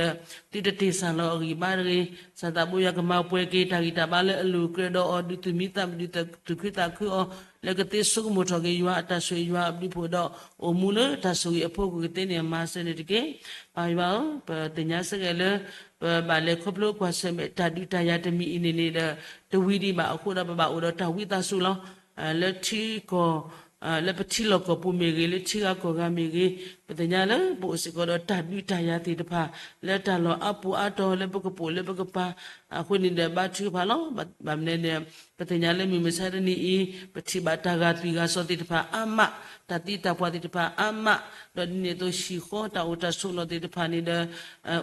ဒီး သုတတ့ၢ်စၢ်လီၤအဂံၢ်ဘါတဂ့ၤ, ကစၢ်သးဘိယွၤကမၤပှဲၤက့ၤတၢ်ဂံၢ်တၢ်ဘါလၢအလိၤကြၢးဒီးအီၤ ဒုးသူၣ်မံသးမုာ် ဒုးသူၣ်ခုသးခုအီၤ လၢကသ့ဆိကမိၣ်ထီၣ်က့ၤယွၤအတၢ်ဆိၣ်ဂ့ၤယွၤအဘျုးဖှိၣ်ဒီး အိၣ်မူလၢတၢ်ဆိၣ်ဂ့ၤအဖီခိၣ်ကသ့န့ၣ် မၤစၢၤန့ၣ်တက့ၢ်. ပၢ်ယွၤဧၢ, ပသ့ၣ်ညါစ့ၢ်ကီးလၢ ပဘၣ်လဲၤခီဖျိကွၢ်ဆၢၣ်မဲာ်တၢ်ဒုးတၢ်ယၤတမံၤအံၤန့ၣ်န့ၣ်ဒီး တဝံၤဒံးဘၣ်အဃိဒီး ပဘၣ်အိၣ်ဒီးတၢ်ဝံသးစူၤလီၤ. လၢထံကီၢ် လၢပထံလီၢ်ကီၢ်ပူၤမ့ၢ်ဂ့ၤ, လၢထံဂၤကီၢ်ဂၤမ့ၢ်ဂ့ၤ, ပသ့ၣ်ညါလၢပအိၣ်စ့ၢ်ကီးဒီးတၢ်ဒုးတၢ်ယၤသ့ၣ်တဖၣ် လၢတၢ်လီၢ်အါပူၤအါတီၤ လၢပကပိာ်လၢပကပၤ အဃိန့ၣ်ဒီး ဘါထုကဖၣ်လီၤ. ဘၣ်မနုၤန့ၣ် ပသ့ၣ်ညါလၢမုၢ်မဆါတနံၤအံၤ ပထံၣ်ဘၣ်တၢ်ဂာ်သွံၣ်ဂာ်စီၣ်သ့ၣ်တဖၣ်အါမး, တၢ်သံတၢ်ပှၢ်သ့ၣ်တဖၣ်အါမး, ဒီးဒ်န့ၣ်အသိးဟံၣ်ဃီတၢ်အိၣ်တၢ်ဆိးလီၢ်သ့ၣ်တဖၣ်န့ၣ်ဒီး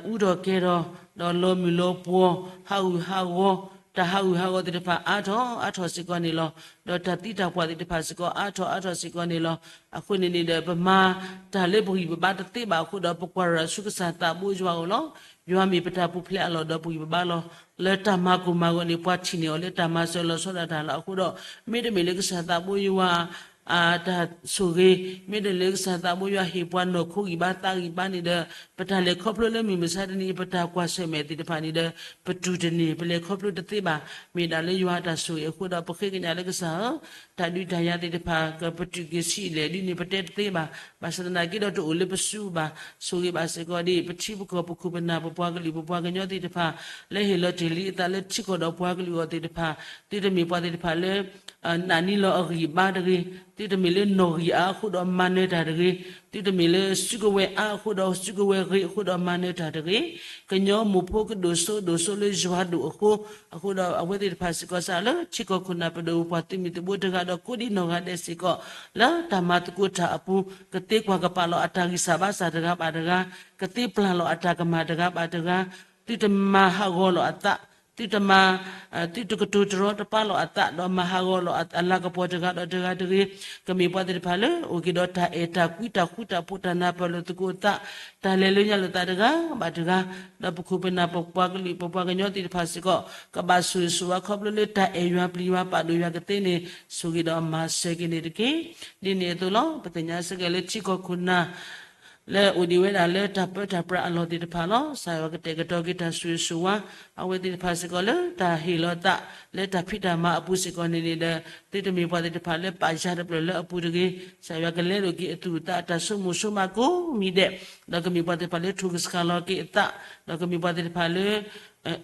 အူထီၣ်ကဲၤထီၣ်, ဒီးလီၤမုၢ်လီၤပှီၤ, ဟးဂူာ်ဟးဂီၤ, တၢ်ဟးဂူာ်ဟးဂီၤသ့ၣ်တဖၣ်အါထီၣ်အါထီၣ်စ့ၢ်ကီးန့ၣ်လီၤ. ဒီးတၢ်သံတၢ်ပှၢ်သ့ၣ်တဖၣ်စ့ၢ်ကီးအါထီၣ်အါထီၣ်စ့ၢ်ကီးန့ၣ်လီၤ. အဃိန့ၣ်န့ၣ်ဒီး ပမၤတၢ်လၢပဂံၢ်ပဘါတသ့ဘၣ်အဃိဒီး ပကွၢ်ရၤဆူကစၢ်သးဘိယွၤအအိၣ်လီၤ. ယွၤမ့ၢ်ပတၢ်ပူၤဖျဲးအလီၢ်ဒီးပဂံၢ်ပဘါလီၤ. လၢတၢ်မၤကိၢ်မၤဂီၤန့ၣ် ပှၤထံၣ်န့ၢ်အီၤလၢတၢ်မၤစၢၤလီၤဆီဒၣ်တၢ်လီၤ. အဃိဒီး မ့တမ့ၢ်လၢကစၢ်သးဘိယွၤ တၢ်ဆိၣ်ဂ့ၤ, မ့တမ့ၢ်လၢကစၢ်သးဘိယွၤဟ့ၣ်ပှၤနီၢ်ခိဂံၢ်ဘါသးဂံၢ်ဘါန့ၣ်ဒီး ပတၢ်လဲၤခီဖျိလၢမုၢ်မဆါတနံၤအံၤ ပတၢ်ကွၢ်ဆၢၣ်မဲာ်သ့ၣ်တဖၣ်န့ၣ်ဒီး ပတူၢ်တန့ၢ် ပလဲၤခီဖျိတသ့ဘၣ်. မ့ၢ်ဒၣ်လၢယွၤအတၢ်ဆိၣ်ဂ့ၤအဃိဒီး ပဃ့ကညးလၢကစၢ်ဧၢ, တၢ်ဒုးတၢ်ယၤသ့ၣ်တဖၣ် ကပတုာ်က့ၤဆံးလဲၣ်ဒ်န့ၣ် ပတဲတသ့ဘၣ်. ဘၣ်ဆၣ်သနာ်က့ဒီးတအိၣ်လၢပစုဘၣ်. ဆိၣ်ဂ့ၤဘၣ်စ့ၢ်ကီးဒ် ပထံပကီၢ်ပခိၣ်ပနၢ် ပပှၤကလုာ်ပပှၤကညီသ့ၣ်တဖၣ် လၢဟ့ၣ်လီၤတ့ၢ်လံအသးလၢထံကီၢ်ဒီးပှၤကလုာ်အဂီၢ်သ့ၣ်တဖၣ်, သုတမ့ၢ်ပှၤသ့ၣ်တဖၣ်လၢ နာ်န့ၢ်လီၤအဂံၢ်အဘါတဂ့ၤ, သုတမ့ၢ်လၢနီၣ်ဂံၢ်အါအဃိဒီးမၤနၢၤတၢ်တဂ့ၤ, သုတမ့ၢ်လၢစုကဝဲၤအါအဃိဒီးစုကဝဲၤဂ့ၤအဃိဒီးမၤနၢၤတၢ်တဂ့ၤ, ကညီမိၢ်ဖိကဒိၣ်စိဒိၣ်စိလၢယွၤဒိၣ်အဃိ, အဃိဒီးအဝဲသ့ၣ်တဖၣ်စ့ၢ်ကီးစးလၢထံကီၢ်ခိၣ်နၢ်ပဒိၣ်ပပှၤသုးမုၢ်သံၣ်ဘိတဂၤဒီးကိးဒံနီၢ်ဂၤဒဲးစ့ၢ်ကီး လၢတၢ်မၤသကိးတၢ်အပူၤ ကသ့ကွၢ်ကပာ်လီၤအတၢ်ဂံၢ်စၢ်ဘါစၢ်တဂၤဘၣ်တဂၤ, ကသ့ပျၢ်လီၤအတၢ်ကမၣ်တဂၤဘၣ်တဂၤ, သုတမၤဟးဂီၤလီၤအသး, သုတမၤ သုတကတိၤတရီတပါလီၤအသး ဒီးမၤဟးဂီၤလီၤအလၤကပီၤတဂၤဒီးတဂၤတဂ့ၤ, ကမ့ၢ်ပှၤသ့ၣ်တဖၣ်လၢအိၣ်က့ၤဒီးတၢ်အဲၣ်တၢ်ကွံတၢ်ဃူတၢ်ဖိးတၢ်နၢ်ပၢၢ်လိာ်သကိးအသး, တၢ်လဲၤလၢညါလိာ်သးတဂၤဘၣ်တဂၤ, ဒီးပခိၣ်ပနၢ်ပပှၤကလုာ်ပပှၤကညီသ့ၣ်တဖၣ်စ့ၢ်ကီး ကဘၣ်ဆိၣ်ဂ့ၤဆိၣ်ဝါခီဖျိလၢတၢ်အဲၣ်ယွၤပျံၤယွၤပာ်ဒိၣ်ယွၤကသ့န့ၣ် ဆိၣ်ဂ့ၤဒီးမၤစၢၤက့ၤန့ၣ်တက့ၢ်. ဒ်န့ၣ်အသိးလီၤ. ပသ့ၣ်ညါစ့ၢ်ကီးလၢထံကီၢ်ခိၣ်နၢ် လၢအိၣ်ဒံးဝဲဒၣ်လၢတၢ်ပၢတၢ်ပြးအလီၢ်သ့ၣ်တဖၣ်လီၤ. ကစၢ်ယွၤကတဲာ်ကတီၤက့ၤတၢ်ဆိၣ်ဂ့ၤဆိၣ်ဝါ အဝဲသ့ၣ်တဖၣ်စ့ၢ်ကီးလၢတၢ်ဟ့ၣ်လီၤသး လၢတၢ်ဖံးတၢ်မၤအပူၤစ့ၢ်ကီးန့ၣ်န့ၣ်ဒီး သုတမ့ၢ်ပှၤသ့ၣ်တဖၣ်လၢပာ်ယၤတဖျၢၣ်လၢအပူၤတဂ့ၤ. ကစၢ်ယွၤကလဲလိာ်က့ၤအသူၣ်အသးအတၢ်ဆိကမိၣ်ဆိကမးကိးမံၤဒဲး, ဒီးကမ့ၢ်ပှၤသ့ၣ်တဖၣ်လၢထိၣ်ကဆှၣ်လီၤက့ၤအသး, ဒီးကမ့ၢ်ပှၤသ့ၣ်တဖၣ်လၢ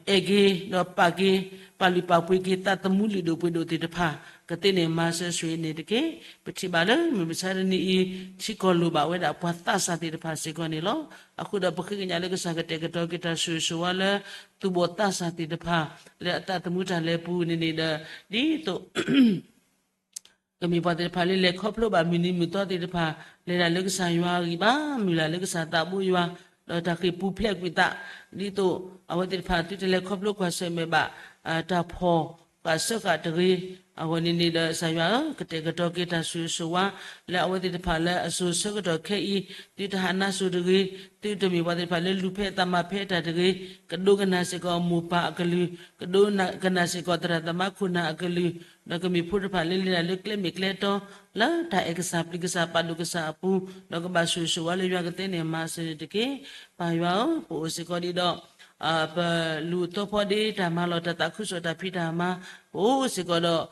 အဲၣ်က့ၤဒီးပာ်က့ၤ ပာ်လုၢ်ပာ်ပှ့ၤက့ၤသးသမူလုၢ်ဒိၣ်ပှ့ၤဒိၣ်သ့ၣ်တဖၣ် ကသ့န့ၣ်မၤစၢၤဆိၣ်ဂ့ၤန့ၣ်တက့ၢ်. ပထံၣ်ဘၣ်လၢမုၢ်မဆါတနံၤအံၤ ထံကီၢ်လိၣ်ဘၣ်ဝဲဒၣ်ပှၤသးစၢ်သ့ၣ်တဖၣ်စ့ၢ်ကီးန့ၣ်လီၤ. အဃိဒီးပဃ့ကညးလၢကစၢ်ကတဲာ်ကတီၤက့ၤတၢ်ဆိၣ်ဂ့ၤဆိၣ်ဝါလၢ သူၣ်ဘီၣ်သးစၢ်သ့ၣ်တဖၣ် လၢအသးသမူတၢ်လဲၤပူၤန့ၣ်န့ၣ်ဒီး ဒ်သိး ကမ့ၢ်ပှၤသ့ၣ်တဖၣ်လၢလဲၤခီဖျိဘၣ်မုၢ်နံၤမုၢ်သီသ့ၣ်တဖၣ် လဲၤဒၣ်လၢကစၢ်ယွၤအဂံၢ်ဘါ မုၢ်လၢ်လၢကစၢ်သးဘိယွၤ ဒီးတၢ်ဃ့ၢ်ပူၤဖျဲးကွံာ်သး ဒ်သိး အဝဲသ့ၣ်တဖၣ်သုတလဲၤခီဖျိကွၢ်ဆၢၣ်မဲာ်ဘၣ် တၢ်ဖီၣ်ဃာ်စၢဃာ်တဂ့ၤ အဂီၢ်န့ၣ်န့ၣ်ဒီး ကစၢ်ယွၤဧၢ ကတဲာ်ကတီၤက့ၤတၢ်ဆိၣ်ဂ့ၤဆိၣ်ဝါ လၢအဝဲသ့ၣ်တဖၣ်လၢအစိၤဆၢကတီၢ်ခဲအံၤ သုတဟးနါစိၤတဂ့ၤ သုတမ့ၢ်ပှၤသ့ၣ်တဖၣ်လၢလူၤဖဲအသးမၤဖဲအတၢ်တဂ့ၤ ကဒိကနၣ်စ့ၢ်ကီးမိၢ်ပၢ်အကလုၢ် ကဒိကနၣ်စ့ၢ်ကီးသရၣ်သမါခိၣ်နၢ်အကလုၢ် ဒီးကမ့ၢ်ဖိတဖၣ်လၢလဲၤတၢ်လၢကျဲမ့ၢ်ကျဲတီ လၢတၢ်အဲၣ်ကစၢ်ပျံၤကစၢ်ပာ်ဒိၣ်ကစၢ်အပူၤ ဒီးကဘၣ်ဆိၣ်ဂ့ၤဆိၣ်ဝါလၢယွၤကသ့န့ၣ်မၤစၢၤန့ၣ်တက့ၢ်. ပၢ်ယွၤဧၢ ပအိၣ်စ့ၢ်ကီးဒံးဒီး ပလူၤအသီဖီဒ့တၢ်မၤလီၤတၢ်သးခုကစီၣ်တၢ်ဖံးတၢ်မၤ ပအိၣ်စ့ၢ်ကီးဒီး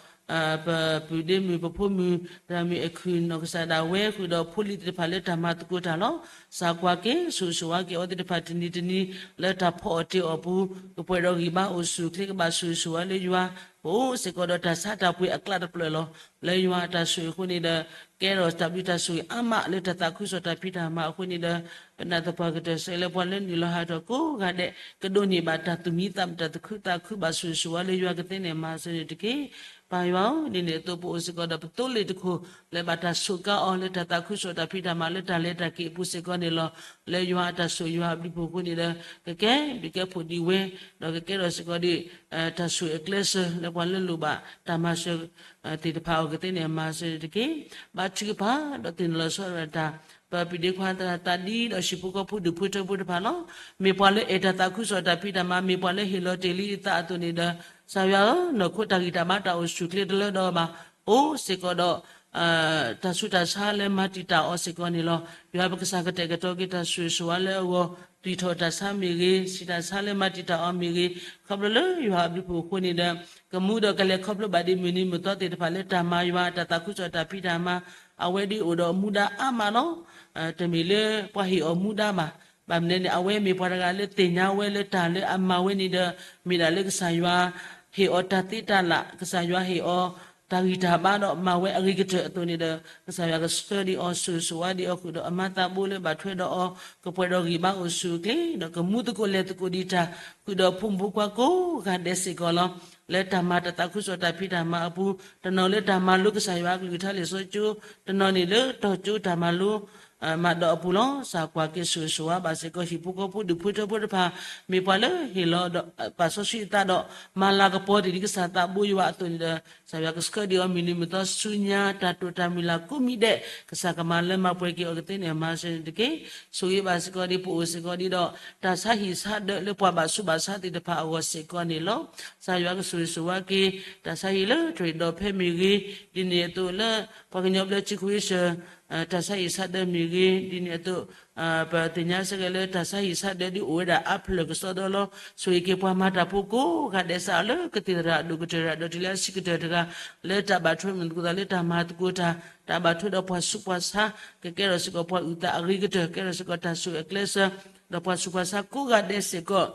ပပုၢ်ဒ့မုၣ်ပဖိမုၣ် တၢ်မုၢ်အဲၣ်ခုၣ်နီၢ်ကစၢ်ဒၣ်ဝဲဃုာ်ဒီးဖိလံၤသ့ၣ်တဖၣ်လၢတၢ်မၤသကိးတၢ်လီၤ. စၢ်ကွၢ်က့ၤ ဆိၣ်ဂ့ၤဆိၣ်ဝါက့ၤအဝဲသ့ၣ်တဖၣ်တနံၤတနံၤ လၢတၢ်ဖီအီၣ်တ့ၢ်အီၣ်ပူၤ ကပှဲၤဒီးဂံၢ်ဘါအိၣ်ဆူၣ်အိၣ်ချ့ ကဘၣ်ဆိၣ်ဂ့ၤဆိၣ်ဝါလၢယွၤ ပအိၣ်စ့ၢ်ကီးဒီးတၢ်ဆါတၢ်ပှ့ၤအကျးတဖျၢၣ်လီၤ. လၢယွၤအတၢ်ဆိၣ်ဂ့ၤအဃိန့ၣ်ဒီး ကဲထီၣ်တၢ်ဘျုးတၢ်ဆိၣ်ဂ့ၤအါမးလၢတၢ်သးခုကစီၣ်တၢ်ဖံးတၢ်မၤအဃိန့ၣ်ဒီး ပနာ်သပှၢ်ကတၢၢ်စ့ၢ်လၢပှၤလၢနုာ်လီၤဟးထီၣ်ကိးဂၤဒဲး ကဒိးန့ၢ်ဘၣ်တၢ်သူၣ်မံသးမုာ်တၢ်သူၣ်ခုသးခု ဘၣ်ဆိၣ်ဂ့ၤဆိၣ်ဝါလၢယွၤကသ့န့ၣ်မၤစၢၤန့ၣ်တက့ၢ်. ပၢ်ယွၤဧၢ ဒ်န့ၣ်အသိးပအိၣ်စ့ၢ်ကီးဒီးပသိလ့ၣ်တခိၣ် လၢဘၣ်တၢ်ဆိးကါအီၤလၢတၢ်သးခုကစီၣ်တၢ်ဖံးတၢ်မၤလၢတၢ်လဲၤတၢ်က့ၤအပူၤစ့ၢ်ကီးန့ၣ်လီၤ. လၢယွၤအတၢ်ဆိၣ်ဂ့ၤယွၤအဘျုးဖှိၣ်အဃိန့ၣ်ဒီး ကကဲဘျုးကဲဖှိၣ်ဒံးဝဲ ဒီးကကဲထီၣ်စ့ၢ်ကီးဒံး တၢ်ဆိၣ်အကျဲစၢၤလၢပှၤလၢလိၣ်ဘၣ်တၢ်မၤစၢၤ သ့ၣ်တဖၣ်အဂီၢ်ကသ့န့ၣ်မၤစၢၤန့ၣ်တက့ၢ်. ဘါထုကဖၣ် ဒီးသ့ၣ်နီၣ်လီၤဆီဒၣ်တၢ် ပပုၢ်ဒ့ခွါသရၣ်သးဒ်ဒီးဟံၣ်ဖိဃီဖိဒူၣ်ဖိထၢဖိတဖၣ်လီၤ. မ့ၢ်ပှၤလၢအဲၣ်တၢ်သးခုကစီၣ်တၢ်ဖံးတၢ်မၤ မ့ၢ်ပှၤလၢဟ့ၣ်လီၤတ့ၢ်လံအသးအသိးန့ၣ်ဒီး ကစၢ်ယွၤဧၢ နီၢ်ခိတၢ်ဂံၢ်တၢ်ဘါတၢ်အိၣ်ဆူၣ်ချ့တလၢဒီးဘၣ် အိၣ်စ့ၢ်ကီးဒီး တၢ်ဆူးတၢ်ဆါလၢမၤတံာ်တာ်အီၤစ့ၢ်ကီးန့ၣ်လီၤ. ယွၤပကစၢ်ကတဲာ်ကတီၤက့ၤတၢ်ဆိၣ်ဂ့ၤဆိၣ်ဝါလၢအဂီၢ်, သွံၣ်ထီၣ်တၢ်ဆါမ့ၢ်ဂ့ၤ, ဆံးတၢ်ဆါလၢမၤတံာ်တာ်အီၤမ့ၢ်ဂ့ၤ, ခီဖျိလၢယွၤအဘျုးအဖှိၣ်အဃိန့ၣ်ဒီး ကမူဒီးကလဲၤခီဖျိဘၣ်ဒ်မုၢ်နံၤမုၢ်သီသ့ၣ်တဖၣ်လၢတၢ်မၤယွၤ တၢ်သးခုကစီၣ်တၢ်ဖံးတၢ်မၤ, အဝဲဒ်အိၣ်ဒီးမူဒါအါမးလီၤ. တမ့ၢ်လၢပှၤဟ့ၣ်အီၤမူဒါဘၣ်. ဘၣ်မနုၤန့ၣ် အဝဲမ့ၢ်ပှၤတဂၤလၢသ့ၣ်ညါဝဲလၢတၢ်လၢအမၤဝဲန့ၣ်ဒီး မ့ၢ်ဒၣ်လၢကစၢ်ယွၤဟ့ၣ်အီၤတၢ်သ့တၢ်လၢ်, ကစၢ်ယွၤဟ့ၣ်အီၤ တၢ်ဂံၢ်တၢ်ဘါဒီးမၤဝဲအဂ့ၤကတၢၢ်အသိးန့ၣ်ဒီး ကစၢ်ယွၤကဆှၢဒံးအီၤ ဆိၣ်ဂ့ၤဆိၣ်ဝါဒံးအီၤ ဃုာ်ဒီးအမါသးဘိလၢဘၣ်ထွဲဒီးအီၤ ကပှဲၤဒီးဂံၢ်ဘါအိၣ်ဆူၣ်အိၣ်ချ့ ဒီးကမူသကိးလဲၤသကိးဒံးတၢ် ဃုာ်ဒီးဖိမုၣ်ဖိခွါကိးဂၤဒဲးစ့ၢ်ကီးလီၤ. လၢတၢ်မၤတၢ်သးခုကစီၣ်တၢ်ဖံးတၢ်မၤအပူၤ, တနီၤလၢတၢ်မၤလိကစၢ်ယွၤအကလုၢ်ကထါလံာ်စီဆှံကၠိ, တနီၤန့ၣ်လၢတီၤကၠိတၢ်မၤလိ မၤဒီးအပူၤလီၤ. ကစၢ်ကွၢ်က့ၤဆိၣ်ဂ့ၤဆိၣ်ဝါဘၣ်စ့ၢ်ကီး ဟံၣ်ဖိဃီဖိဒူၣ်ဖိထၢဖိတဖၣ်, မ့ၢ်ပှၤလၢဟ့ၣ်လီၤဒီးပာ်စီဆှံအသးဒီး မၤလၤကပီၤတ့ၢ်ဒ်ကစၢ်သးဘိယွၤအသိးန့ၣ်ဒီး ကစၢ်ယွၤကဆှၢဒံးအီၤ မုၢ်နံၤမုၢ်သီဆူညါ တၢ်တိာ်တၢ်မုၢ်လၢ်ကိးမံၤဒဲး ကစၢ်ကမၤလၢမၤပှဲၤက့ၤအီၤကသ့န့ၣ် မၤစၢၤန့ၣ်တက့ၢ်. ဆိၣ်ဂ့ၤဘၣ်စ့ၢ်ကီးဒ်ပအိၣ်စ့ၢ်ကီးဒ်ဒီး တၢ်ဆါဟံၣ်ဆါဒၢလၢပှၤဘၣ်ဆူးဘၣ်ဆါသ့ၣ်တဖၣ်အဂီၢ်စ့ၢ်ကီးန့ၣ်လီၤ. ကစၢ်ယွၤကဆိၣ်ဂ့ၤဆိၣ်ဝါက့ၤ တၢ်ဆါဟံၣ်လၢတရံးဒီးဖဲမ့ၢ်ဂ့ၤ, ဒ်န့ၣ်အသိးလၢ ပှၤကညီဘျၢထံခဝ့ၡၢၣ် တၢ်ဆါဟံၣ်ဆါဒၢမ့ၢ်ဂ့ၤ, ဒ်န့ၣ်အသိး ပသ့ၣ်ညါစ့ၢ်ကီးလၢတၢ်ဆါဟံၣ်ဆါဒၢဒ်အိၣ်ဝဲဒၣ်အါဖျၢၣ်ကစီဒီလီၤ. ဆိၣ်ဂ့ၤက့ၤပှၤမၤတၢ်ဖိကိးဂၤဒဲးစးလၢကသံၣ်သရၣ်အဒိၣ်ကတၢၢ်တဂၤ ဒီးတုၤလၢအဆံးကတၢၢ်တဂၤ လၢတၢ်ဘၣ်ထွဲမုၢ်သကိးသးလၢတၢ်မၤသကိးတၢ်, တၢ်ဘၣ်ထွဲဒီးပှၤဆူးပှၤဆါ, ကကဲထီၣ်စ့ၢ်ကီးပှၤအုၣ်သးအဂ့ၤကတၢၢ်, ကဲထီၣ်စ့ၢ်ကီးတၢ်ဆိၣ်ဂ့ၤအကျဲးစၢး, ဒီးပှၤဆူးပှၤဆါကိးဂၤဒဲးစ့ၢ်ကီး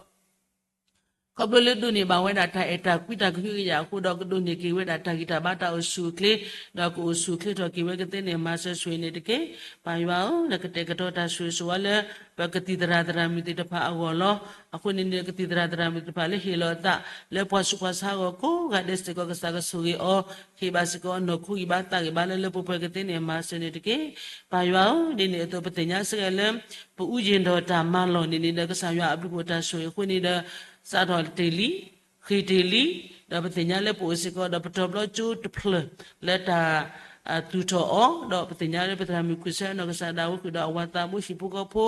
ခီဖျိလၢဒိးန့ၢ်ဘၣ်ဝဲဒၣ်တၢ်အဲၣ်တၢ်ကွံတၢ်ကဟုကယာ်အဃိဒီး ကဒိးန့ၢ်က့ၤဝဲဒၣ်တၢ်ဂံၢ်တၢ်ဘါတၢ်အိၣ်ဆူၣ်အိၣ်ချ့, ဒီးကအိၣ်ဆူၣ်အိၣ်ချ့ထီၣ်က့ၤဝဲကသ့န့ၣ် မၤစၢၤဆိၣ်ဂ့ၤန့ၣ်တက့ၢ်. ပၢ်ယွၤဧၢ, နကတဲာ်ကတီၤတၢ်ဆိၣ်ဂ့ၤဆိၣ်ဝါလၢ ပကသံၣ်သရၣ်သရၣ်မုၣ်သ့ၣ်တဖၣ်အဂီၢ်လီၤ. အဃိန့ၣ်န့ၣ် ကသံၣ်သရၣ်သရၣ်မုၣ်သ့ၣ်တဖၣ်လၢဟ့ၣ်လီၤအသး လၢပှၤဆူးပှၤဆါအဂီၢ်ကိးဂၤဒဲးစ့ၢ်ကီး ကစၢ်ကဆိၣ်ဂ့ၤအီၤ, ဟ့ၣ်ဘၣ်စ့ၢ်ကီးအနီၢ်ခိဂံၢ်ဘါသးဂံၢ်ဘါလၢလၢပှဲၤပှဲၤကသ့န့ၣ် မၤစၢၤန့ၣ်တက့ၢ်. ပၢ်ယွၤဧၢ, ဒ်န့ၣ်အသိးပသ့ၣ်ညါစ့ၢ်ကီးလၢ ပအူယံၤဒီးတၢ်မၤလီၢ်န့ၣ်န့ၣ်ဒီး ကစၢ်ယွၤအဘျုးအဖှိၣ်တၢ်ဆိၣ်ဂ့ၤအဃိန့ၣ်ဒီး စးထီၣ်တ့ၢ်လံ, ဃ့ၢ်တ့ၢ်လံ, ဒီးပသ့ၣ်ညါလၢပအိၣ်စ့ၢ်ကီးဒီးပတီၤဘျီကၠိတဖျၢၣ် လၢတၢ်သူၣ်ထီၣ်အီၤ, ဒီးပသ့ၣ်ညါလၢပသရၣ်မုၣ်ခူၣ်ဆၢအနီၢ်ကစၢ်ဒၣ်ဝဲဃုာ်ဒီးအဝၤသးဘိဟံၣ်ဖိဃီဖိ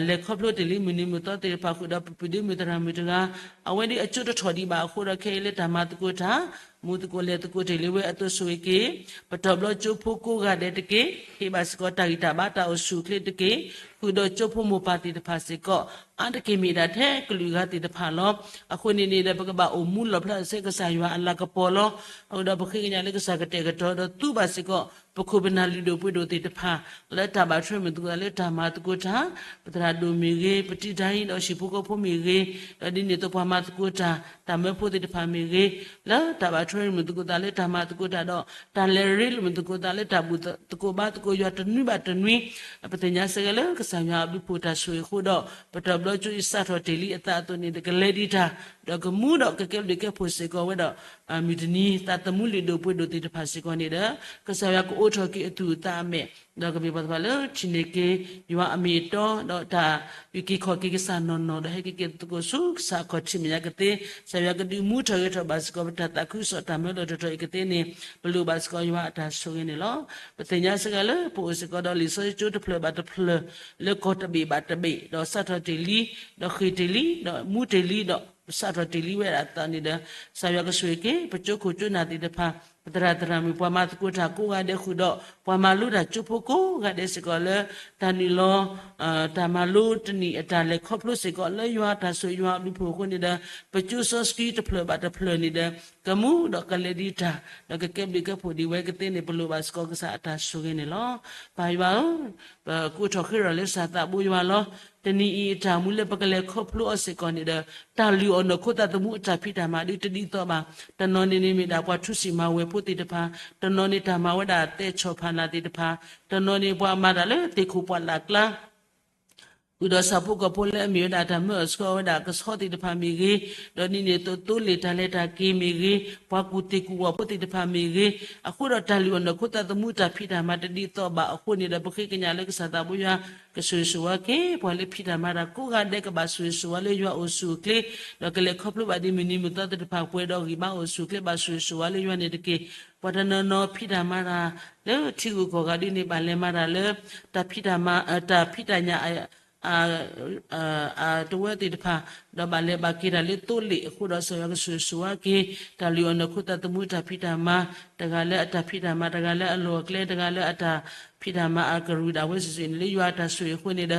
လဲၤခီဖျိတ့ၢ်လံမုၢ်နံၤမုၢ်သီသ့ၣ်တဖၣ်ဃုာ်ဒီးပပုၢ်ဒ့မုၣ်သရၣ်မုၣ်တဂၤ, အဝဲဒ်အကၠိတထီၣ်ဒံးဘၣ်အဃိဒီးခဲအံၤလၢတၢ်မၤသကိးတၢ်, မူသကိးလဲၤသကိးတ့ၢ်လံဝဲအသိးဆိၣ်ဂ့ၤက့ၤ ပတီၤဘျီကၠိဖိကိးဂၤဒဲးတက့ၢ်. ဟ့ၣ်ဘၣ်စ့ၢ်ကီးတၢ်ဂံၢ်တၢ်ဘါတၢ်အိၣ်ဆူၣ်အိၣ်ချ့တက့ၢ်. ဃုာ်ဒီးကၠိဖိမိၢ်ပၢ်သ့ၣ်တဖၣ်စ့ၢ်ကီး အါတက့ၢ်မ့ၢ်ဒၣ်ထဲကလုာ်ဂၤသ့ၣ်တဖၣ်လီၤ. အဃိန့ၣ်န့ၣ်ဒီး ပကဘၣ်အိၣ်မူလီၣ်ဖျါစ့ၢ်ကီးကစၢ်ယွၤအလၤကပီၤလီၤ. အဃိဒီးပဃ့ကညးလၢကစၢ်ကတဲာ်ကတီၤဒီးသူဘၣ်စ့ၢ်ကီး ပခိၣ်ပနၢ်လုၢ်ဒိၣ်ပှ့ၤဒိၣ်သ့ၣ်တဖၣ် လၢတၢ်ဘၣ်ထွဲမုၢ်သကိးသးလၢတၢ်မၤသကိးတၢ်, ပသရၣ်ဒိၣ်မ့ၢ်ဂ့ၤ, ပတံၤဒါအံၤဒီးဟံၣ်ဖိဃီဖိမ့ၢ်ဂ့ၤ, ဒီးဒ်န့ၣ်အသိးပှၤမၤသကိးတၢ် တၢ်မၢဖိသ့ၣ်တဖၣ်မ့ၢ်ဂ့ၤ, လၢတၢ်ဘၣ်ထွဲမုၢ်သကိးသးလၢတၢ်မၤသကိးတၢ်ဒီး တၢ်လဲၤရ့လိာ်မုၢ်သကိးသးလၢတၢ်ဘူၣ်သကိးဘါသကိးယွၤတနွံဘၣ်တနွံ, ပသ့ၣ်ညါစ့ၢ်ကီးလၢကစၢ်ယွၤအဘျုးအဖှိၣ်တၢ်ဆိၣ်ဂ့ၤအဃိဒီး ပတီၤဘျီကၠိအံၤစးထီၣ်တ့ၢ်လံအသးအသိးန့ၣ် ကလဲၤဒံးတၢ် ဒီးကမူဒီးကကဲဘျုးကဲဖှိၣ်စ့ၢ်ကီးဝဲဒီး မုၢ်တနံၤ သးသမူလုၢ်ဒိၣ်ပှ့ၤဒိၣ်သ့ၣ်တဖၣ်စ့ၢ်ကီးန့ၣ်ဒီး ကစၢ်ယွၤကအိးထီၣ်က့ၤအသူၣ်အသးအမဲာ်, ဒီးကမ့ၢ်ပှၤတဖၣ်လၢထံၣ်န့ၢ်က့ၤ ယွၤအမ့ၢ်အတီ ဒီးတၢ်အုၣ်က့ၤခီၣ်က့ၤကစၢ်နီၢ်နီၢ် ဒီးဟဲက့ၤက့ၤသကိးဆူကစၢ်အခီၣ်ထံးမဲာ်ညါကသ့, ကစၢ်ယွၤကဒုးမူထီၣ်ဂဲၤထီၣ်ဘၣ်စ့ၢ်ကီး ပတၢ်သးခုကစီၣ်တၢ်မၢလီၤတတီၤအံၤကသ့န့ၣ် ပလိၣ်ဘၣ်စ့ၢ်ကီးယွၤအတၢ်ဆိၣ်ဂ့ၤန့ၣ်လီၤ. ပသ့ၣ်ညါစ့ၢ်ကီးလၢပအိၣ်စ့ၢ်ကီးဒီးလံာ်စီဆှံကၠိတဖျၢၣ်ဘၣ်တဖျၢၣ် လၢကီၢ်တဘ့ၣ်ဘၣ်တဘ့ၣ် ဒီးစးထီၣ်တ့ၢ်လံ, ဒီးဃ့ၢ်တ့ၢ်လံ, ဒီးမူတ့ၢ်လံ, ဒီးစးထီၣ်တ့ၢ်လံဝဲဒၣ်အသးန့ၣ်ဒီး ကစၢ်ယွၤကဆိၣ်ဂ့ၤက့ၤ ပကၠိခိၣ်ကၠိနၢ်သ့ၣ်တဖၣ်, ပသရၣ်သရၣ်မုၣ် ပှၤမၤသကိးတၢ်ကိးဂၤဒဲးဃုာ်ဒီး ပှၤမၤလိတၢ်ကၠိဖိကိးဂၤဒဲးစ့ၢ်ကီးလၢ တၢ်နုာ်လီၤ တၢ်မၤလိတနံၣ်အတၢ်လဲၤခီဖျိစ့ၢ်ကီး လၢယွၤအတၢ်ဆိၣ်ဂ့ၤယွၤအဘျုးအဖှိၣ်အဃိန့ၣ်ဒီး ပကၠိစီဆှံတဖျၢၣ်ဘၣ်တဖျၢၣ်န့ၣ်ဒီး ကမူဒီးကလဲၤဒံးတၢ် ဒီးကကဲဘျုးကဲဖှိၣ်ဒံးဝဲကသ့န့ၣ် ပလိၣ်ဘၣ်စ့ၢ်ကီးကစၢ်အတၢ်ဆိၣ်ဂ့ၤန့ၣ်လီၤ. ပၢ်ယွၤဧၢ, ပကအိးထီၣ်ဃ့ထီၣ်လၢကစၢ်သးဘိယွၤလီၤ. တနံၤအံၤအတၢ်မူလၢပကလဲၤခီဖျိအီၤစ့ၢ်ကီးန့ၣ်ဒီး တၢ်လုၢ်အီၣ်နီၢ်ခိသးသမူအတၢ်ဖံးတၢ်မၤဒ်တဒ်သိးဘၣ်. တနီၤန့ၣ်န့ၣ်မ့ၢ်ဒၣ်ပှၤထူစံၣ်မၤဝဲၤဖိသ့ၣ်တဖၣ်, တနီၤန့ၣ်တၢ်မၤဝဲဒၣ်သဲဆီၣ်ဖးနၢ်သ့ၣ်တဖၣ်, တနီၤန့ၣ်ပှၤမၤတၢ်လၢသ့ၣ်ခိၣ်ပှၢ်လၢ်ကျါ ဃုာ်ဒီးဆၣ်ဖိကီၢ်ဖိလၢအမ့ၢ်ဝဲဒၣ်တၢ်မၢအီၣ်ဆှၢအီၣ်ဝဲဒၣ်ကဆီသ့ၣ်တဖၣ်မ့ၢ်ဂ့ၤ, ဒီးဒ်န့ၣ်အသိးသိလ့ၣ်တၢ်လဲၤတၢ်က့ၤမ့ၢ်ဂ့ၤ, ပှၤကူၣ်သ့ၣ်ကူၣ်ဝီၢ်ဖိသ့ၣ်တဖၣ်မ့ၢ်ဂ့ၤ, အဃိဒီးတၢ်လုၢ်အီၣ်နီၢ်ခိသးသမူတၢ်ဖံးတၢ်မၤတဒ်သိးဘၣ်အဃိန့ၣ်ဒီး ပဃ့ကညးလၢကစၢ်သးဘိယွၤ ကဆိၣ်ဂ့ၤဆိၣ်ဝါက့ၤ ပှၤလၢဖံးတၢ်မၤတၢ်ကိးဂၤဒဲးကဘၣ်ဆိၣ်ဂ့ၤဆိၣ်ဝါလၢယွၤအိၣ်ဆူၣ်အိၣ်ချ့, ဒီးကလဲၤခီဖျိဘၣ်ဒ်မုၢ်နံၤမုၢ်သီသ့ၣ်တဖၣ်ပှဲၤဒီးဂံၢ်ဘါအိၣ်ဆူၣ်အိၣ်ချ့ဘၣ်ဆိၣ်ဂ့ၤဆိၣ်ဝါလၢယွၤန့ၣ်တက့ၢ်. ပှၤတနီၤနီၤဖံးတၢ်မၤတၢ်လၢထံဂုၤကီၢ်ဂၤဒ်န့ၣ် ဘၣ်လဲၤမၤတၢ်လၢ တၢ်ဖံးတၢ်မၤ တၢ်ဖံးတၢ်ညၣ်အ အတဝၢသ့ၣ်တဖၣ်, ဒီးဘၣ်လဲၤဘၣ်က့ၤတၢ်လၢသိလ့ၣ်အဃိဒီး ကစၢ်ယွၤကဆိၣ်ဂ့ၤဆိၣ်ဝါက့ၤ တၢ်လုၢ်အီၣ်နီၢ်ခိသးသမူအတၢ်ဖံးတၢ်မၤ, တဂၤလၢအတၢ်ဖံးတၢ်မၤ, တဂၤလၢအလီၢ်အကျဲ, တဂၤလၢအတၢ်ဖံးတၢ်မၤအကရူၢ်ဒၣ်ဝဲစုာ်စုာ်န့ၣ် လၢယွၤအတၢ်ဆိၣ်ဂ့ၤအဃိန့ၣ်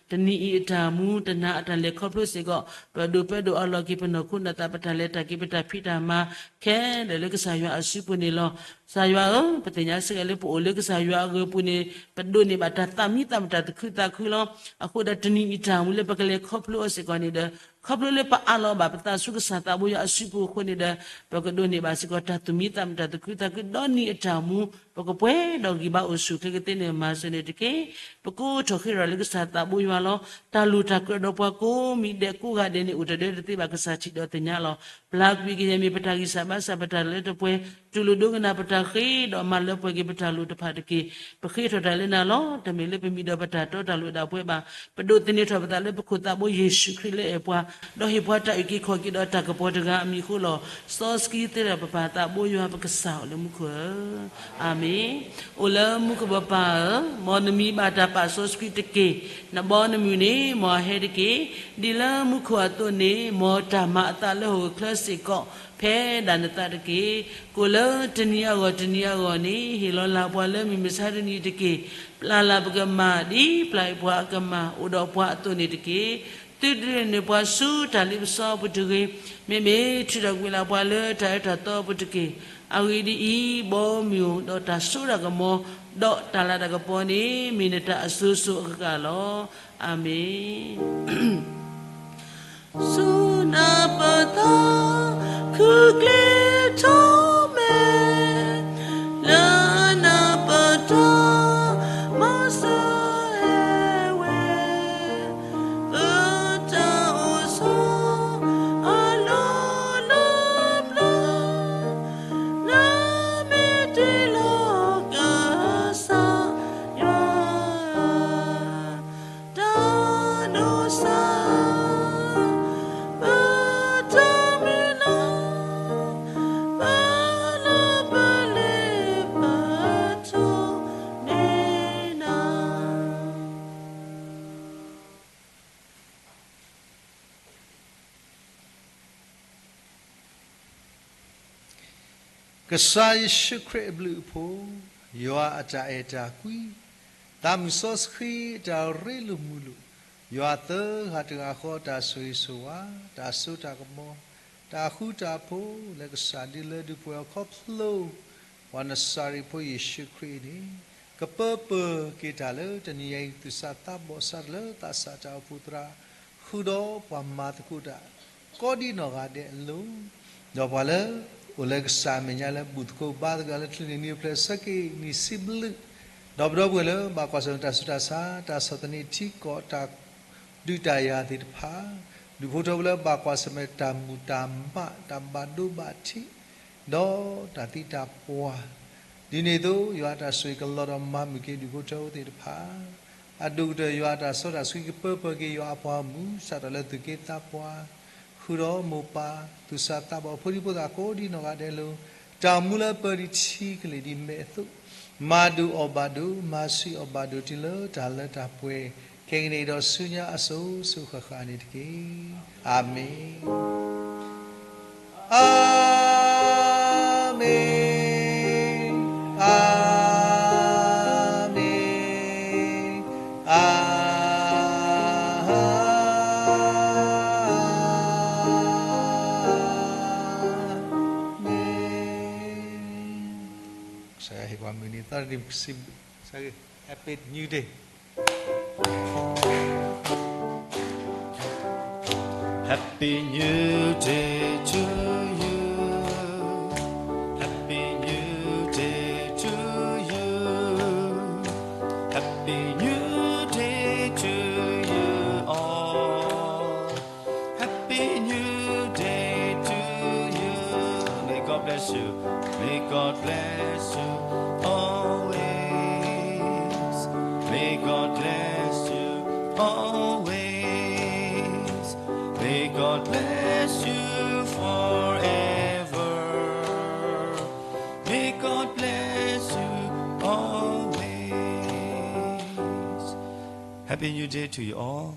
ဒီး တနံၤအံၤအတၢ်မူ တနၤအတၢ်လဲၤခီဖျိစ့ၢ်ကီး ပဒိၣ်ပၢဒိၣ်အလီၢ်က့ၤ ပနီၢ်ခိနီၢ်သး ပတၢ်လဲၤတၢ်က့ၤ ပတၢ်ဖံးတၢ်မၤ ခဲလၢာ်လၢကစၢ်ယွၤအစုပူၤန့ၣ်လီၤ. ကစၢ်ယွၤဧၢ, ပသ့ၣ်ညါစ့ၢ်ကီးလၢပအိၣ်လၢကစၢ်ယွၤအဂ့ၢ်ပူၤန့ၣ် ပဒိးန့ၢ်ဘၣ်တၢ်သးမံသးမတၢ်သခုသးခုလီၤ. အဃိဒီးတနံၤအံၤတၢ်မူလၢပကလဲၤခီဖျိအီၤစ့ၢ်ကီးန့ၣ်ဒီး ခီဖျိလၢပအးလီၤဘၣ်ပသးဆူကစၢ်သးဘိယွၤအစုပူၤအဃိန့ၣ်ဒီး ပကဒိးန့ၢ်ဘၣ်စ့ၢ်ကီးတၢ်သူၣ်မံသးမတၢ်သခုသးခု ဒီနံၤအတၢ်မူ ပကပှဲၤဒီးဂံၢ်ဘါအိၣ်ဆူၣ်ချ့ကသ့န့ၣ် မၤစၢၤန့ၣ်တက့ၢ်. ပကိးထီၣ်ဃ့ထီၣ်လၢကစၢ်သးဘိယွၤလီၤ. တၢ်လိၣ်တၢ်ကြၢးဒီးပှၤကိးမံၤဒဲးကိးဂၤဒဲးန့ၣ် အိၣ်တဒၢတသ့ဘၣ် ကစၢ်ထံၣ်ဒီးသ့ၣ်ညါလီၤ. ပျၢ်ကွံာ်ကယဲၢ်မ့ၢ်ပတၢ်ဂံၢ်စၢ်ဘါစၢ် ပတၢ်လၢတပှဲၤ တူၢ်လိာ်ဒိကနၣ်ပတၢ်ဃ့ဒီးမၤလၢပှဲၤက့ၤပတၢ်လိၣ်တဖၣ်တက့ၢ်. ပဃ့ထီၣ်တၢ်လၢနၤလီၤ. တမ့ၢ်လၢပမံၤဒီးပတၢ်တီတၢ်လိၤဒၣ်ပှဲၤဘၣ်. ပဒိးသန့ၤထီၣ်ပသးလၢပခိၣ်သးဘိယ့ၣ်ၡူးခရံာ်လၢအဲၣ်ပှၤ, ဒီးဟ့ၣ်ပှၤတၢ်အုၣ်က့ၤခီၣ်က့ၤဒီးတၢ်ကပီၤတဂၤအမံၤအဃိလီၤ. စီဆှံသ့လီၤပပၢ်သးဘိယွၤပကစၢ်အိၣ်လၢမူခိၣ်ဧၢ, အၤမ့ၣ်. အိၣ်လၢမူခိၣ်ပပၢ်ဧၢ, မ်နမံၤဘၣ်တၢ်ပာ်စီဆှံတက့ၢ်. နဘီနမုၢ်န့ၣ် မ်အဟဲတက့ၢ်. ဒ်လၢမူခိၣ်အသိးန့ၣ် မ်တၢ်မၤအသးလၢဟီၣ်ခိၣ်ချၢစ့ၢ်ကီး ဖဲဒၣ်နသးတက့ၢ်. ကိၣ်လၢတနံၤအဂီၢ်တနံၤအဂီၢ်န့ၣ် ဟ့ၣ်လီၤလၢ်ပှၤလၢမုၢ်မဆါတနံၤတက့ၢ်. ပျၢ်လၢ်ပကမၢ် ဒ်ပျၢ်အံၤပှၤအကမၢ် အိၣ်ဒီးပှၤအသိးန့ၣ်တက့ၢ်. သုတဒုးန့ၢ်ပှၤဆူတၢ်လ့ပစီအပူၤတဂ့ၤ, မ့မ့ၢ်ထုးထီၣ်ကွံာ်လၢ်ပှၤလၢတၢ်အၢတၢ်သီအပူၤတက့ၢ်. အဂ့ၢ်ဒ်အံၤ, ဘီမုၢ်ဒီးတၢ်စိတၢ်ကမီၤ ဒီးတၢ်လၤတၢ်ကပီၤန့ၣ် မ့ၢ်နတၢ်အစိၤစိၤအဃၣ်ဃၣ်လီၤ. အၤမ့ၣ်. ဆူနပသး ခုကျ့ထီၣ်မဲာ်, လၢနပတၢ်မၤစၢၤဟဲဝဲ, ပတၢ်အိၣ်ဆိးအလီၢ်လၢပျၢၤ, နမ့ၢ်တ့လီၤကစၢ်ယွၤ တၢ်ဒိးစၢ် ပတၢ်မုၢ်လၢ် ပလၢပလ့ၤပထိးန့ၢ်နၤ. ကစၢ်ယ့ၣ်ၡူးခရံာ်အဘျုးအဖှိၣ်, ယွၤအတၢ်အဲၣ်တၢ်ကွံ, သးမုၢ်စီဆှံအတၢ်ရ့လိာ်မုာ်လိာ်, ယွၤသၢဂၤတဂၤဃီအတၢ်ဆိၣ်ဂ့ၤဆိၣ်ဝါ, တၢ်စိတၢ်ကမီၤ, တၢ်ဃူတၢ်ဖိးလၢကစၢ်ဒုးလၢဒုးပှဲၤအခီဖျိ ပှၤနစၤရ့းဖိယ့ၣ်ၡူးခရံာ်အံၤန့ၣ် ကပၢပၢၢ်က့ၤတၢ်လၢတနံၤအံၤ သူၣ်စၢ်သးဘီၣ်စးထီၣ်လၢသးစၢ်တၢ်အိၣ်ဖှိၣ်သရၣ် ဃုာ်ဒီးပှၤမၤသကိးတၢ် ကိးဒံးနီၢ်ဂၤဒဲးအလိၤ, ဒီးပှၤလၢအိၣ်လၢကစၢ်အမဲာ်ညါလၢဘူၣ်သကိးဘါသကိးလၢ ချံးန့ၢ်နံၣ်အိၣ်ဖျဲၣ်ဆၢက့ၤနံၣ်ဆံဘျုး, ဒီးပဒီပုၢ်ဝဲၢ်လၢဘၣ်ကွၢ်ဆၢၣ်မဲာ်တၢ်ဆူးတၢ်ဆါ တၢ်ဆီၣ်သနံးထံကီၢ် တၢ်ဒုးတၢ်ယၤသ့ၣ်တဖၣ်, ဒုးဖိထီၣ်ဝဲလၢဘၣ်ကွၢ်ဆၢၣ်မဲာ်တၢ်မုာ်တၢ်မး တၢ်ဘၣ်ဒိဘၣ်ထံး ဒီးတၢ်သံတၢ်ပှၢ်, ဒ်န့ၣ်အသိး ယွၤအတၢ်ဆိၣ်ဂ့ၤကလီၤဒီးမၤမုာ်က့ၤဒုးဖိထၢဖိသ့ၣ်တဖၣ်, အဒိၣ်ကတၢၢ်ယွၤအတၢ်စီတၢ်ဆှံကပၢပၢၢ်က့ၤယွၤအပှၤဂီၢ်မုၢ် စးထီၣ်လၢသူၣ်က့သးပှၢ် ဃုာ်ဒီးမိၢ်ပၢ် သူၣ်စၢ်သးဘီၣ်ဖိဒံဖိသၣ်ကိးဒံးနီၢ်ဂၤဒဲးအလိၤ, တၢ်မူလၢပၢၤဒံးထံကလ့ၢ်ဒံးမဲာ်အသိး, မၤဒိၣ်အီၣ်ဘၣ်ဒိၣ် မၤဆံးအီၣ်ဘၣ်ဒိၣ်တုၤလၢတၢ်လၢတၢ်ပှဲၤ ခဲကနံၣ်အံၤဒီးဆူညါအစိၤစိၤဃၣ်ဃၣ်န့ၣ်တက့ၢ်. အၤမ့ၣ်. အၤမ့ၣ်, အၤမ့ၣ်, အၤမ့ၣ်. ကစၢ်ယွၤဟ့ၣ်ပှၤမုၢ်နံၤသီတနံၤ ပကစံးဘျုးကစၢ်ယွၤ Happy New Day to you. Happy New Day to you. Happy New Day to you. Happy New Day to you all. Happy New Day to you. May God bless you. May God bless you always. May God bless you always. May God bless you forever. May God bless you always. Happy New Day to you all.